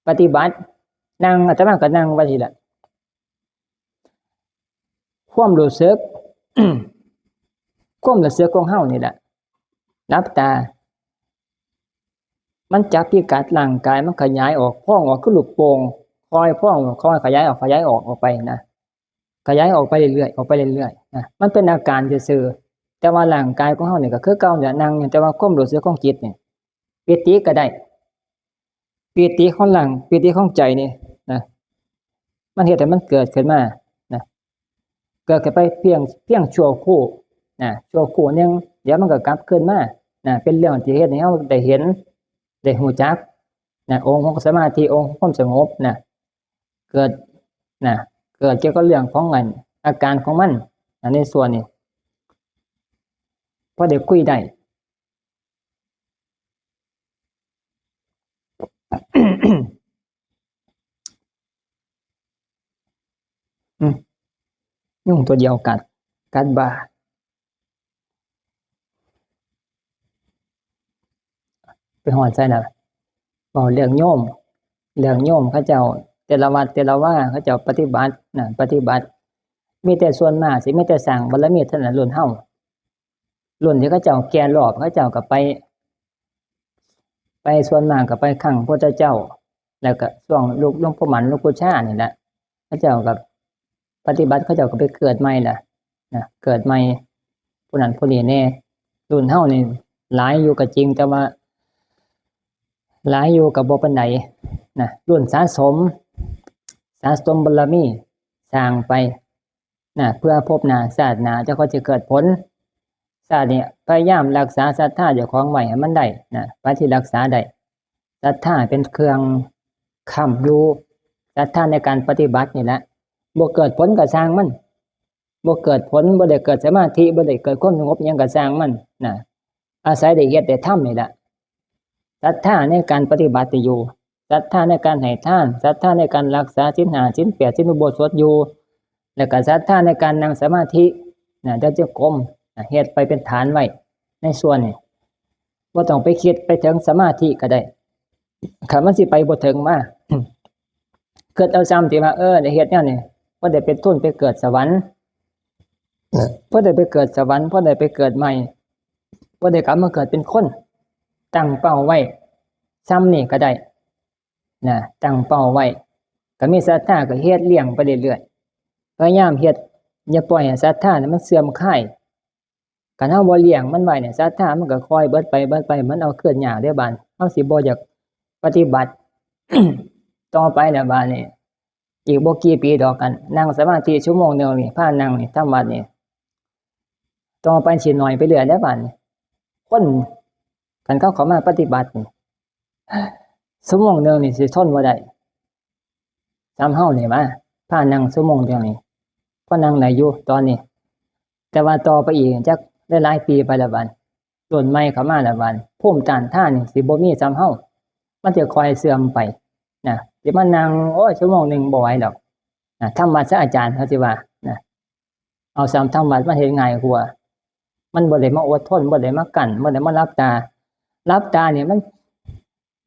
ปฏิบัติ นั่ง อาตมาก็นั่งไว้ทีละ ความรู้สึก ความรู้สึกของเฮานี่แหละ หลับตา มันจับพิกัดร่างกาย มันขยายออก พองออกคือลูกโป่ง ค่อยพอง ค่อยขยายออก ขยายออก ออกไปนะ ขยายออกไปเรื่อยๆ ออกไปเรื่อยๆ นะ มันเป็นอาการซื่อๆ แต่ว่าร่างกายของเฮานี่ก็คือเก่าเนี่ย นั่งอยู่ แต่ว่าความรู้สึกของจิตนี่ ปีติก็ได้ ปีติของร่าง ปีติของใจนี่นะ มันเฮ็ดให้มันเกิดขึ้นมานะ เกิดขึ้นไปเพียง เพียงชั่วครู่นะ ชั่วครู่หนึ่ง เดี๋ยวมันก็กลับคืนมานะ เป็นเรื่องที่เฮ็ดให้เฮาได้เห็น ได้รู้จักนะ องค์ของสมาธิ องค์ของความสงบนะ เกิดนะ เกิดเกี่ยวกับเรื่องของอัน อาการของมันนะ ในส่วนนี้ พอได้คุยได้ อืม ยุงตัวเดียวกัด กัดบ่า ไปฮอดไสแล้ว เว้าเรื่องโยม เรื่องโยมเขาเจ้า แต่ละวัดแต่ละวาเขาเจ้าปฏิบัตินะ ปฏิบัติ มีแต่ส่วนมากสิมีแต่สร้างบารมีเท่านั้น รุ่นเฮา รุ่นที่เขาเจ้าแก่รอบ เขาเจ้าก็ไป ไปส่วนมากก็ไปครั้งพุทธเจ้า แล้วก็ช่วงลูกหลวงปู่หมัน หลวงปู่ชานี่แหละ เขาเจ้าก็ ปฏิบัติเขาเจ้าก็ไปเกิดใหม่ล่ะ นะ เกิดใหม่ ผู้นั้นผู้นี้แน่ รุ่นเฮานี่หลายอยู่ก็จริง แต่ว่า หลายอยู่ก็บ่ปานใด นะ รุ่นสะสม สะสมบารมี สร้างไป นะ เพื่อภพหน้าชาติหน้าจะค่อยสิเกิดผล ชาตินี้พยายามรักษาศรัทธาเจ้าของไว้ให้มันได้ นะ ไปที่รักษาได้ ศรัทธาเป็นเครื่องค้ำอยู่ ศรัทธาในการปฏิบัตินี่แหละ บ่เกิดผลก็ช่างมัน บ่เกิดผล บ่ได้เกิดสมาธิ บ่ได้เกิดความสงบหยังก็ช่างมัน นะ อาศัยได้เฮ็ดได้ทำนี่แหละ ศรัทธาในการปฏิบัติอยู่ ศรัทธาในการให้ทาน ศรัทธาในการรักษาศีลห้า ศีลแปด ศีลอุโบสถอยู่ แล้วก็ศรัทธาในการนั่งสมาธิ นะ เดินจงกรม นะ เฮ็ดไปเป็นฐานไว้ ในส่วนนี้ บ่ต้องไปคิดไปถึงสมาธิก็ได้ คันมันสิไปบ่ถึงมา คิดเอาซ้ำที่ว่า เออ ได้เฮ็ดแนวนี้ พอได้เป็นทุนไปเกิดสวรรค์ พอได้ไปเกิดสวรรค์ พอได้ไปเกิดใหม่ พอได้กลับมาเกิดเป็นคน ตั้งเป้าไว้ ซ้ำนี่ก็ได้ นะ ตั้งเป้าไว้ ก็มีศรัทธาก็เฮ็ดเลี้ยงไปเรื่อยๆ พยายามเฮ็ด อย่าปล่อยให้ศรัทธานี่มันเสื่อมคลาย คันเฮาบ่เลี้ยงมันไว้เนี่ย ศรัทธามันก็ค่อยเบิดไป เบิดไป มันเอาคืนยากเด้บาด เฮาสิบ่อยากปฏิบัติ ต่อไปแล้วบาดนี้ อีกบ่กี่ปีดอก กันนั่งสมาธิชั่วโมงหนึ่งนี่ พานั่งนี่ ทำวัดนี่ ต่อไปสิน้อยไปเรื่อยเด้บาดนี้ คน คันเขาเข้ามาปฏิบัตินี่ ชั่วโมงหนึ่งนี่สิทนบ่ได้ ซ้ำเฮานี่มา พานั่งชั่วโมงเดียวนี่ พอนั่งได้อยู่ตอนนี้ แต่ว่าต่อไปอีกจักหลายๆปีไปละบาด รุ่นใหม่เข้ามาละบาด ภูมิต้านทานนี่สิบ่มีซ้ำเฮา มันจะค่อยเสื่อมไป นะ สิมานั่ง โอ้ย ชั่วโมงหนึ่งบ่ไหวดอก นะ ทำวัดซะอาจารย์ เขาสิว่า นะ เอาซ้ำทำวัดมาเฮ็ดง่ายกว่า มันบ่ได้มาอดทน บ่ได้มากั้น บ่ได้มาหลับตา หลับตาเนี่ยมัน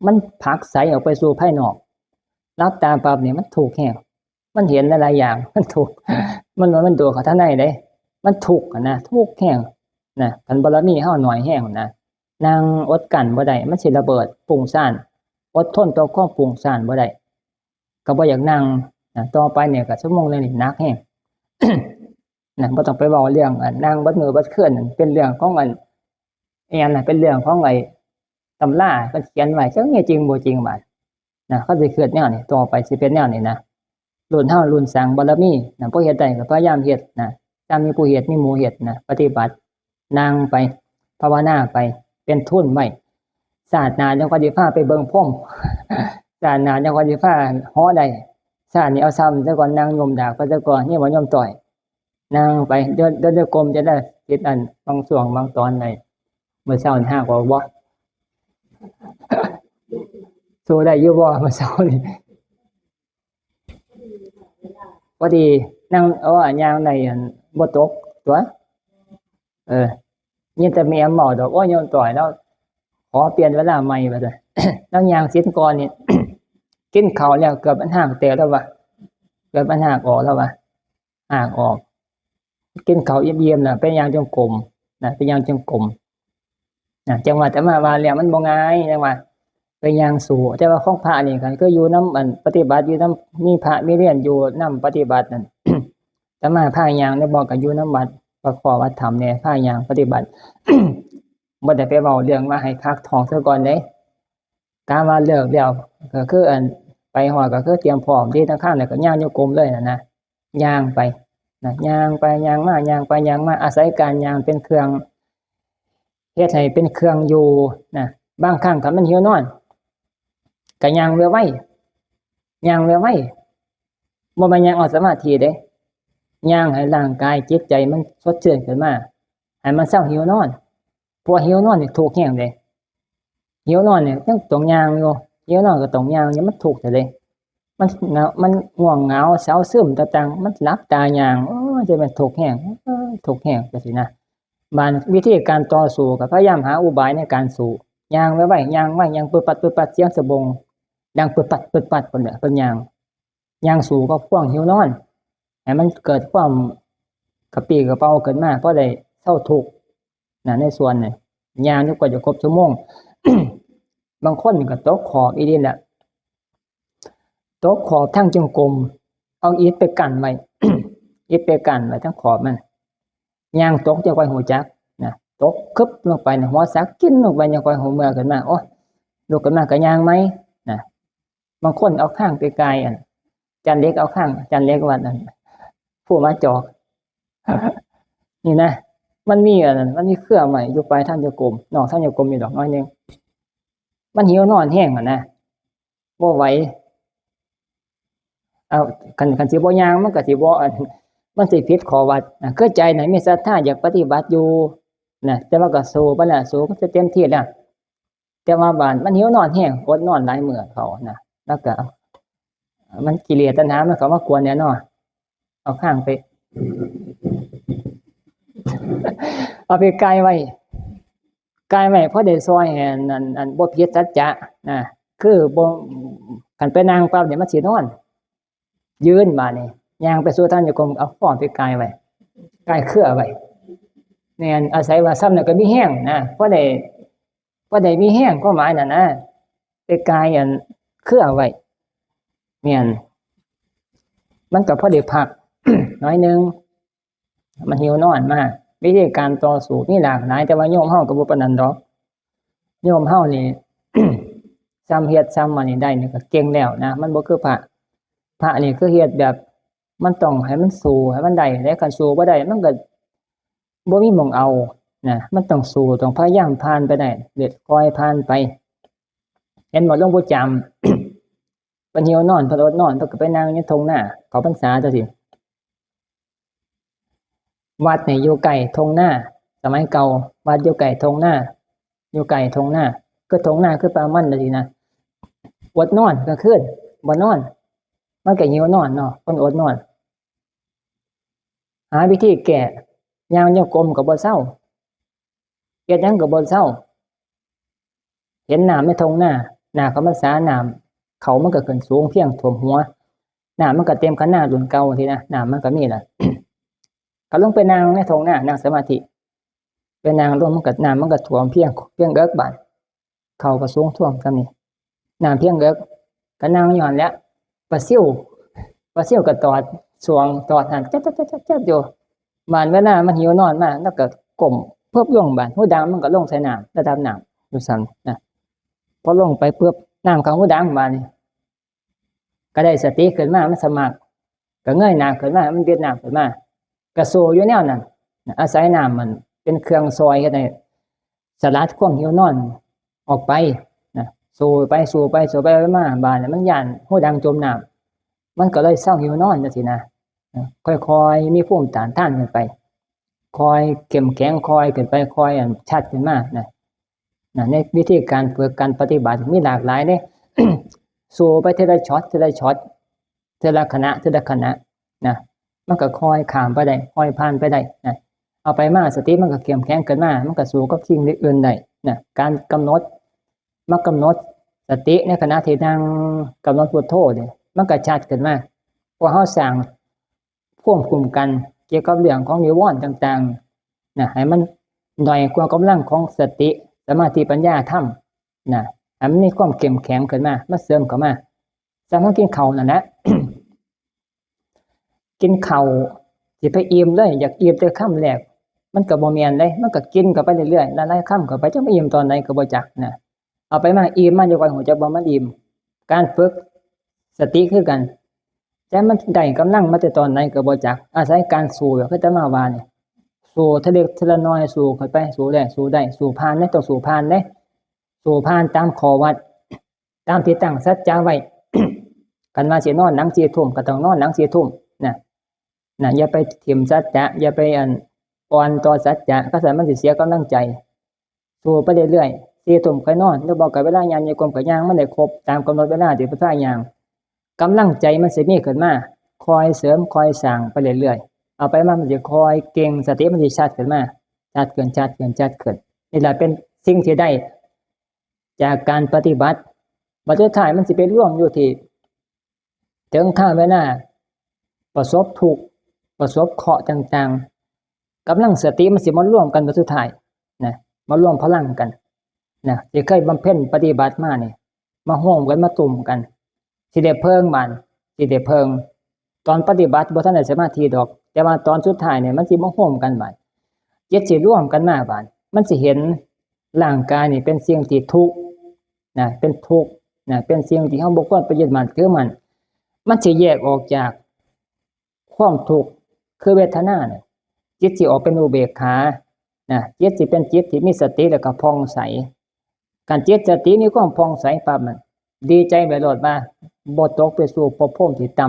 มันผลักไสออกไปสู่ภายนอก หลับตาปั๊บเนี่ยมันทุกข์แฮง มันเห็นหลายๆอย่าง มันทุกข์ มันว่ามันโดดเข้าทางในเด้ มันทุกข์หั้นนะ ทุกข์แฮงนะ คันบารมีเฮาน้อยแฮงนะ นั่งอดกั้นบ่ได้ มันสิระเบิด ฟุ้งซ่าน อดทนต่อความฟุ้งซ่านบ่ได้ ก็บ่อยากนั่งนะ ต่อไปเนี่ยก็ชั่วโมงหนึ่งนี่หนักแฮง นะ บ่ต้องไปเว้าเรื่อง อัน นั่งเบิดมื้อเบิดคืนนั่น เป็นเรื่องของ อัน อิหยังนะ เป็นเรื่องของไอ้ตำราเพิ่นเขียนไว้ จักมีจริงบ่จริงบาด นะ เขาสิคิดแนวนี้ ต่อไปสิเป็นแนวนี้นะ รุ่นเฮารุ่นสร้างบารมีนะ พอเฮ็ดได้ก็พยายามเฮ็ดนะ ตามมีผู้เฮ็ด มีหมู่เฮ็ดนะ ปฏิบัติ นั่งไป ภาวนาไป เป็นทุนไว้ ชาติหน้าจั่งค่อยสิพาไปเบิ่งพรหม ชาติหน้าจั่งค่อยสิพาเหาะได้ ชาตินี้เอาซ้ำซะก่อน นั่งยมดากไปซะก่อน นี่บ่ยอมต่อย นั่งไป เดิน เดินจงกรมจะได้ เฮ็ดอัน บางช่วงบางตอนได้ มื้อเช้านี่หากออกบ่ สู้ได้อยู่บ่ มื้อเช้านี่ พอดีนั่ง เออ ย่างได้อัน บ่ตกตั๊ว เออ ยินแต่แม่เว้าดอก โอ้ย โยมต่อยแล้ว ขอเปลี่ยนเวลาใหม่ว่าซั่น แล้วย่างศีลก่อนนี่ กินข้าวแล้วเกือบมันหากแตกแล้ววะ เกือบมันหากออกแล้ววะ หากออก กินข้าวอิ่มๆแล้วไปย่างจงกรมนะ ไปย่างจงกรมนะ จั่งว่าอาตมาว่าแล้วมันบ่ง่าย จั่งว่าไปย่างสู้ แต่ว่าของพระนี่ก็คืออยู่นำ อัน ปฏิบัติอยู่นำ มีพระมีเณรอยู่นำปฏิบัตินั่น อาตมาพาย่างได้บ่ ก็อยู่นำวัด วัดข้อวัดธรรมแน่ พาย่างปฏิบัติ บ่ได้ไปเว้าเรื่องว่าให้พักท้องซะก่อนเด้ กะว่าเลิกแล้วก็คือ อัน ไปฮอดก็คือเตรียมพร้อมที่ธนาคาร แล้วก็ย่างจงกรมเลยน่ะนะ ย่างไปนะ ย่างไปย่างมา ย่างไปย่างมา อาศัยการย่างเป็นเครื่อง เฮ็ดให้เป็นเครื่องอยู่นะ บางครั้งคันมันหิวนอน ก็ย่างไวๆ ย่างไวๆ บ่แม่นย่างเอาสมาธิเด้ ย่างให้ร่างกายจิตใจมันสดชื่นขึ้นมา ให้มันเซาหิวนอน เพราะว่าหิวนอนนี่ทุกข์แฮงเด้ หิวนอนนี่ยังต้องย่างอยู่ หิวนอนก็ต้องย่างอยู่ มันทุกข์แท้เด้ มันเหงา มันง่วงเหงาเซาซึมต่างๆ มันหลับตาย่าง โอ้ย จะเป็นทุกข์แฮง โอ้ย ทุกข์แฮงจั่งซี้นะ บาดวิธีการต่อสู้ก็พยายามหาอุบายในการสู้ ย่างไวๆ ย่างไว ย่างปึ๊ดปัดปึ๊ดปัด เสียงสะบงดังปึ๊ดปัดปึ๊ดปัด เพิ่นน่ะ เพิ่นย่าง ย่างสู้กับความหิวนอน ให้มันเกิดความกระปรี้กระเปร่าขึ้นมา พอได้เซาทุกข์นะ ในส่วนนี้ ย่างอยู่กว่าจะครบชั่วโมง บางคนก็ตกขอบอีหลีแหละ ตกขอบทางจงกรม เอาอิฐไปกั้นไว้ ติดไปกั้นไว้ทั้งขอบมัน ย่างตกจั่งค่อยฮู้จักนะ ตกคึบลงไปเนี่ย หัวสักกินลงไปจั่งค่อยฮู้เมื่อขึ้นมา โอ้ ลุกขึ้นมาก็ย่างใหม่นะ บางคนเอาคางไปก่ายอัน จั่นเหล็ก เอาคางจั่นเหล็กวัดนั่น ผู้มาจอก นี่นะ มันมีอันนั้น มันมีเครือไม้อยู่ปลายทางจงกรม นอกทางจงกรมนี่ดอกน้อยหนึ่ง มันหิวนอนแฮงอะนะ บ่ไหว เอา คัน คันสิบ่ย่าง มันก็สิบ่อัน มันสิผิดข้อวัดนะ คือใจน่ะมีศรัทธาอยากปฏิบัติอยู่นะ แต่ว่าก็สู้ไปแล้ว สู้ก็จะเต็มที่แล้ว แต่ว่าบาดมันหิวนอนแฮง อดนอนหลายมื้อเขานะ แล้วก็ มันกิเลสตัณหามันเข้ามากวนแน่นอน เอาคางไป เอาไปก่ายไว้ ก่ายไว้พอได้ซ่อยให้อัน อัน อันบ่ผิดสัจจะนะ คือบ่ คันไปนั่งปั๊บเนี่ยมันสินอน ยืนบาดนี่ ย่างไปสู่ทางจงกรม เอาค้อนไปก่ายไว้ ก่ายเครือไว้ แม่น อาศัยว่าซ่ำนั่นก็มีแฮงนะ พอได้ พอได้มีแฮง ความหมายนั่นนะ ไปก่ายอันเครือไว้ แม่น มันก็พอได้พัก น้อยหนึ่ง มันหิวนอนมา วิธีการต่อสู้มีหลากหลาย แต่ว่าโยมเฮาก็บ่ปานนั้นดอก โยมเฮานี่ ซ่ำเฮ็ดซ่ำมานี่ได้นี่ก็เก่งแล้วนะ มันบ่คือพระ พระนี่คือเฮ็ดแบบ มันต้องให้มันสู้ให้มันได้ แต่คันสู้บ่ได้ มันก็บ่มีหม่องเอานะ มันต้องสู้ ต้องพยายามผ่านไปได้ เด็ดค่อยผ่านไป เห็นบ่ หลวงปู่จาม เพิ่นหิวนอน เพิ่นอดนอน เพิ่นก็ไปนั่งอยู่ท่งนา เข้าพรรษาจั่งซี้ วัดนี่อยู่ใกล้ท่งนา สมัยเก่า วัดอยู่ใกล้ท่งนา อยู่ใกล้ท่งนา คือท่งนาคือป่ามันจั่งซี้นะ อดนอนกลางคืน บ่นอน มันก็หิวนอนเนาะ คนอดนอน หาวิธีแก้ ย่างจงกรมก็บ่เซา เฮ็ดหยังก็บ่เซา เห็นน้ำในท่งนา หน้าเข้าพรรษา น้ำเขามันก็ขึ้นสูงเพียงท่วมหัว น้ำมันก็เต็มคะนารุ่นเก่าซี้นะ น้ำมันก็มีล่ะ ก็ลงไปนั่งในท่งนา นั่งสมาธิ ไปนั่งลง มันก็ น้ำมันก็ท่วมเพียง เพียงเอิกบาด เขาก็สูงท่วมส่ำนี้ น้ำเพียงเอิก ก็นั่งอยู่หั่นแหละ ปลาซิว ปลาซิวก็ตอดสวง ตอดหั้น จัดๆๆๆอยู่ บาดเวลามันหิวนอนมา แล้วก็ก้มเพิบลง บาดหูดังมันก็ลงใส่น้ำ ระดับน้ำอยู่ซั่นนะ พอลงไปปุ๊บ น้ำเข้าหูดัง บาดนี้ ก็ได้สติขึ้นมา มันสมัคร ก็เงยหน้าขึ้นมา มันเวียดนามขึ้นมา ก็สู้อยู่แนวนั้นนะ อาศัยน้ำมันเป็นเครื่องซ่อยเฮ็ดให้สลัดความหิวนอนออกไปนะ สู้ไป สู้ไป สู้ไปมา บาดนี้มันย้านหูดังจมน้ำ มันก็เลยเซาหิวนอนจั่งซี้นะ นะ ค่อยๆ มีภูมิต้านทานขึ้นไป ค่อยเข้มแข็ง ค่อยขึ้นไป ค่อยอันชัดขึ้นมานะ นะ ในวิธีการฝึกการปฏิบัติมีหลากหลายเด้ สู้ไปทีละช็อต ทีละช็อต ทีละขณะ ทีละขณะนะ มันก็ค่อยข้ามไปได้ ค่อยผ่านไปได้นะ เอาไปมาสติมันก็เข้มแข็งขึ้นมา มันก็สู้กับสิ่งอื่นได้นะ การกำหนด มากำหนดสติในขณะที่นั่งกำหนดพุทโธเนี่ย มันก็ชัดขึ้นมา เพราะเราสร้างภูมิคุ้มกันเกี่ยวกับเรื่องของนิวรณ์ต่างๆ นะ ให้มันน้อยกว่ากำลังของสติ สมาธิ ปัญญา ธรรม นะ ให้มันมีความเข้มแข็งขึ้นมา มันเสริมเข้ามา สำหรับกินข้าวนั่นแหละ กินข้าวสิไปอิ่มเลย อยากอิ่มแต่คำแรก มันก็บ่แม่นเด้ มันก็กินเข้าไปเรื่อยๆ หลายๆคำเข้าไป จักมันอิ่มตอนไหนก็บ่จักนะ เอาไปมาอิ่มมาอยู่ก่อน ฮู้จักว่ามันอิ่ม การฝึกสติคือกัน แต่มันได้กำลังมาแต่ตอนไหนก็บ่จัก อาศัยการสู้ แบบคืออาตมาว่านี่ สู้ทีละเล็กทีละน้อย สู้เข้าไป สู้ได้ สู้ได้ สู้ผ่านเด้ ต้องสู้ผ่านเด้ สู้ผ่านตามข้อวัด ตามที่ตั้งสัจจะไว้ คันว่าสินอนหลังสี่ทุ่ม ก็ต้องนอนหลังสี่ทุ่มนะ นะ อย่าไปถิ่มสัจจะ อย่าไปอัน อ่อนต่อสัจจะ คันซั้นมันสิเสียกำลังใจ สู้ไปเรื่อยๆ สี่ทุ่มค่อยนอน หรือบ่ก็เวลาย่างจงกรมก็ย่างมันได้ครบตามกำหนดเวลาที่เพิ่นพาย่าง กำลังใจมันสิมีขึ้นมา คอยเสริม คอยสร้างไปเรื่อยๆ เอาไปมามันสิคอยเก่ง สติมันสิชัดขึ้นมา ชัดขึ้น ชัดขึ้น ชัดขึ้น นี่แหละเป็นสิ่งที่ได้จากการปฏิบัติ บัดสุดท้ายมันสิไปรวมอยู่ที่ ถึงคราวเวลาประสบทุกข์ ประสบเคราะห์ต่างๆ กำลังสติมันสิมารวมกันบัดสุดท้ายนะ มารวมพลังกันนะ ที่เคยบำเพ็ญปฏิบัติมานี่ มาโฮมกัน มาตุ้มกัน สิได้เพิ่งบาด สิได้เพิ่ง ตอนปฏิบัติบ่ทันได้สมาธิดอก แต่ว่าตอนสุดท้ายเนี่ยมันสิมาโฮมกันบาด จิตสิรวมกันมาบาด มันสิเห็นร่างกายนี่เป็นสิ่งที่ทุกข์นะ เป็นทุกข์นะ เป็นสิ่งที่เราบ่ควรไปยึดมั่นถือมั่น มันสิแยกออกจากความทุกข์คือเวทนาเนี่ย จิตสิออกเป็นอุเบกขานะ จิตสิเป็นจิตที่มีสติแล้วก็ผ่องใส การจิตสติมีความผ่องใสปั๊บมันดีใจไปโลดว่าบ่ตกไปสู่ภพภูมิที่ต่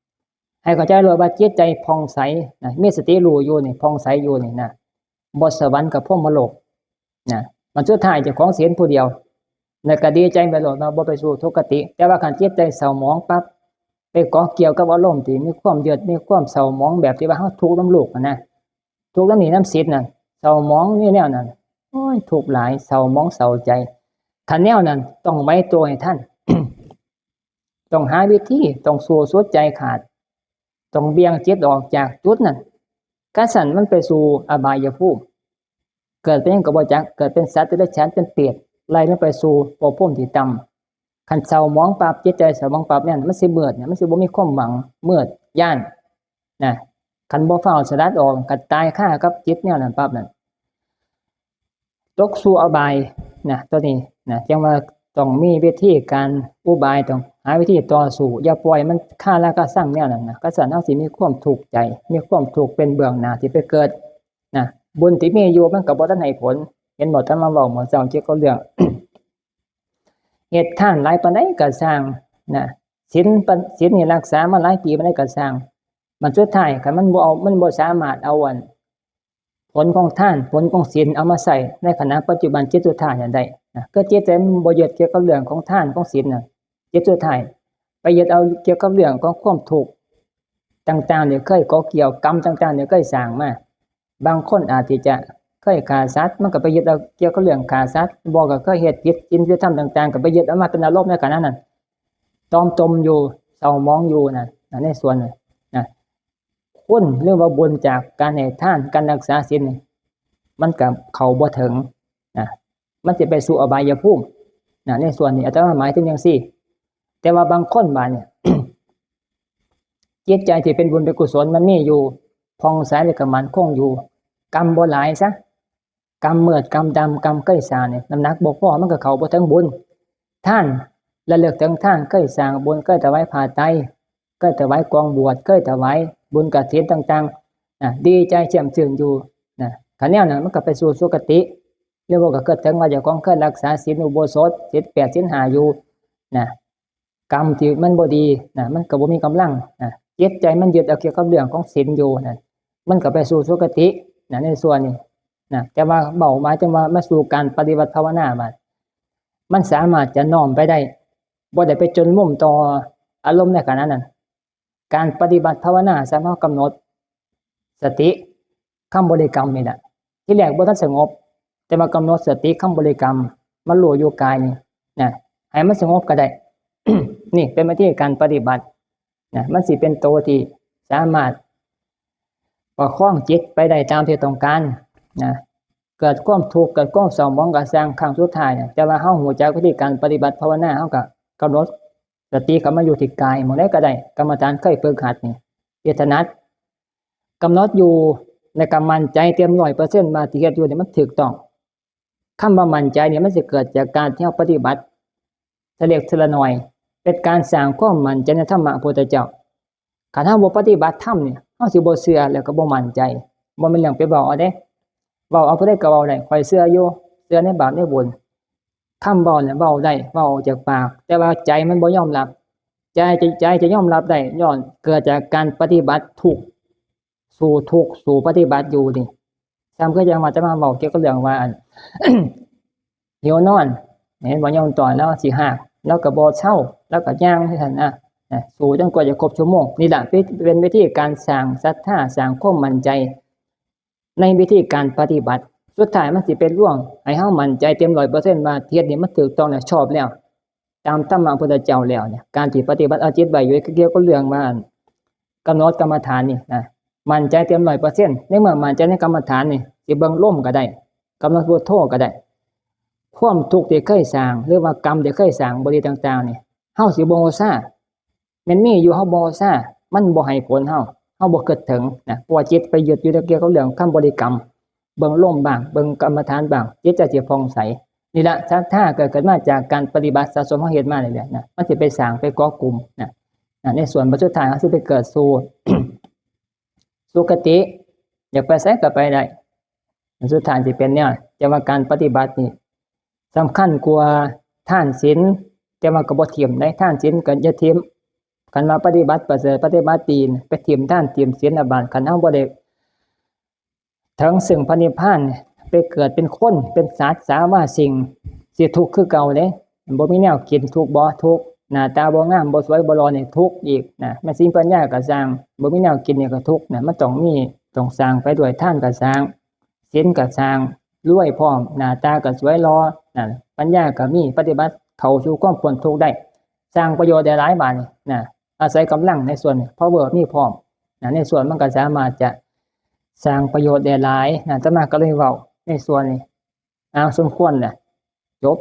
ำ ให้เข้าใจโลดว่าจิตใจผ่องใสนะ มีสติรู้อยู่นี่ ผ่องใสอยู่นี่นะ บ่สวรรค์กับพรหมโลกนะ มันสุดท้ายเจ้าของศีลผู้เดียว แล้วก็ดีใจไปโลดว่าบ่ไปสู่ทุกขติ แต่ว่าคันจิตใจเศร้าหมองปั๊บ ไปเกาะเกี่ยวกับอารมณ์ที่มีความยึด มีความเศร้าหมองแบบที่ว่าเราทุกข์นำลูกหั้นนะ ทุกข์นำหนี้นำสินนั่น เศร้าหมองนี่แนวนั้น โอ้ย ทุกข์หลาย เศร้าหมองเศร้าใจ คันแนวนั้นต้องไหวตัวให้ทัน ต้องหาวิธี ต้องสู้สุดใจขาด ต้องเบี่ยงจิตออกจากจุดนั้น คันซั้นมันไปสู่อบายภูมิ เกิดเป็นหยังก็บ่จัก เกิดเป็นสัตว์เดรัจฉาน เป็นเปรต ไล่ลงไปสู่ภพภูมิที่ต่ำ คันเศร้าหมองปั๊บ จิตใจเศร้าหมองปั๊บเนี่ย มันสิมืดเนี่ย มันสิบ่มีความหวัง มืด ย้านนะ คันบ่ฟ้าวสลัดออก ก็ตายคากับจิตแนวนั้นปั๊บนั่น ตกสู่อบายนะ ตัวนี้นะ จั่งว่าต้องมีวิธีการอุบาย ต้องหาวิธีต่อสู้ อย่าปล่อยมันคาราคาซังแนวนั้นนะ คันซั้นเราสิมีความทุกข์ใจ มีความทุกข์เป็นเบื้องหน้าที่ไปเกิดนะ บุญที่มีอยู่มันก็บ่ทันให้ผล เห็นบ่ อาตมาเว้าเมื่อเช้าเกี่ยวกับเรื่อง เฮ็ดทานหลายปานใดก็ซ่างนะ ศีลปาน ศีลนี่รักษามาหลายปีปานใดก็ซ่าง มันสุดท้ายคันมันบ่เอา มันบ่สามารถเอาอัน ผลของทาน ผลของศีลเอามาใช้ในขณะปัจจุบันจิตสุดท้ายนั้นได้นะ คือจิตใจมันบ่ยึดเกี่ยวกับเรื่องของทานของศีลน่ะ จิตสุดท้ายไปยึดเอาเกี่ยวกับเรื่องของความทุกข์ต่างๆ ที่เคยเกาะเกี่ยว กรรมต่างๆ ที่เคยสร้างมา บางคนอาจที่จะเคยฆ่าสัตว์ มันก็ไปยึดเอาเกี่ยวกับเรื่องฆ่าสัตว์ บ่ก็เคยเฮ็ดผิดศีลธรรมต่างๆ ก็ไปยึดเอามาเป็นอารมณ์ในขณะนั้น ตอมตมอยู่ เศร้าหมองอยู่นะ นะ ในส่วนนั้นนะ คุณหรือว่าบุญจากการให้ทาน การรักษาศีลนี่ มันก็เข้าบ่ถึงนะ มันสิไปสู่อบายภูมินะ ในส่วนนี้อาตมาหมายถึงจั่งซี้ แต่ว่าบางคนบาดเนี่ย จิตใจที่เป็นบุญเป็นกุศลมันมีอยู่ ผ่องใสและก็มั่นคงอยู่ กรรมบ่หลายซะ กรรมมืด กรรมดำ กรรมเคยสร้างเนี่ย น้ำหนักบ่พอ มันก็เข้าบ่ถึงบุญ ทาน ระลึกถึงทาน เคยสร้างบุญ เคยถวายผ้าไตร เคยถวายกองบวช เคยถวายบุญกฐินต่างๆ นะ ดีใจแจ่มชื่นอยู่นะ คันแนวนั้นมันก็ไปสู่สุคติ หรือว่าก็เกิดถึงว่าเจ้าของเคยรักษาศีลอุโบสถ ศีลแปด ศีลห้าอยู่นะ กรรมที่มันบ่ดีนะ มันก็บ่มีกำลังนะ จิตใจมันยึดเอาเกี่ยวกับเรื่องของศีลอยู่นะ มันก็ไปสู่สุคตินะ ในส่วนนี้นะ แต่ว่าเว้าหมายถึงว่ามาสู่การปฏิบัติภาวนาบาด มันสามารถจะน้อมไปได้ บ่ได้ไปจนมุมต่ออารมณ์ในขณะนั้น การปฏิบัติภาวนาสามารถกำหนดสติ คำบริกรรมนี่แหละ ที่แรกบ่ทันสงบ แต่มากำหนดสติ คำบริกรรม มันรู้อยู่กายนี่นะ ให้มันสงบก็ได้ นี่เป็นวิธีการปฏิบัตินะ มันสิเป็นตัวที่สามารถประคองจิตไปได้ตามที่ต้องการนะ เกิดความทุกข์ เกิดความเศร้าหมองก็ซ่างครั้งสุดท้ายเนี่ย แต่ว่าเฮารู้จักวิธีการปฏิบัติภาวนา เฮาก็กำหนดสติเข้ามาอยู่ที่กาย หม่องใดก็ได้ กรรมฐานเคยฝึกหัดนี่ ที่ถนัด กำหนดอยู่ แล้วก็มั่นใจเต็มร้อยเปอร์เซ็นต์ว่าที่เฮ็ดอยู่นี่มันถูกต้อง คำว่ามั่นใจนี่มันสิเกิดจากการที่เฮาปฏิบัติ ทีละเล็กทีละน้อย เป็นการสร้างความมั่นใจในธรรมะพระพุทธเจ้า คันเฮาบ่ปฏิบัติธรรมนี่ เฮาสิบ่เชื่อแล้วก็บ่มั่นใจ บ่แม่นเรื่องไปเว้าเอาเด้ เว้าเอาผู้ใดก็เว้าได้ ข้อยเชื่ออยู่ เชื่อในบาปในบุญ คำเว้าเนี่ยเว้าได้ เว้าออกจากปาก แต่ว่าใจมันบ่ยอมรับ ใจจะ ใจจะยอมรับได้ ย้อนเกิดจากการปฏิบัติทุกข์ สู้ทุกข์ สู้ปฏิบัติอยู่นี่ ซ้ำคือจั่งว่าอาตมาเว้าเกี่ยวกับเรื่องว่าอัน หิวนอน เห็นบ่ ยามตอนลาวสิฮาก ลาวก็บ่เซา ลาวก็ย่างจั่งซั้นนะ นะ สู้จนกว่าจะครบชั่วโมง นี่ล่ะเป็น เป็นวิธีการสร้างศรัทธา สร้างความมั่นใจ ในวิธีการปฏิบัติ สุดท้ายมันสิเป็นลวงให้เฮามั่นใจเต็มร้อยเปอร์เซ็นต์ว่าเฮ็ดนี่มันถูกต้องแล้ว ชอบแล้ว ตามธรรมะพุทธเจ้าแล้วเนี่ย การที่ปฏิบัติเอาจิตไว้อยู่เกี่ยวกับเรื่องว่า กำหนดกรรมฐานนี่นะ มั่นใจเต็มร้อยเปอร์เซ็นต์ ในเมื่อมั่นใจในกรรมฐานนี่ สิเบิ่งลมก็ได้ กำหนดพุทโธก็ได้ ความทุกข์ที่เคยสร้าง หรือว่ากรรมที่เคยสร้างบ่ดีต่างๆ นี่ เฮาสิบ่ฮู้ซา แม่นมีอยู่ เฮาบ่ซา มันบ่ให้ผลเฮา เฮาบ่คิดถึงนะ เพราะว่าจิตไปยึดอยู่เกี่ยวกับเรื่องคำบริกรรม เบิ่งลมบ้าง เบิ่งกรรมฐานบ้าง จิตจะสิผ่องใส นี่ละศรัทธาเกิดขึ้นมาจากการปฏิบัติสะสมเฮาเฮ็ดมาเรื่อยๆนะ มันสิไปสร้างไปก่อกลุ่มนะนะ ในส่วนบทสุดท้ายเฮาสิไปเกิดสู่ สุคติ อยากไปไสก็ไปได้ สุดท้ายสิเป็นแนว แต่ว่าการปฏิบัตินี่สำคัญกว่าทานศีล แต่ว่าก็บ่ถิ่มได้ ทานศีลก็อย่าถิ่ม คันว่าปฏิบัติประเสริฐปฏิบัติดี ไปถิ่มทานถิ่มศีลละบาด คันเฮาบ่ได้ถึงซึ่งพระนิพพาน ไปเกิดเป็นคน เป็นสัตว์ สาว่าสิ่ง สิทุกข์คือเก่าเด้ บ่มีแนวกิน ทุกข์บ่ ทุกข์ หน้าตาบ่งาม บ่สวย บ่หล่อนี่ทุกข์อีกนะ แม่นศีลปัญญาก็สร้าง บ่มีแนวกินนี่ก็ทุกข์นะ มันต้องมี ต้องสร้างไปด้วย ทานก็สร้าง ศีลก็สร้าง รวยพร้อม หน้าตาก็สวยหล่อนะ ปัญญาก็มี ปฏิบัติเข้าสู่ความพ้นทุกข์ได้ สร้างประโยชน์ได้หลายบาดนี่นะ อาศัยกำลังในส่วนนี้ power มีพร้อมนะ ในส่วนมันก็สามารถจะสร้างประโยชน์ได้หลายนะ อาตมาก็เลยเว้าในส่วนนี้ เอา สมควรแหละ จบ